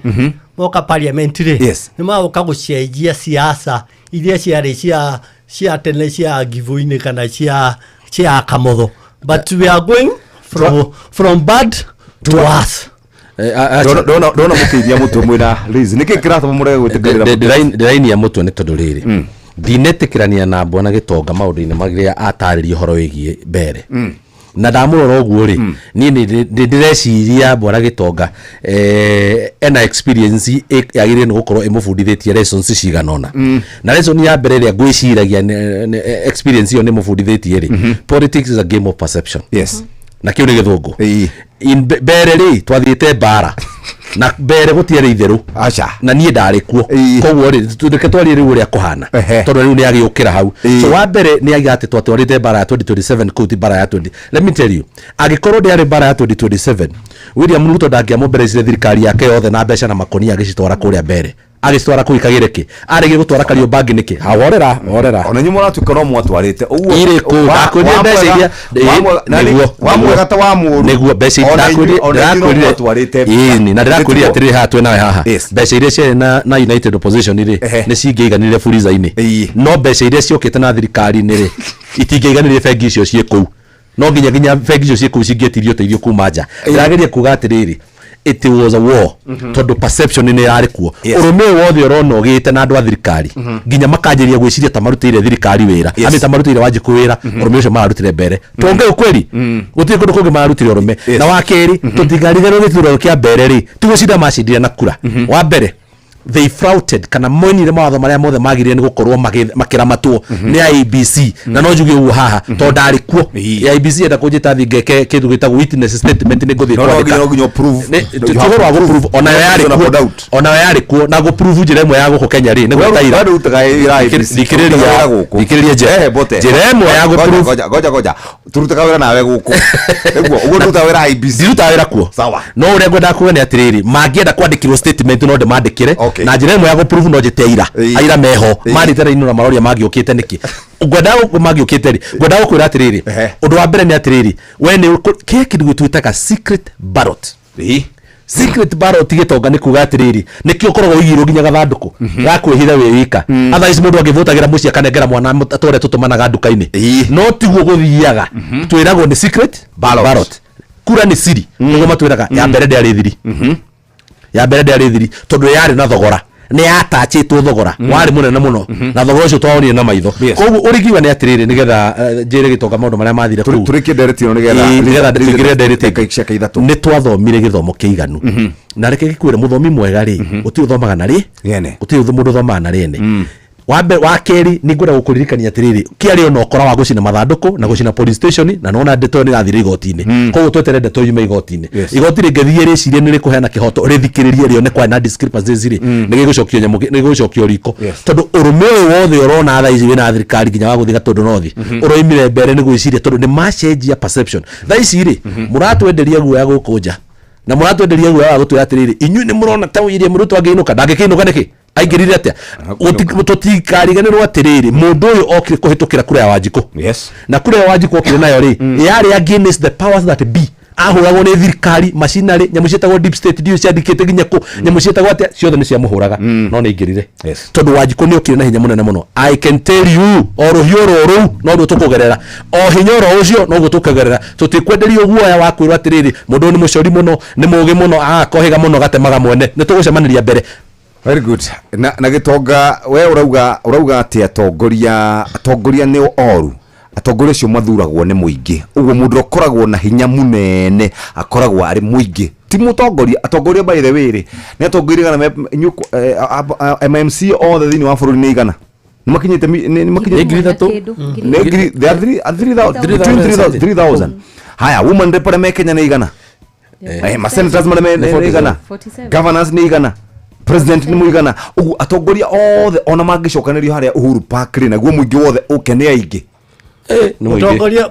moka parliament rĩ, nĩ magũka gũcenjia siasa iria ciarĩ cia tene cia Ngivu-inĩ kana cia Kamotho, but we are going from bad to worse. Ndona mũkĩinia mũtwe mwĩna Liz, nĩkĩ kĩratũma mũrege gwĩtĩkĩrĩra? Ndĩrainia mũtwe nĩ tondũ rĩrĩ, ndinetĩkĩrania na Bwana Gĩtonga maũndũ-inĩ marĩa atarĩria ũhoro wĩgiĩ mbere. Na ndamũrora ũguo rĩ, niĩ nĩ ndĩreciria Bwana Gĩtonga ena experience yagĩrĩire nĩ gũkorwo ĩmũbundithĩtie lessons cigana ũna. Na lesson ya mbere ĩrĩa ngwĩciragia experience ĩyo nĩ ĩmũbundithĩtie rĩ, politics is a game of perception. Yes. Na kĩu nĩ gĩthũngũ. In mbere rĩ, twathiĩte mbara na mbere gũtiarĩ itherũ. Aca. Na niĩ ndarĩ kuo, koguo rĩ, reke twarie rĩu ũrĩa kũhana, tondũ rĩu nĩ agĩũkĩra hau. So wa mbere nĩ aiga atĩ twatwarĩte mbara ya 2027, kũu ti mbara ya 20. Let me tell you, angĩkorwo ndĩarĩ mbara ya 2027, William Ruto ndangĩamũmberecire thirikari yake yothe na mbeca na makonia agĩcitwara kũrĩa mbere, agĩcitwara kũu ikagĩre kĩ aregire gũtwara Kariobangi nĩkĩ? Hahorera, horera. Ona inyuĩ mũratuĩka no mwatwarĩte ũguo. Irĩkũ? Ndakwĩrire mbeca iria nĩguo. Wa mwega ta wa mũũru. Nĩguo mbeca iria Ona ndakwĩrire ona inyuĩ no ndĩrakwĩrire mwatwarĩte. Ĩni, na ndĩrakwĩrire atĩrĩrĩ, haha twĩ nawe haha, mbeca iria ciarĩ na United Opposition rĩ, nĩ cingĩaiganire Fuliza-inĩ, no mbeca iria ciokĩte na thirikari-inĩ rĩ, itingĩaiganire bengi icio ciĩ kũu. No nginya bengi icio ciĩ kũu cingĩetirie ũteithio kuma nja. Ndĩrageria kuga atĩrĩrĩ, it was a war, tondũ perception nĩ yarĩ kuo. Ũrũme ũyũ wothe ũrona ũgĩte na andũ a thirikari nginya makanjĩria gwĩciria ta marutĩire thirikari wĩra, ami ta marutĩire Wanjikũ wĩra, ũrũme ũcio mararutire mbere tuonge ukweli, gũtirĩ kũndũ kũngĩ mararutire ũrũme. Na wa kerĩ, tũtikariganĩrwo gĩthurano kĩa mbere rĩ, ti gũcinda macindire na kura. Wa mbere, they flouted kana moinire mawatho marĩa mothe magĩrĩire nĩ gũkorwo makĩramatwo nĩ IEBC. Na no njuge ũguo haha tondũ ndarĩ kuo. IEBC enda kũnjĩta thi ngeke kĩndũ gĩtagwo witness statement, nĩ ngũthiĩ No, no kwandĩka. nginya ũprove. Ti You have ũhoro wa to prove. gũprove, onayo No yarĩ reason kuo about doubt. Onayo yarĩ kuo. Na gũprove njĩra ĩmwe ya gũkũ Kenya rĩ, nĩ Wewe gwĩta ira. wewe ndũrutaga wĩra IEBC. Thikĩrĩria. Tũrutaga wĩra gũkũ. Thikĩrĩria Eh, Mbote. njĩra ĩmwe ya Ngoja, gũprove. ngoja, ngoja, ngoja. Turutaga wĩra nawe gũkũ. Nĩguo, ũguo ndũrutaga wĩra IEBC. Ndirutaga wĩra kuo. Sawa. No ũrĩa ngwendaga kuga nĩ atĩrĩrĩ, mangĩenda kwandĩkĩrwo statement no ndĩmandĩkĩre, na njĩra ĩmwe ya gũprove no njĩte aira. Aira meho marĩte raini na maroria mangĩũkĩte nĩkĩ ngwendaga mangĩũkĩte rĩ, ngwendaga gũkwĩra atĩrĩrĩ, ũndũ wa mbere nĩ atĩrĩrĩ, we nĩ kĩrĩa kĩndũ twĩtaga secret ballot. Secret ballot, gĩtonga, nĩ kuga atĩrĩrĩ, nĩkĩo ũkoragwo ũigĩirwo nginya gathandũkũ ga kwĩhitha wĩ wika. Otherwise mũndũ angĩvotagĩra mũciĩ akanengera mwana tũrĩa tũtũmanaga nduka-inĩ, no tiguo gũthiaga. Twĩragwo nĩ secret ballot, kura nĩ siri, nĩguo matwĩraga. Ya mbere ndĩarĩ thiri, ya mbere ndĩarĩ thiri tondũ yarĩ na thogora, nĩ yatachĩtwo thogora warĩ mũnene mũno, na thogora ũcio twawonire na maitho. Koguo ũrĩngiuga nĩ atĩrĩrĩ, nĩgetha njĩre gĩtonga maũndũ marĩa mathire kũu. Tũrĩkie ndereti ĩno nĩgetha Ĩĩ, nĩgetha tũingĩre ndereti. Ndagĩka ciake ithatũ. Nĩ twathomire gĩthomo kĩiganu, na reke gĩkwĩre, mũthomi mwega rĩ, gũtirĩ ũthomaga na rĩ Rĩene. Gũtirĩ mũndũ ũthomaga na rĩene. Wa mbere, wa kerĩ, nĩ ngwenda gũkũririkania atĩrĩrĩ, kĩarĩ ona ũkora wa gũcina mathandũkũ na gũcina police station, na nona ndeto ĩyo nĩ ĩrathire igoti-inĩ. Koguo tweterere ndeto yume igoti-inĩ. Igoti rĩngĩthiĩ rĩcirie nĩ rĩkũheana kĩhoto, rĩthikĩrĩrie rĩone kwarĩ na discrepancies rĩ, nĩ gĩgũcokio nyamũ, nĩ gĩgũcokio riko, tondũ ũrũme ũyũ wothe ũrona thaa ici wĩna thirikari nginya wa gũthiĩ Gatũndũ North ũroimire mbere nĩ gwĩciria, tondũ nĩ macenjia perception. Thaa ici rĩ, mũratwenderia guoya gũkũ nja, na mũratwenderia guoya wa gũtwĩra atĩrĩrĩ, inyuĩ nĩ mũrona ta William Ruto angĩinũka? Ndangĩkĩinũka nĩkĩ? Aingĩrire atĩa? Tũtikariganĩrwo atĩrĩrĩ, mũndũ ũyũ okire kũhĩtũkĩra kura ya Wanjikũ. Na kura ya Wanjikũ okire nayo rĩ, yarĩ against the powers that be. Ahũragwo nĩ thirikari macinarĩ, nyamũ ciĩtagwo deep state, ndiũ ciandĩkĩte nginya kũ, nyamũ ciĩtagwo atĩa, ciothe nĩ ciamũhũraga, no nĩ aingĩrire tondũ Wanjikũ nĩ okire na hinya mũnene mũno. I can tell you, o rũhiũ oro rũu noruo tũkũgerera, o hinya oro ũcio noguo tũkũgerera. Tũtikwenderio guoya wa kwĩrwo atĩrĩrĩ, mũndũ ũyũ nĩ mũcori mũno, nĩ mũũgĩ mũno, akohĩga mũno gatemaga mwene. Nĩ tũgũcemanĩria mbere. Very good. Na gĩtonga, we ũrauga atĩ atongoria nĩ oru. Atongoria acio mathuragwo nĩ mũingĩ, ũguo mũndũ ũkoragwo na hinya mũnene akoragwo arĩ mũingĩ, ti mũtongoria. Atongoria, by the way rĩ, nĩ atongoria igana MMC othe thĩinĩ wa bũrũri nĩ igana nĩ makinyĩte nĩ makinyĩte Nĩ 3,000. Nĩ ngiri, they are three, 3,000, between 3,000, 3,000. Haya, woman rep arĩa me Kenya nĩ igana? Ma senators marĩa me nĩ igana? 47. Governors nĩ igana? President nĩ mũigana? Ũguo atongoria othe ona mangĩcokanĩrio harĩa Uhuru Park rĩ, naguo mũingĩ wothe ũke, nĩ aingĩ.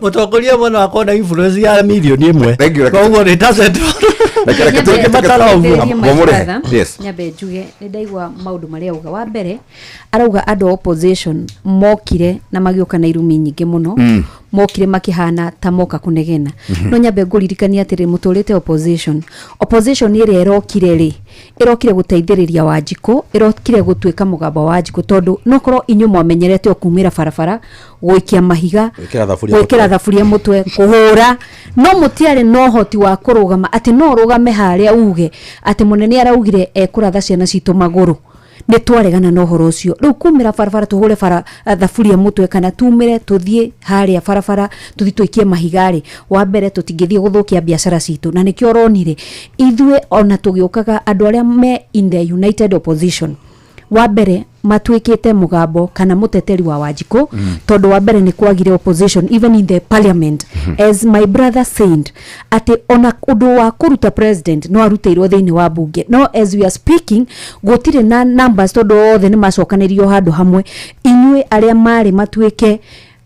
Mũtongoria mwena wakwa na influence ya mirioni 1. Thank you. Koguo nĩ doesn't Nyambe nderie my Ngomũrehe. brother, Yes. nyambe njuge nĩ ndaigua maũndũ marĩa auga. Wa mbere arauga andũ a opposition mokire na magĩũka na irumi nyingĩ mũno, mokire makĩhana ta moka kũnegena. No nyambe ngũririkania atĩrĩ, mũtũrĩte opposition ĩrĩa ĩrokire rĩ, ĩrokire gũteithĩrĩria Wanjikũ, ĩrokire gũtuĩka mũgambo wa Wanjikũ, tondũ nokorwo inyuĩ mwamenyerete o kumĩra barabara, gũikia mahiga, Gwĩkĩra thaburia gwĩkĩra mũtwe. Thaburia mũtwe, kũhũra, no mũtiarĩ na ũhoti wa kũrũgama atĩ no ũrũgame harĩa uge atĩ mũnene araugire ekũratha ciana citũ magũrũ. Nĩ twaregana na ũhoro ũcio. Rĩu kumĩra barabara tũhũre bara thaburia mũtwe, kana tumĩre tũthiĩ harĩa barabara tũthiĩ tũikie mahiga rĩ, wa mbere tũtingĩthiĩ gũthũkia biacara citũ, na nĩkĩo ũronire ithuĩ ona tũgĩũkaga andũ arĩa me in the united opposition, wa mbere matuĩkĩte mũgambo kana mũteteri wa Wanjikũ, tondũ wa mbere nĩ kwagire opposition even in the parliament. As my brother said, atĩ ona ũndũ wa kũruta president no arutĩirwo thĩinĩ wa bunge, no as we are speaking gũtirĩ na numbers, tondũ othe nĩ macokanĩrio handũ hamwe. Inyuĩ arĩa marĩ matuĩke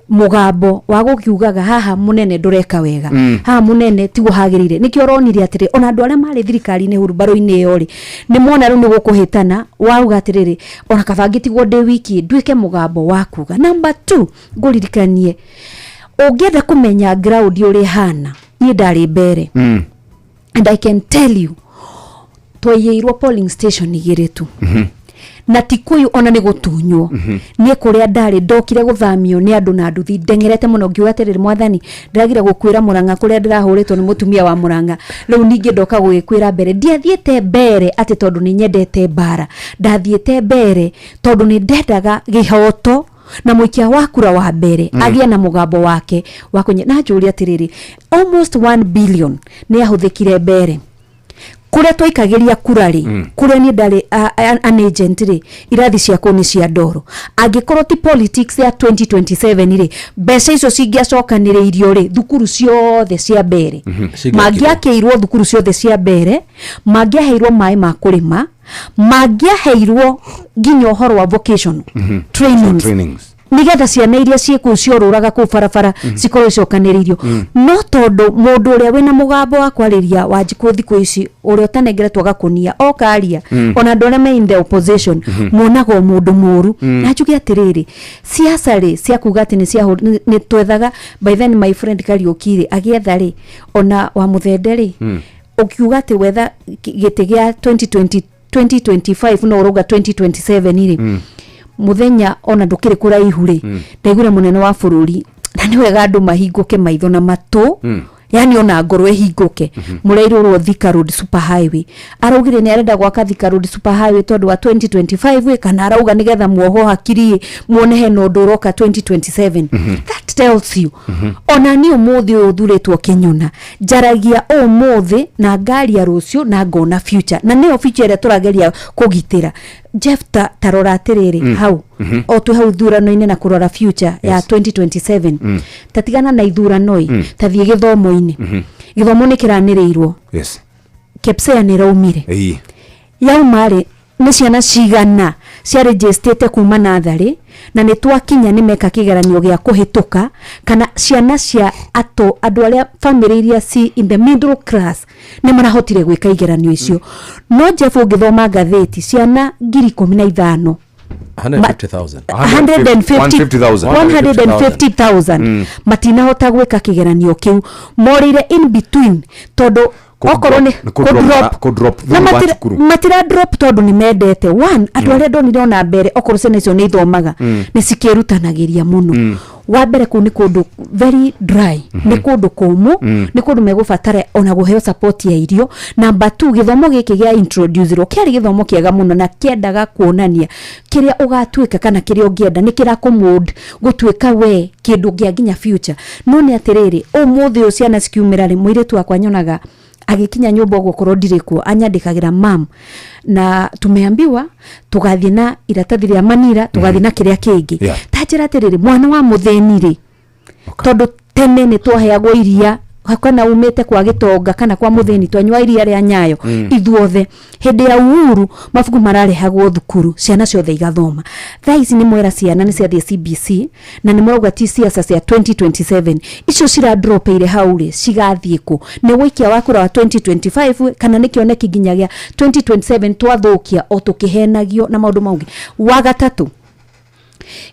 mũgambo wa gũkiugaga haha mũnene ndũreka wega, haha mũnene tiguo hagĩrĩire. Nĩkĩo ũronire atĩrĩ ona andũ arĩa marĩ thirikari-inĩ hurumbarũ-inĩ ĩyo rĩ, nĩ mona rĩu nĩ gũkũhĩtana, wauga atĩrĩrĩ, ona kaba ngĩtigwo ndĩ wiki nduĩke mũgambo wa kuga. Number two, ngũririkanie, ũngĩenda kũmenya ground ũrĩa ĩhana, niĩ ndarĩ mbere and I can tell you twaiyĩirwo polling station igĩrĩ tu, na ti kũyũ ona nĩ gũtunywo. Niĩ kũrĩa ndarĩ ndokire gũthamio nĩ andũ na nduthi ndeng'erete mũno, ngiuga atĩrĩrĩ, mwathani, ndĩragire gũkwĩra Mũrang'a kũrĩa ndĩrahũrĩtwo nĩ mũtumia wa Mũrang'a, rĩu ningĩ ndoka gũgĩkwĩra mbere. Ndiathiĩte mbere atĩ tondũ nĩ nyendete mbara, ndathiĩte mbere tondũ nĩ ndendaga gĩhoto na mũikia wa kura wa mbere agĩe na mũgambo wake wa kũnye. Na njũria atĩrĩrĩ, almost 1 billion nĩ yahũthĩkire mbere kũrĩa twaikagĩria kura rĩ, kũrĩa niĩ ndarĩ an agent rĩ, irathi cia kũu nĩ cia ndoro. Angĩkorwo ti politics ya 2027 rĩ, mbeca icio cingĩacokanĩrĩirio rĩ, thukuru ciothe cia mbere mangĩakĩirwo, thukuru ciothe cia mbere mangĩaheirwo maĩ ma kũrĩma, mangĩaheirwo nginya ũhoro wa vocational trainings, Trainings. Nigetha ciana iria ciĩ kũu ciorũraga kũu barabara cikorwo icokanĩrĩirio. No tondũ mũndũ ũrĩa wĩna mũgambo wa kwarĩria Wanjikũ thikũ ici, ũrĩa ũtanengeretwo gakũnia okaria, ona andũ arĩa me in the opposition monaga o mũndũ mũru. Na njuge atĩrĩrĩ, siasa rĩ, cia kuga atĩ nĩ twethaga. By then my friend Kariũki rĩ, agĩetha rĩ, ona wa Mũthende rĩ, ũkiuga atĩ wetha gĩtĩ gĩa 2020 2025 no ũrauga 2027 rĩ, muthenya ona ndũkĩrĩ kũraihu rĩ, ndaiguire mũnene wa bũrũri, na nĩ wega andũ mahingũke maitho na matũ, yani ona ngoro ĩhingũke. Mũrairũrwo Thika Road Super Highway, araugire nĩ arenda gwaka Thika Road Super Highway tondũ wa 2025 ĩ, kana arauga nĩgetha muohwo hakiri ĩ, muone hena ũndũ ũroka 2027. That tells you ona niĩ ũmũthĩ ũyũ ũthurĩtwo kĩnyona, njaragia ũmũthĩ na ngaria rũciũ na ngona future, na nĩyo future ĩrĩa tũrageria kũgitĩra. Jeff, ta rora atĩrĩrĩ, hau o twĩ hau ithurano-inĩ na kũrora future ya 2027, ta tigana na ithurano-ĩ, ta thiĩ gĩthomo-inĩ. Gĩthomo nĩ kĩranĩrĩirwo. KEPSEA nĩ ĩraumire. Yauma rĩ, nĩ ciana cigana ciarĩnjĩstĩte kuma natharĩ na nĩ twakinya nĩ meka kĩgeranio gĩa kũhĩtũka, kana ciana cia atũ andũ arĩa famĩlĩ iria ci in the middle class nĩ marahotire gwĩka igeranio icio? No Jeff, ũngĩthoma ngathĩti, ciana 15,000 150,000. 150,000. 150,000 matinahota gwĩka kĩgeranio kĩu, morĩire in between tondũ okorwo nĩ Kũ-drop- kũ-drop na through wa cukuru. Matira drop tondũ nĩ mendete one andũ arĩa ndonire ona mbere, okorwo ciana icio nĩ ithomaga, nĩ cikĩrutanagĩria mũno. Wa mbere kũu nĩ kũndũ very dry, nĩ kũndũ kũmũ, nĩ kũndũ megũbatara ona kũheo support ya irio. Number two, gĩthomo gĩkĩ gĩa introduce rwo kĩarĩ gĩthomo kĩega mũno na kĩendaga kuonania kĩrĩa ũgatuĩka kana kĩrĩa ũngĩenda, nĩ kĩrakũmold gũtuĩka we kĩndũ kĩa nginya future. No nĩ atĩrĩrĩ, ũmũthĩ ũyũ ciana cikiumĩra rĩ, mũirĩtu wakwa nyonaga agĩkinya nyũmba ũguo korwo ndirĩ kuo, anyandĩkagĩra, "Mam, na tumeambiwa tũgathiĩ na iratathi rĩa manira, tũgathiĩ na kĩrĩa kĩngĩ." Ta njĩra atĩrĩrĩ, mwana wa mũthĩni rĩ, tondũ tene nĩ twaheagwo iria, kana umĩte kwa gĩtonga kana kwa mũthĩni, twanyua iria rĩa nyayo ithuothe. Hĩndĩ ya Uhuru mabuku mararehagwo thukuru, ciana ciothe igathoma. Thaa ici nĩ mwera ciana nĩ ciathiĩ CBC, na nĩ marauga ti ciaca cia 2027 icio ciradropeire hau rĩ, cigathiĩ kũ? Nĩ wĩikia wa kura wa 2025 kana nĩ kĩoneki nginya gĩa 2027 twathũkia o tũkĩhenagio na maũndũ maingĩ. Wa gatatũ,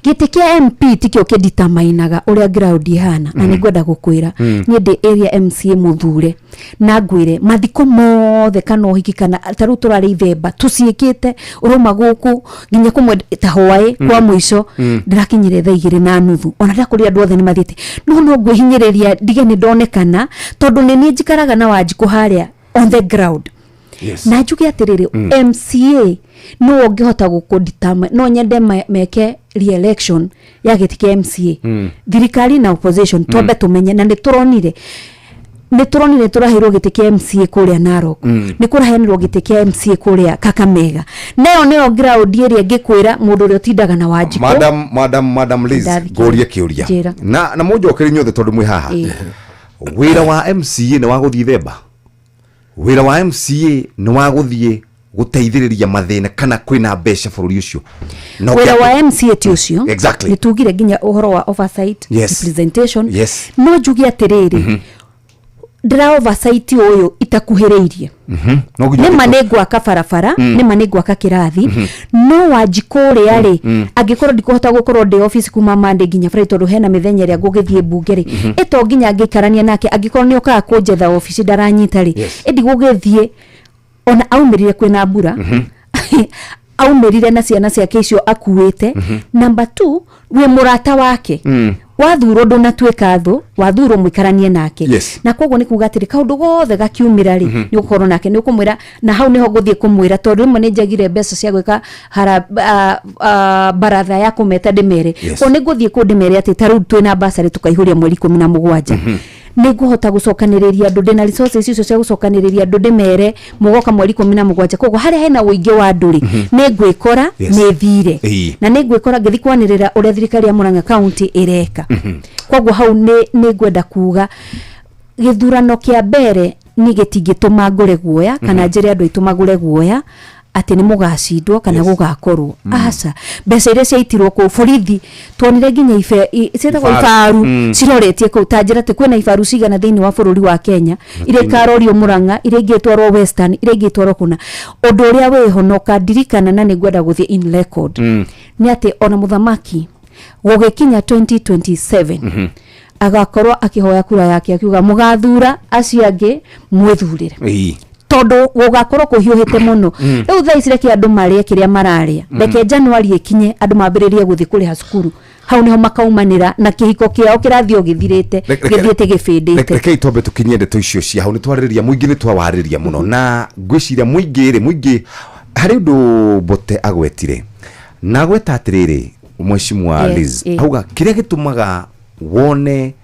gĩtĩ kĩa MP tikĩo kĩnditamainaga ũrĩa ground ihana, na nĩ ngwenda gũkwĩra, niĩ ndĩ area MCA mũthure, na ngwĩre mathiko mothe kana ũhiki kana ta rĩu tũrarĩ ithemba tũciĩkĩte, ũrauma gũkũ nginya kũmwe ta hwaĩ kwa mũico. Ndĩrakinyire thaa 2:30, ona ndakũrĩa andũ othe nĩ mathiĩte, no ngwĩhinyĩrĩria ndige nĩ ndonekana, tondũ nĩ niĩ njikaraga na Wanjikũ harĩa on the ground. Na njuge atĩrĩrĩ, MCA no ũngĩhota gũkũ no nyende meke re-election ya gĩtĩ kĩa MCA, thirikari na opposition, twambe tũmenye. Na nĩ tũronire tũraheirwo gĩtĩ kĩa MCA kũrĩa Narok, nĩ kũraheanirwo gĩtĩ kĩa MCA kũrĩa Kakamega. Nayo nĩyo ground ĩrĩa ngĩkwĩra mũndũ ũrĩa ũtindaga na Wanjikũ. Madam Liz, Ndathikĩrĩria. ngũrie kĩũria Njĩra. na mũnjokerie inyuothe tondũ mwĩ haha. Wĩra wa MCA nĩ wa gũthiĩ themba? Wĩra wa MCA nĩ wa gũthiĩ gũteithĩrĩria mathĩna kana kwĩna mbeca bũrũri ũcio? Na Wĩra wa MCA ti ũcio. Nĩ tugire nginya ũhoro wa oversight, representation. No njuge atĩrĩrĩ, ndĩra oversight ũyũ itakuhĩrĩirie. No nginya Nĩma nĩ ngwaka barabara, nĩma nĩ ngwaka kĩrathi, no Wanjikũ ũrĩa rĩ, angĩkorwo ndikũhota gũkorwo ndĩ office kuma Monday nginya Friday, tondũ hena mĩthenya ĩrĩa ngũgĩthiĩ mbunge rĩ, ĩto nginya ngĩikarania nake, angĩkorwo nĩ okaga kũnjetha obici ndaranyita rĩ, ĩndi gũgĩthiĩ ona aumĩrire kwĩna mbura, aumĩrire na ciana ciake icio akuĩte. Number 2, wĩ mũrata wake, wathurwo ndũnatuĩka thũ, wathurwo mũikaranie nake. Na koguo nĩ kuga atĩrĩ, kaũndũ gothe gakiumĩra rĩ, nĩ ũgũkorwo nake, nĩ ũkũmwĩra, na hau nĩho ngũthiĩ kũmwĩra, tondũ rĩmwe nĩ njagire mbeca cia gwĩka baratha ya kũmeta ndĩmere. Koguo nĩ ngũthiĩ kũu ndĩmere atĩ ta rĩu twĩna basarĩ tũkaihũria mweri 17, nĩ ngũhota gũcokanĩrĩria andũ, ndĩna resources icio cia gũcokanĩrĩria andũ, ndĩmere mũgoka mweri 17. Koguo harĩa hena ũingĩ wa andũ rĩ, nĩ ngwĩkora nĩ thire, na nĩ ngwĩkora ngĩthiĩ kwanĩrĩra ũrĩa thirikari ya Murang'a County ĩreka. Koguo hau nĩ ngwenda kuga gĩthurano kĩa mbere nĩ gĩtingĩtũma ngũre guoya, kana njĩre andũ aitũ magũre guoya atĩ nĩ mũgacindwo kana gũgakorwo. Aca, mbeca iria ciaitirwo kũu borithi tuonire nginya ciĩtagwo Ibaru. ibaru ciroretie kũu. Ta njĩra atĩ kwĩna ibaru cigana thĩinĩ wa bũrũri wa Kenya iria ikarorio Murang'a, iria ingĩ itwarwo Western, iria ingĩ itwarwo kũna. Ũndũ ũrĩa wĩho na ũkandirikana na nĩ ngwenda gũthiĩ in record nĩ atĩ ona mũthamaki gũgĩkinya 2027 agakorwo akĩhoya kura yake akiuga mũgathura acio angĩ mwĩthurĩre, tondũ gũgakorwo kũhiũhĩte mũno. Rĩu thaa ici reke andũ marĩe kĩrĩa mararĩa, reke Januari ĩkinye andũ mambĩrĩrie gũthiĩ kũrĩha cukuru, hau nĩho makaumanĩra na kĩhiko kĩao kĩrathiĩ o gĩthirĩte, gĩthiĩte gĩbĩndĩte. Rekei twambe tũkinyie ndeto icio cia hau. Nĩ twarĩrĩria mũingĩ, nĩ twawarĩria mũno, na ngwĩciria mũingĩ rĩ, mũingĩ harĩ ũndũ Mbote agwetire na agweta atĩrĩrĩ, mheshimiwa Liz, auga kĩrĩa gĩtũmaga wone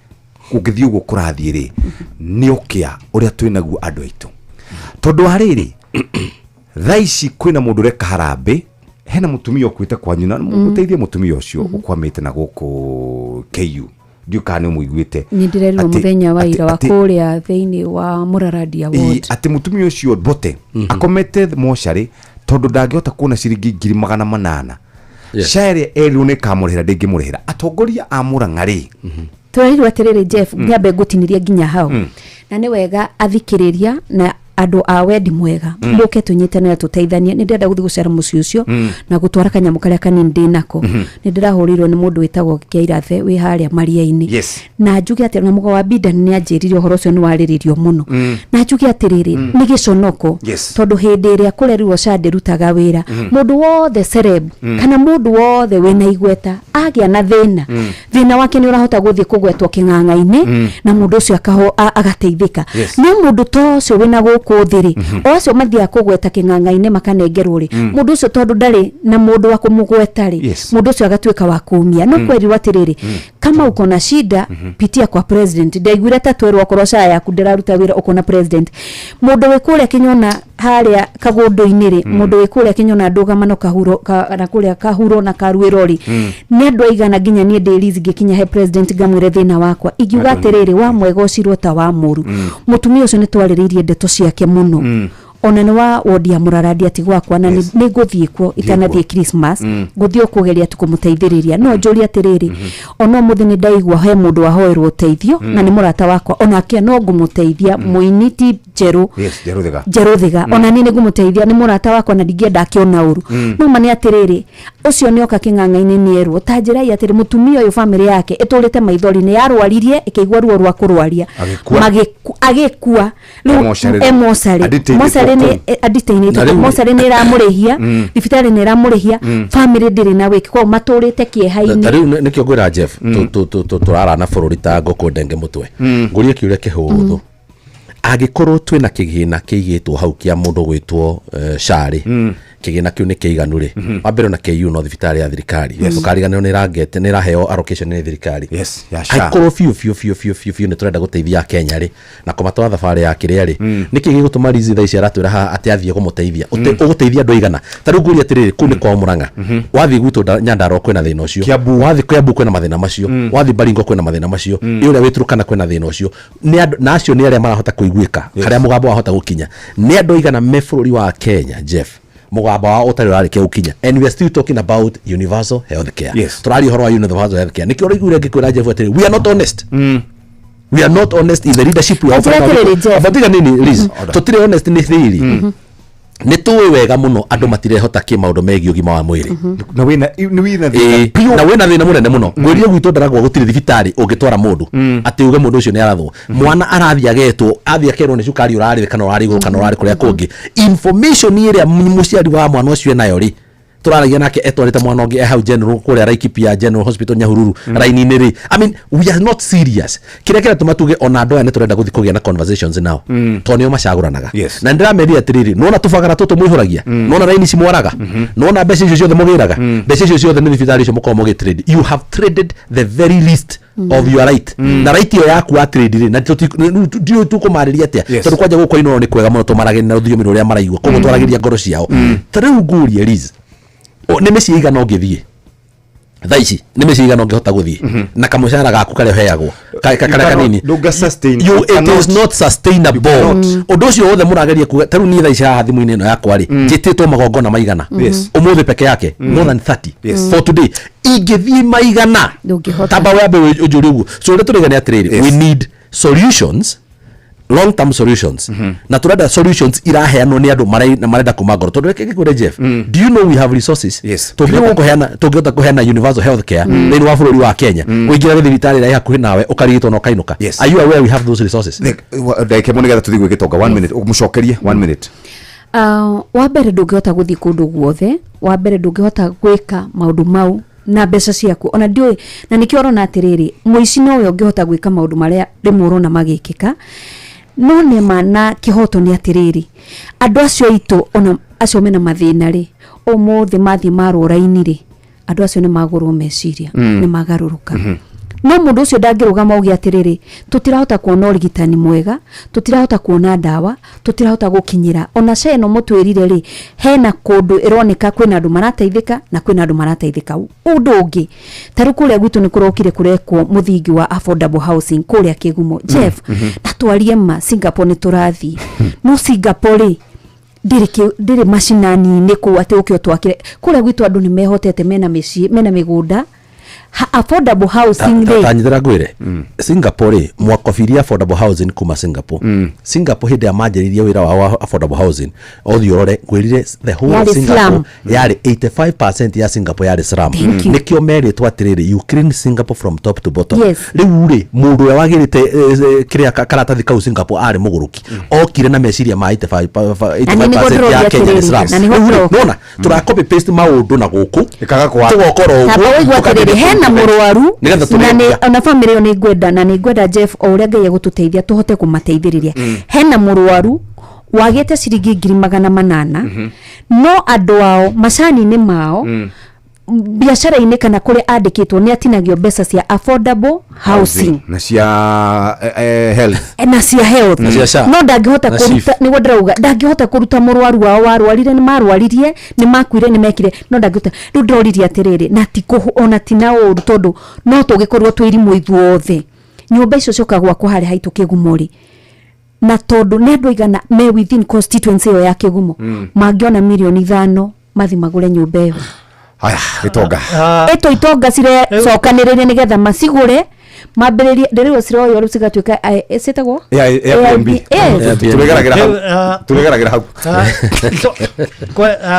gũgĩthiĩ ũguo kũrathiĩ rĩ, nĩ ũkĩa ũrĩa twĩnaguo andũ aitũ, tondũ wa rĩrĩ, thaa ici kwĩna mũndũ ũreka harambĩ, hena mũtumia ũkuĩte kwanyu na mũteithie mũtumia ũcio ũkwamĩte na gũkũ KU, ndiũ kana nĩ ũmũiguĩte. Nĩ ndĩrerirwo mũthenya wa ira wa kũrĩa thĩinĩ wa Mũrarandia ward. Atĩ mũtumia ũcio Mbote akomete mocarĩ tondũ ndangĩhota kuona ciringi 800,000. SHA ĩrĩa erirwo nĩ ĩkamũrĩhĩra ndĩngĩmũrĩhĩra. Atongoria a Murang'a rĩ, Tũrerirwo atĩrĩrĩ, Jeff, nyambe ngũtinĩrie nginya hau, na nĩ wega athikĩrĩria na andũ a wendi mwega mũke tũnyitanĩre tũteithanie. Nĩ ndĩrenda gũthiĩ gũcera mũciĩ ũcio na gũtwara kanyamũ karĩa kanini ndĩ nako. Nĩ ndĩrahũrĩirwo nĩ mũndũ wĩtagwo Kĩairathe wĩ harĩa maria-inĩ, na njuge atĩ na mũga wa Binda nĩ anjĩrire ũhoro ũcio nĩ warĩrĩrio mũno, na njuge atĩrĩrĩ, nĩ gĩconoko, tondũ hĩndĩ ĩrĩa kũrerirwo SHA ndĩrutaga wĩra, mũndũ wothe celeb kana mũndũ wothe wĩna igweta agĩa na thĩna, thĩna wake nĩ ũrahota gũthiĩ kũgwetwo kĩng'ang'a-inĩ na mũndũ ũcio agateithĩka. No mũndũ ta ũcio wĩna gũkũ thĩ rĩ, o acio mathiaga kũgweta kĩng'ang'a-inĩ makanengerwo rĩ, mũndũ ũcio tondũ ndarĩ na mũndũ wa kũmũgweta rĩ, mũndũ ũcio agatuĩka wa kũmia. No kwerirwo atĩrĩrĩ, kama uko na shida, pitia kwa president. Ndaiguire ta twerwo okorwo SHA yaku ndĩraruta wĩra ũkona president. Mũndũ wĩ kũrĩa Kĩnyona harĩa kagũndũ-inĩ rĩ, mũndũ wĩ kũrĩa Kĩnyona ndũgamano kahuro na kũrĩa kahuro na karuĩro rĩ, nĩ andũ aigana nginya niĩ ndĩ Liz ngĩkinya he president ngamwĩre thĩna wakwa, ingiuga atĩrĩrĩ, wa mwega ũcirwo ta wa mũru. Mũtumia ũcio nĩ twarĩrĩirie ndeto ciake mũno, ona nĩ wa wodi ya Mũrarandi ti gwakwa, na nĩ ngũthiĩ kuo itanathiĩ Christmas, ngũthiĩ kũgeria tu kũmũteithĩrĩria. No njũrie atĩrĩrĩ, ona ũmũthĩ nĩ ndaigua he mũndũ wahoerwo ũteithio, na nĩ mũrata wakwa, onake no ngũmũteithia, mũini ti Njerũ Njerũ Thiga. Njerũ Thiga, ona niĩ nĩ ngũmũteithia, nĩ mũrata wakwa na ndingĩenda akĩona ũru. No ma nĩ atĩrĩrĩ, ũcio nĩ oka kĩng'ang'a-inĩ nĩ erwo ta njĩra atĩrĩ, mũtumia ũyũ bamĩrĩ yake ĩtũrĩte maithori, nĩ yarwaririe ĩkĩigua ruo rwa kũrwaria, agĩkua rĩu Emocarĩ. emocarĩ Aditainĩtwo mocarĩ nĩ kũu. Na aditainĩtwo rĩu- mocarĩ nĩ ĩramũrĩhia, thibitarĩ nĩ ĩramũrĩhia, bamĩrĩ ndĩrĩ na wĩki, koguo matũrĩte Ta kĩeha-inĩ. rĩu nĩkĩo ngwĩra Jeff, tũrara na bũrũri ta ngũkũ ndenge mũtwe. Ngũrie kĩũria kĩhũthũ, Angĩkorwo twĩna kĩgĩna kĩigĩtwo hau kĩa mũndũ gwĩtwo SHA rĩ, kĩgĩna kĩu nĩ kĩiganu rĩ, wa mbere ona KU no thibitarĩ ya thirikari, ndũkariganĩrwo nĩ ĩrangete, nĩ ĩraheo allocation nĩ thirikari. Yes, ya SHA. Angĩkorwo biũ biũ biũ biũ biũ biũ nĩ tũrenda gũteithia Kenya rĩ, na kũmatwara thabarĩ ya kĩrĩa rĩ, nĩkĩ gĩgũtũma Liz thaa ici aratwĩra haha atĩ athiĩ kũmũteithia? Ũgũteithia andũ aigana? Ta rĩu ngũria atĩrĩrĩ, kũu nĩ kwao Mũrang'a, wathiĩ gwitũ Nyandarua kwĩna thĩna ũcio, wathiĩ Kiambu kwĩna mathĩna macio, wathiĩ Baringo kwĩna mathĩna macio, ĩ ũrĩa wĩ Turkana kwĩna thĩna ũcio. Nĩ andũ, na acio nĩ arĩa marahota kũiguĩka, harĩa mũgambo wahota gũkinya nĩ andũ aigana me bũrũri wa Kenya, Jeff, mũgambo wao ũtarĩ ũrarĩkia gũkinya? And we are still talking about universal health care. Tũraria ũhoro wa universal health care. Nĩkĩo ũraiguire ngĩkwĩra, Jeff, atĩrĩ, we are not honest, we are not honest in the leadership we are offering our Atĩrĩrĩ, people. Jeff. Aba tiga nini, Liz, tũtirĩ honest nĩ thĩrĩ nĩ tũĩ wega mũno andũ matirehota kĩ maũndũ megiĩ ũgima wa mwĩrĩ. Na wĩna nĩ wĩna Ĩĩ, na wĩna thĩna mũnene mũno. Ngwĩrire gwitũ Ndaragwa gũtirĩ thibitarĩ ũngĩtwara mũndũ atĩ uge mũndũ ũcio nĩ arathwo. Mwana arathiĩ agetwo, athiĩ akerwo nĩ cukari ũrarĩ kana ũrarĩ igũrũ kana ũrarĩ kũrĩa kũngĩ. Information ĩrĩa mũciari wa mwana ũcio enayo rĩ, tũraragia nake etwarĩte mwana ũngĩ e hau general kũrĩa Laikipia General Hospital Nyahururu raini-inĩ rĩ. I mean, we are not serious. Kĩrĩa kĩratũma tuge ona andũ aya nĩ tũrenda gũthiĩ kũgĩa na conversations nao, tondũ nĩo macagũranaga. Na nĩndĩramerire atĩrĩrĩ, nona tũbagara tũtũ mũihũragia, nona raini ici mwaraga, nona mbeca icio ciothe mũgĩraga, mbeca icio ciothe nĩ thibitarĩ icio mũkoragwo mũgĩ trade. You have traded the very least of your right, na right ĩyo yaku wa trade rĩ, na ndiũĩ tũkũmarĩria atĩa, tondũ kwanja gũkũ Inooro nĩ kwega mũno tũmaragĩria na rũthiomi rũrĩa maraigua, koguo twaragĩria ngoro ciao. Ta rĩu ngũrie Liz, nĩ mĩciĩ igana ũngĩthiĩ thaa ici, nĩ mĩciĩ igana ũngĩhota gũthiĩ na kamũcara gaku karĩa ũheagwo karĩa kanini? Ndũngĩ sustain. You, You it is cannot. not sustainable. Ũndũ ũcio wothe mũrageria kuga, ta rĩu niĩ thaa ici haha thimũ-inĩ ĩno yakwa rĩ, njĩtĩtwo magongona maigana ũmũthĩ peke yake? More than 30 for today. Ingĩthiĩ maigana? Ndũngĩhota. Tamba wambe ũnjũrie ũguo. So ũrĩa tũrĩga nĩ atĩrĩrĩ, we need solutions, long term solutions, na turenda solutions iraheanwo nĩ andũ na marenda kuma ngoro, tondũ reke ngĩkwĩre, Jeff, do you know we have resources? Tũngĩhota kũheana universal health care thĩinĩ wa bũrũri wa Kenya, ũingĩra thibitarĩ ĩrĩa ĩ hakuhĩ nawe, ũkarigitwo na ũkainũka. Are you aware we have those resources? Ndagĩka ĩmwe nĩgetha tũthiĩ gwĩ gĩtonga. One minute, mũcokerie one minute. Wa mbere, ndũngĩhota gũthiĩ kũndũ guothe. Wa mbere, ndũngĩhota gwĩka maũndũ mau na mbeca ciaku, ona ndiũĩ. Na nĩkĩo ũrona atĩrĩrĩ, mũici nowe ũngĩhota gwĩka maũndũ marĩa rĩmwe ũrona magĩkĩka. No nĩma na kĩhoto nĩ atĩrĩrĩ, andũ acio aitũ, ona acio mena mathĩna rĩ, ũmũthĩ mathiĩ marwo raini rĩ, andũ acio nĩ magũrwo meciria, nĩ magarũrũka. No mũndũ ũcio ndangĩrũgama auge atĩrĩrĩ, tũtirahota kuona ũrigitani mwega, tũtirahota kuona ndawa, tũtirahota gũkinyĩra ona SHA ĩno mũtwĩrire rĩ, hena kũndũ ĩroneka kwĩna andũ marateithĩka na kwĩna andũ marateithĩka. Ũndũ ũngĩ, ta rĩu kũrĩa gwitũ nĩ kũrokire kũrekwo mũthingi wa affordable housing kũrĩa Kĩgumo, Jeff. Na twarie ma, Singapore nĩ tũrathiĩ, no Singapore rĩ, ndĩrĩ macinani-inĩ kũu atĩ ũke ũtwakĩre. Kũrĩa gwitũ andũ nĩ mehotete, mena mĩciĩ, mena mĩgũnda. Affordable housing rĩ, Tanyitĩra ngwĩre, Singapore rĩ, mwakobirie affordable housing kuma Singapore. Singapore hĩndĩ ya manjĩrĩirie wĩra wao wa affordable housing, ũthiĩ ũrore, ngwĩrire the whole of Yarĩ Singapore slum. yarĩ 85% ya Singapore yarĩ slum. Thank you. Nĩkĩo merĩtwo atĩrĩrĩ, you clean Singapore from top to bottom. Rĩu rĩ, mũndũ ũrĩa wagĩrĩte kĩrĩa karatathi kau Singapore arĩ mũgũrũki, okire na meciria ma 85 Na nĩ nĩguo 85% ya ndĩroria Kenya nĩ atĩrĩrĩ, slum. na nĩho Rĩu rĩ, ndĩroka. nona tũra copy paste maũndũ na gũkũ tũgokora Tamba ũguo ũigua atĩrĩrĩ, hena mũrwaru Nĩgetha na tũrĩkia. ona bamĩrĩ ĩyo nĩ ngwenda, na nĩ ngwenda, Jeff, o ũrĩa Ngai egũtũteithia tũhote kũmateithĩrĩria. Hena mũrwaru wagĩte ciringi 800,000, no andũ ao macani-inĩ mao, biacara-inĩ kana kũrĩa andĩkĩtwo, nĩ atinagio mbeca cia affordable housing Na cia health. Na cia health. Na cia SHA. No ndangĩhota Na kũruta. SHIF. Nĩguo ndĩrauga, ndangĩhota kũruta mũrwaru wao warwarire, nĩ marwaririe, nĩ makuire, nĩ mekire, no ndangĩhota. Rĩu ndĩroririe atĩrĩrĩ, na ti ona ti na ũru, tondũ no tũgĩkorwo twĩ irimũ ithuothe. Nyũmba icio cioka gwakwo harĩa haitũ Kĩgumo rĩ, na tondũ nĩ andũ aigana me within constituency ĩyo ya Kĩgumo mangĩona 5 mirioni mathi magũre nyũmba ĩyo? Haya, gĩtonga. Ĩto itonga cirecokanĩrĩria nĩgetha macigũre, mambĩrĩrie ndĩrĩo ciroywo rĩu cigatuĩka ciĩtagwo Airbnb. Yes. Tũrĩgeragĩra hau. Rĩu, Tũrĩgeragĩra hau.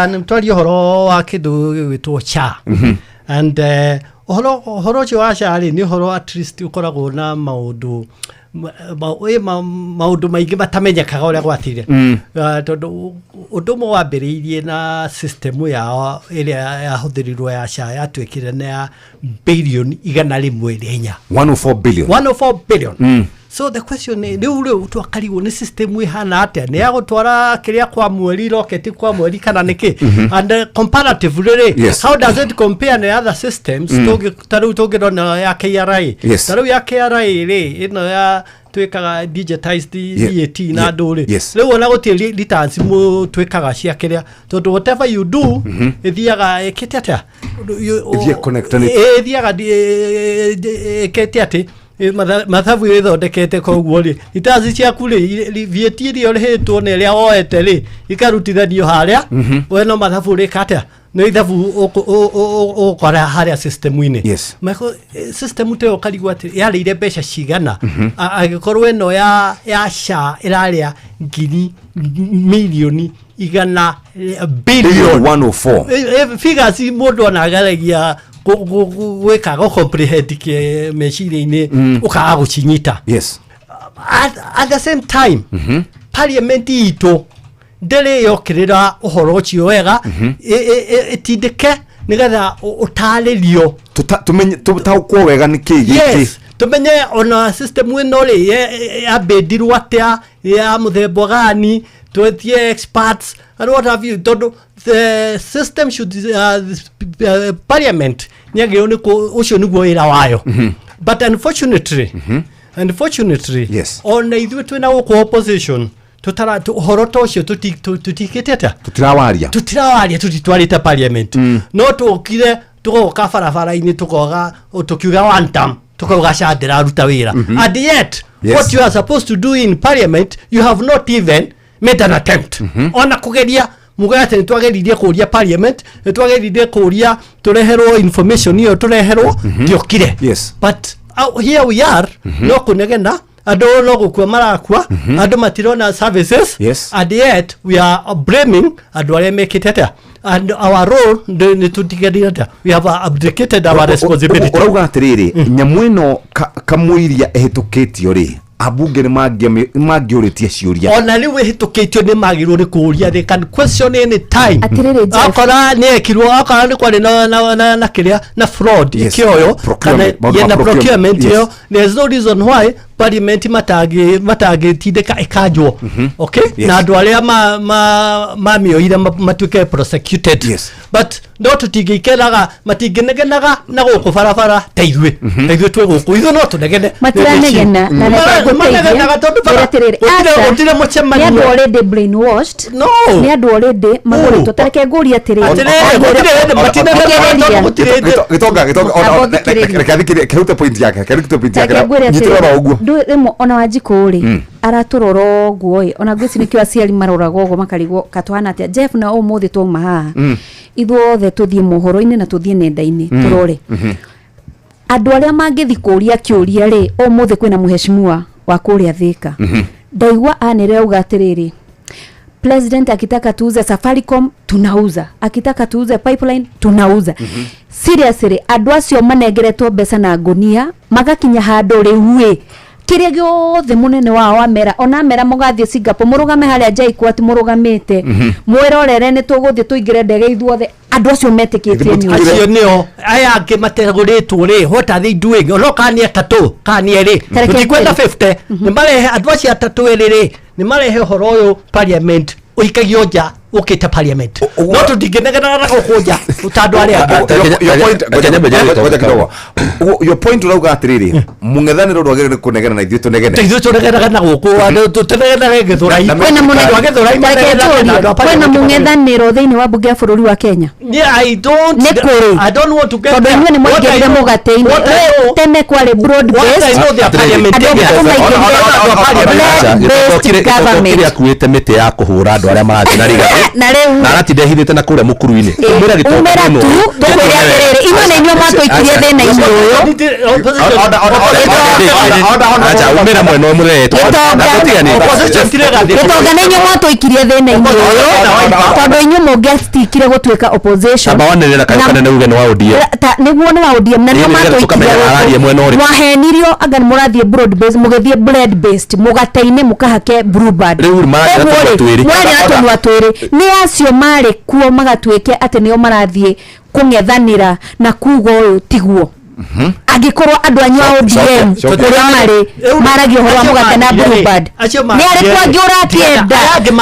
Nĩ twaria ũhoro wa kĩndũ gĩgwĩtwo SHA, and ũhoro ũcio wa SHA rĩ, nĩ ũhoro at least ũkoragwo na maũndũ maũndũ maingĩ matamenyekaga ũrĩa gwathire. Tondũ ũndũ ũmwe wambĩrĩirie na system yao ĩrĩa yahũthĩrirwo ya SHA yatuĩkire nĩ ya 104.4 billion. 104 billion. 104 billion. So the question nĩ rĩu rĩu twakarigwo nĩ system ĩhana atĩa, nĩ ya gũtwara kĩrĩa kwa mweri, rocket kwa mweri, kana nĩkĩ? And comparatively rĩ, how does it compare na other systems? Ta rĩu tũngĩrona ya KRA, ta rĩu ya KRA rĩ, ĩno ya twĩkaga digitized VAT na andũ rĩ, rĩu ona gũtirĩ returns twĩkaga cia kĩrĩa, tondũ whatever you do ĩthiaga ĩkĩte atĩa? Ĩthiĩ connect-anĩte. Ĩthiaga ĩkĩte atĩ mathabu ĩthondekete, koguo rĩ, returns ciaku rĩ, VAT ĩrĩa ũrĩhĩtwo na ĩrĩa woete rĩ, ikarutithanio harĩa. We no mathabu ũrĩka atĩa, nĩ ithabu ũgũkora harĩa system-inĩ. Mako system ta ĩyo ũkarigwo atĩ yarĩire mbeca cigana. Angĩkorwo ĩno ya SHA ĩrarĩa ngiri milioni igana Billion billion 104. Figures mũndũ ona ageragia gwĩka gũ comprehend meciria-inĩ, ũkaga gũcinyita. At the same time, parliament itũ ndĩrĩ yokĩrĩra ũhoro ũcio wega, ĩtindĩke nĩgetha ũtarĩrio. Tumenye, tũtaũkwo wega nĩ kĩ gĩkĩ. Yes, tumenye ona system ĩno rĩ, yambĩndirwo atĩa, ya mũthemba gani, twetie experts and what have you, tondũ the system should parliament nĩagĩrĩirwo nĩ ũcio nĩguo wĩra wayo. But unfortunately, ona ithuĩ twĩna gũkũ opposition, tutara ũhoro ta ũcio tũtikĩte atĩa? Tũtirawaria. Tutirawaria, tutitwarĩte parliament. No tũkire tũgoka barabara-inĩ, tũkoga tũkiuga one term, tukauga SHA ndĩraruta wĩra. And yet, what you are supposed to do in parliament, you have not even made an attempt ona kũgeria muga atĩ nĩ twageririe kũria parliament, nĩ twageririe kũria tũreherwo information ĩyo, tũreherwo, ndiokire. But here we are, no kũnegena andũ, no gũkua marakua andũ, matirona services. And yet we are blaming andũ arĩa mekĩte atĩa, and our role nĩ tũtigerire atĩa, we have abdicated our responsibility. Ũrauga atĩrĩrĩ, nyamũ ĩno kamũiria ĩhĩtũkĩtio rĩ, ambunge nĩ mangĩũrĩtie ciũria. Ona rĩu ĩhĩtũkĩtio nĩ magĩrĩirwo nĩ kũũria, they can question any time. Atĩrĩrĩ, Jeff. Akora nĩ ekirwo, akora nĩ kwarĩ na kĩrĩa na fraud ĩkĩoyo Procurement, maũndũ yeah, ma na procurement, procurement ĩyo, there's no reason why parliament matangĩtindĩka ĩkanjwo, okay? Na andũ arĩa mamĩoire matuĩke prosecuted. But no tũtingĩikaraga, matingĩnegenaga na gũkũ barabara ta ithuĩ, ta ithuĩ twĩ gũkũ, ithuĩ no tũnegene. Matiranegena na reke ngũteithie. Manegenaga tondũ bara Ngwĩre atĩrĩrĩ, gũtirĩ aca, gũtirĩ nĩ mũcemanio. andũ already brainwashed. No. Nĩ andũ already magũrĩtwo. Ta reke ngũrie atĩrĩrĩ. Atĩrĩrĩ, gũtirĩ hĩndĩ matinegenaga tondũ gũtirĩ hĩndĩ. Gĩtonga, gĩtonga, Amba ũthikĩrĩrie. reke athikĩrĩrie, kĩrute point yake, kĩrute point yake. Reke ngwĩre Nyitĩrĩra atĩrĩrĩ, oro ũguo. Rĩmwe ona Wanjikũ rĩ, aratũrora ũguo ĩ, ona ngwĩci nĩkĩo aciari maroraga ũguo makarigwo katũhana atĩa. Jeff, na ũmũthĩ twauma haha, ithuothe tũthiĩ mohoro-inĩ na tũthiĩ nenda-inĩ, tũrore andũ arĩa mangĩthi kũria kĩũria rĩ. Ũmũthĩ kwĩna mũheshimiwa wa kũrĩa Thĩka, ndaigua anĩrĩra auga atĩrĩrĩ, president akitaka tuuze Safaricom tunauza, akitaka tuuze pipeline tunauza. Seriously, andũ acio manengeretwo mbeca na ngũnia magakinya handũ rĩu ĩ, kĩrĩa gĩothe mũnene wao amera, ona amera mũgathiĩ Singapore, mũrũgame harĩa JKUAT mũrũgamĩte, mwĩrorere nĩ tũgũthiĩ tũingĩre ndege ithuothe, andũ acio metĩkĩtie nĩ ũũ. Acio nĩo aya angĩ mategũrĩtwo rĩ, what are they doing? Ono kana nĩ atatũ kana nĩ erĩ, Tareke tũtikwenda ngwĩre. 50, nĩ marehe andũ acio atatũ erĩ rĩ, nĩ marehe ũhoro ũyũ parliament, ũikagio nja ũkĩte parliament, no tũtingĩnegenaga na gũkũ nja ta andũ arĩa angĩ. Your point, ngoja kidogo. Your point ũrauga atĩrĩrĩ, mũng'ethanĩro ndwagĩrĩire nĩ kũnegena na ithuĩ tũnegene. Ta ithuĩ tũnegenaga na gũkũ, andũ tũnegenaga Gĩthũrai. Na- Kwĩna mũne- Andũ a Gĩthũrai Tareke manegenaga na andũ a njũrie, kwĩna parliament. mũng'ethanĩro thĩinĩ wa mbunge ya bũrũri wa Kenya? Yeah, I don't, Nĩ kũrĩ. I don't want to get Tondũ there. inyuĩ nĩ What I mwaingĩrire know- mũgate-inĩ. what I know- Tene kwarĩ broad What I based. know, they are parliamentarians. Andũ maingĩrire broad-based government. Gĩtonga akuĩte mĩtĩ ya kũhũra andũ arĩa marathiĩ na rigathi Na rĩu na aratinda ehithĩte na kũrĩa mũkuru-inĩ. Umĩra Gĩtonga umĩra mũno. tu tũkwĩre atĩrĩrĩ, inyuĩ nĩ inyuĩ mwatũikirie thĩna-inĩ ũyũ. Acha, umĩra mwena ũmwe. Gĩtonga nĩ inyuĩ mwatũikirie thĩna-inĩ ũyũ, tondũ inyuĩ mũngĩatikire gũtuĩka opposition. Amba wanĩrĩra kayũ Na- kanene uge nĩ wa ODM. Nĩguo nĩ wa ODM na nĩo Ĩĩ, nĩgetha matũikirie tũkamenya araria mwena ũrĩkũ. Mwahenirio anga nĩ mũrathiĩ broad based, mũgĩthiĩ bread based, mũgate-inĩ mũkahake Blue Band. Rĩu mararia na Ũguo tũnua rĩ, twĩrĩ. mwaria na tũnua twĩrĩ. Nĩ acio marĩ kuo magatuĩke atĩ nĩo marathiĩ kũng'ethanĩra na kuga ũyũ tiguo. Angĩkorwo andũ anyu a ODM kũrĩa marĩ maragia ũhoro wa mũgate na Blue Band, nĩ arĩkũ angĩ ũrakĩenda?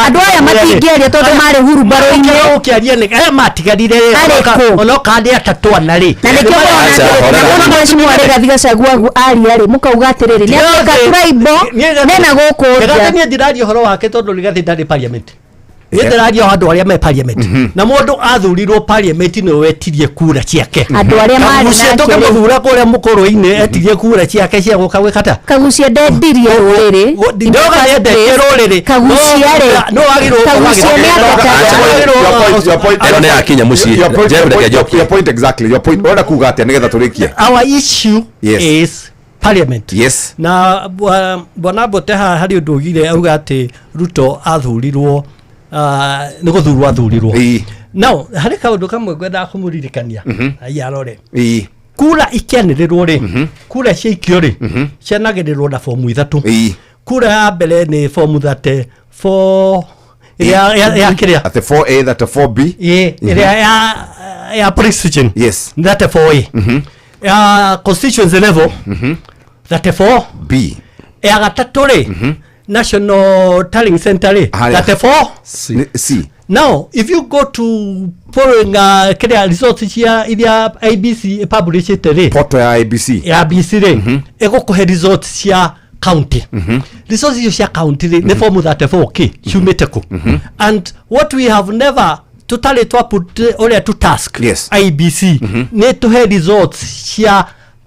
Andũ aya matingĩaria tondũ marĩ hurumbarũ-inĩ. Ũkĩaria nĩ aya matigarire rĩ, Arĩkũ? Onoka nĩ atatũ ana rĩ. Na nĩkĩo mũrona atĩrĩrĩ, na mũno mheshimiwa Rigathi Gachagua aria rĩ, mũkauga atĩrĩrĩ nĩ atuĩka tribal nena gũkũ Rigathi nja. niĩ ndiraria ũhoro wake tondũ Rigathi ndarĩ parliament. Niĩ ndĩraria andũ arĩa me parliament, na mũndũ athurirwo parliament nĩ wetirie kura ciake. Andũ arĩa marĩ Kagucia nake rĩ. tũkĩmũthura kũrĩa mũkũrũ-inĩ etirie kura ciake cia gũka gwĩka ta Kagucia ndendirie rũrĩrĩ. Ndoga nĩendetie rũrĩrĩ. Kagucia rĩ, No wagĩrĩirwo Kagucia nĩ atetaga. Ĩno nĩ yakinya mũciĩ. Your point- Jeff, reke njokie. Your point exactly. Your point. Ũrenda kuga atĩa nĩgetha tũrĩkie? Our issue Yes. is parliament. Yes. Na bwana Mbote haha harĩ ũndũ ugire, auga atĩ Ruto athurirwo, nĩ gũthurwo athurirwo. Now harĩ kaũndũ kamwe ngwendaga kũmũririkania, aiya arore kura ikĩanĩrĩrwo rĩ, kura ciaikio rĩ, cianagĩrĩrwo na fomu ithatũ. Kura ya mbere nĩ fomu 34 ĩrĩa ya kĩrĩa Atĩ 4A, 34B. Ĩ, ĩrĩa ya precision. Yes. 34A ya constituency level, 34 B. Ya gatatũ rĩ, national tallying center rĩ, Harĩa. 34 C. Now if you go to following kĩrĩa results cia iria IBC ĩpublishĩte rĩ, Portal ya ABC. Ya ABC rĩ, ĩgũkũhe results cia county. Results icio cia county rĩ, nĩ form 34 k ciumĩte kũ? And what we have never tũtarĩ twa put ũrĩa tu task Yes. IBC nĩ tũhe results cia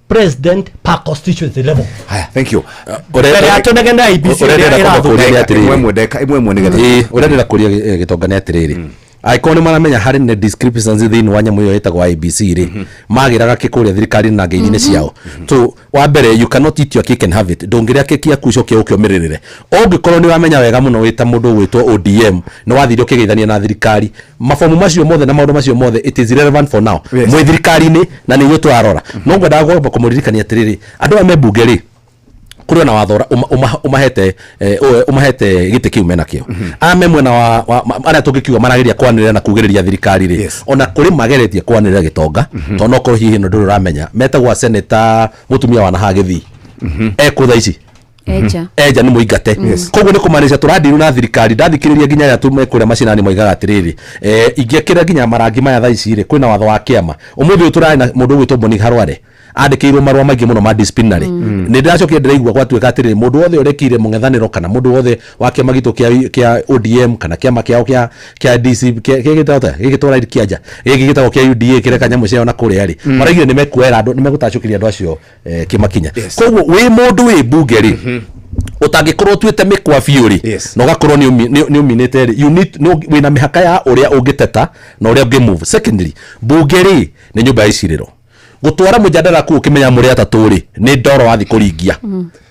president per constituency level. Haya, thank you. Mbere ya tũnegene IBC Ũrĩa ũrĩa ndĩrenda kwamba ĩrathũka. kũũria nĩ atĩrĩrĩ. Ĩmwe ĩmwe, ndagĩka ĩmwe ĩmwe nĩgetha. Ĩĩ, ũrĩa ndĩrenda kũria gĩtonga nĩ atĩrĩrĩ, angĩkorwo nĩ maramenya harĩ na discrepancy thĩinĩ wa nyamũ ĩyo ĩtagwo IBC rĩ, magĩraga kĩ kũrĩa thirikari na ngeithi-inĩ ciao? So wa mbere, you cannot eat your cake and have it. Ndũngĩrĩa keki yaku ũcoke ũkĩũmĩrĩrĩre. Ũngĩkorwo nĩ wamenya wega mũno wĩ ta mũndũ ũgwĩtwo ODM nĩ wathire ũkĩgeithania na thirikari, mabomu macio mothe na maũndũ macio mothe, it is irrelevant for now. Yes. Mwĩ thirikari-inĩ na nĩ inyuĩ tũrarora. No ngwendaga kwamba kũmũririkania atĩrĩrĩ, andũ aya me mbunge rĩ, kũrĩ ona watho ũmahete ũmahete gĩtĩ kĩu menakĩo. Aya me mwena wa arĩa tũngĩkiuga marageria kwanĩrĩra na kugĩrĩria thirikari rĩ, ona kũrĩ mageretie kwanĩrĩra gĩtonga, tondũ no korwo hihi ĩno ndũrĩ ũramenya, metagwo seneta mũtumia wa nahaha gĩthii ekũ thaa ici. Eja. Eja nĩ mũingate. Koguo nĩ kũmaanisha tũrandiru na thirikari. Ndathikĩrĩria nginya arĩa tume kũrĩa macinani moigaga atĩrĩrĩ, ingĩkĩra nginya marangi maya thaa ici rĩ, kwĩna watho wa kĩama. Ũmũthĩ ũyũ tũrarĩ na mũndũ ũgwĩtwo Boni Harware andĩkĩirwo marũa maingĩ mũno ma disciplinary. Nĩ ndĩracokire ndĩraigua gwatuĩka atĩrĩrĩ, mũndũ wothe ũrekire mũng'ethanĩro kana mũndũ wothe wa kĩama gitũ kĩa ODM kana kĩama kĩao kĩa DC gĩgĩtagwo atĩa? Gĩkĩ tũrairi kĩanja gĩkĩ gĩtagwo kĩa UDA kĩreka nyamũ ciao na kũrĩa rĩ, maraigire nĩ mekuoera andũ, nĩ megũtacũkĩria andũ acio kĩmakinya. Koguo wĩ mũndũ wĩ mbunge rĩ, ũtangĩkorwo ũtuĩte mĩkwa biũ rĩ, na ũgakorwo nĩ ũminĩte rĩ, you need wĩna mĩhaka ya ũrĩa ũngĩteta na ũrĩa ũngĩ move. Secondly, mbunge rĩ nĩ nyũmba ya icirĩro. Gũtwara mũjadara kũu ũkĩmenya mũrĩ atatũ rĩ, nĩ ndoro wathiĩ kũringia.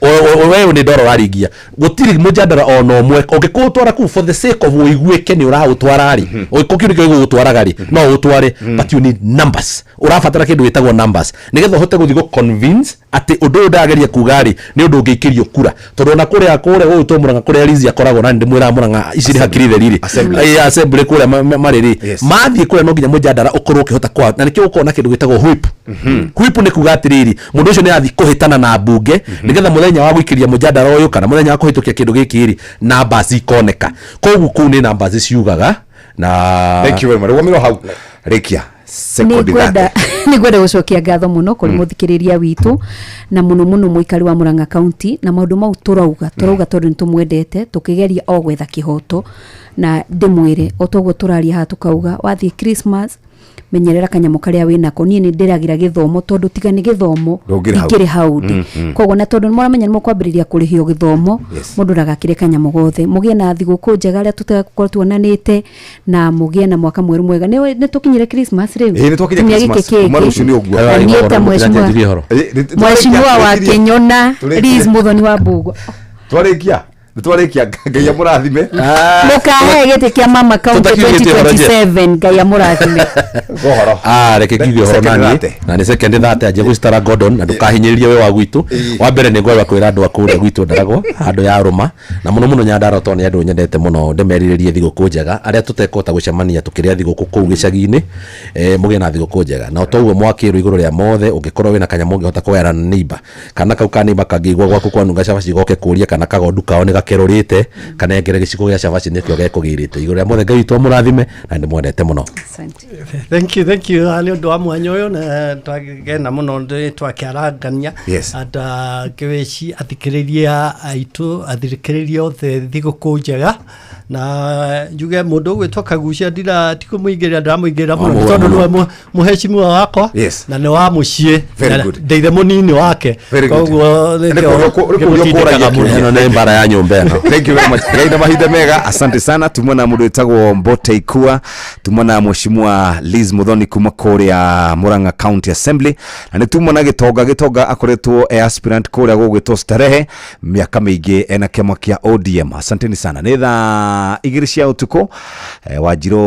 We nĩ ndoro ũraringia. Gũtirĩ mũjadara ona ũmwe ũngĩkũũtwara kũu for the sake of ũiguĩke nĩ ũraũtwara rĩ, ũngĩkorwo kĩu nĩkĩo gĩgũgũtwaraga rĩ, no ũtware, but you need numbers. Ũrabatara kĩndũ gĩtagwo numbers nĩgetha ũhote gũthiĩ gũ convince atĩ ũndũ ũyũ ndĩrageria kuga rĩ, nĩ ũndũ ũngĩikĩrio kura, tondũ ona kũrĩa gũgwĩtwo Mũrang'a kũrĩa Lizzie akoragwo, na nĩndĩmwĩraga Mũrang'a ici nĩ hakiri theri rĩ. Assembly. Assembly kũrĩa marĩ rĩ, mathiĩ kũrĩa no nginya mũjadara ũkorwo ũkĩhota kwa, na nĩkĩo gũkorwo na kĩndũ gĩtagwo whip. Whip nĩ kuga atĩrĩrĩ, mũndũ ũcio nĩ athiĩ kũhĩtana na mbunge nĩgetha mũthenya wa gũikĩria mũjadara ũyũ kana mũthenya wa kũhĩtũkia kĩndũ gĩkĩ rĩ, numbers ikoneka. Koguo kũu nĩ numbers ciugaga na Thank you very much. Rũgamĩrwo hau. Rĩkia. Sekondi nĩngwenda 30. Nĩngwenda gũcokia ngatho mũno kũrĩ mũthikĩrĩria witũ na mũno mũno mũikari wa Murang'a County na maũndũ mau tũrauga tondũ nĩ tũmwendete, tũkĩgeria o gwetha kĩhoto. Na ndĩmwĩre o toguo tũraria haha, tũkauga wathiĩ Christmas menyerera kanyamũ karĩa wĩnako. Niĩ nĩ ndĩragĩra gĩthomo tondũ tiga nĩ gĩthomo Ndũngĩrĩ hau. ndingĩrĩ hau ndĩ. Koguo na tondũ nĩ mũramenya nĩ mũkwambĩrĩria kũrĩhio gĩthomo, mũndũ ndagakĩre kanyamũ gothe. Mũgĩe na thigũkũ njega arĩa tũtagakorwo tuonanĩte, na mũgĩe na mwaka mwerũ mwega. Nĩ tũkinyire Christmas rĩu. Ĩĩ, nĩ twakinya Kiumia gĩkĩ Christmas. Kuma kĩngĩ. rũciũ nĩ ũguo. Na niĩ ta Mũtiganjie ũhoro. mheshimiwa wa Kĩnyona Tũrĩkie. Liz Muthoni wa Mbugua. Twarĩkia. Nĩ twarĩkia, Ngai amũrathime. Mũkahe gĩtĩ kĩa mama county Tũtakiugĩte ũhoro, Jeff. 2027, Ngai amũrathime. Ũhoro. Ah, reke ngiuge ũhoro Second naniĩ thate. na nĩ second thate anjia gũcitara Gordon na ndũkahinyĩrĩrie we wa gwitũ. Wa mbere nĩ ngwenda kwĩra andũ a kũrĩa gwitũ Ndaragwa, handũ ya rũma na mũno mũno Nyandarua, tondũ nĩ andũ nyendete mũno, ndĩmerirĩrie thigũkũ njega. Arĩa tũtekũhota gũcemania tũkĩrĩa thigũkũ kũu gĩcagi-inĩ, mũgĩe na thigũkũ njega. Na toguo mwakĩrwo igũrũ rĩa mothe, ũngĩkorwo wĩna kanyamũ ũngĩhota kũgayana na neighbor, kana kau ka neighbor kangĩigua gwaku kwanunga cabaci goke kũria kana kagondu kao nĩ gakerũrĩte, kanengere gĩciko gĩa cabaci nĩkĩo gekũgĩrĩte. Igũrũ rĩa mothe, Ngai witũ amũrathime na ndĩmwendete mũno. Thank you, thank you nĩ ũndũ wa mwanya ũyũ, na twagena mũno nĩ twakĩarangania. And ngĩwĩci athikĩrĩria aitũ, athikĩrĩria othe, thigũkũ njega, na njuge mũndũ ũgwĩtwo Kagucia ndira tikũmũingĩrĩra, ndiramũingĩrĩra mũno Wamũra tondũ mũno. nĩwe mũheshimiwa wakwa na nĩ wa mũciĩ. Very Na good. ndeithe mũnini wake. Very good. Koguo Nĩ nĩkĩo kũũria kũũragia ngĩmũtindĩkaga mũno. kĩũria. Ĩno nĩ mbara ya nyũmba ĩno. Thank you very much. Ngai na mahinda mega, asante sana. Tuma na mũndũ wĩtagwo Mbote Ikua, tuma na mheshimiwa Liz Muthoni kuma kũrĩa Murang'a County Assembly, na nĩ tuma na Gĩtonga. Gĩtonga akoretwo e aspirant kũrĩa gũgwĩtwo Starehe mĩaka mĩingĩ, ena kĩama kĩa ODM. Asanteni sana. Nĩ thaa 2 cia ũtukũ. Wanjirũ.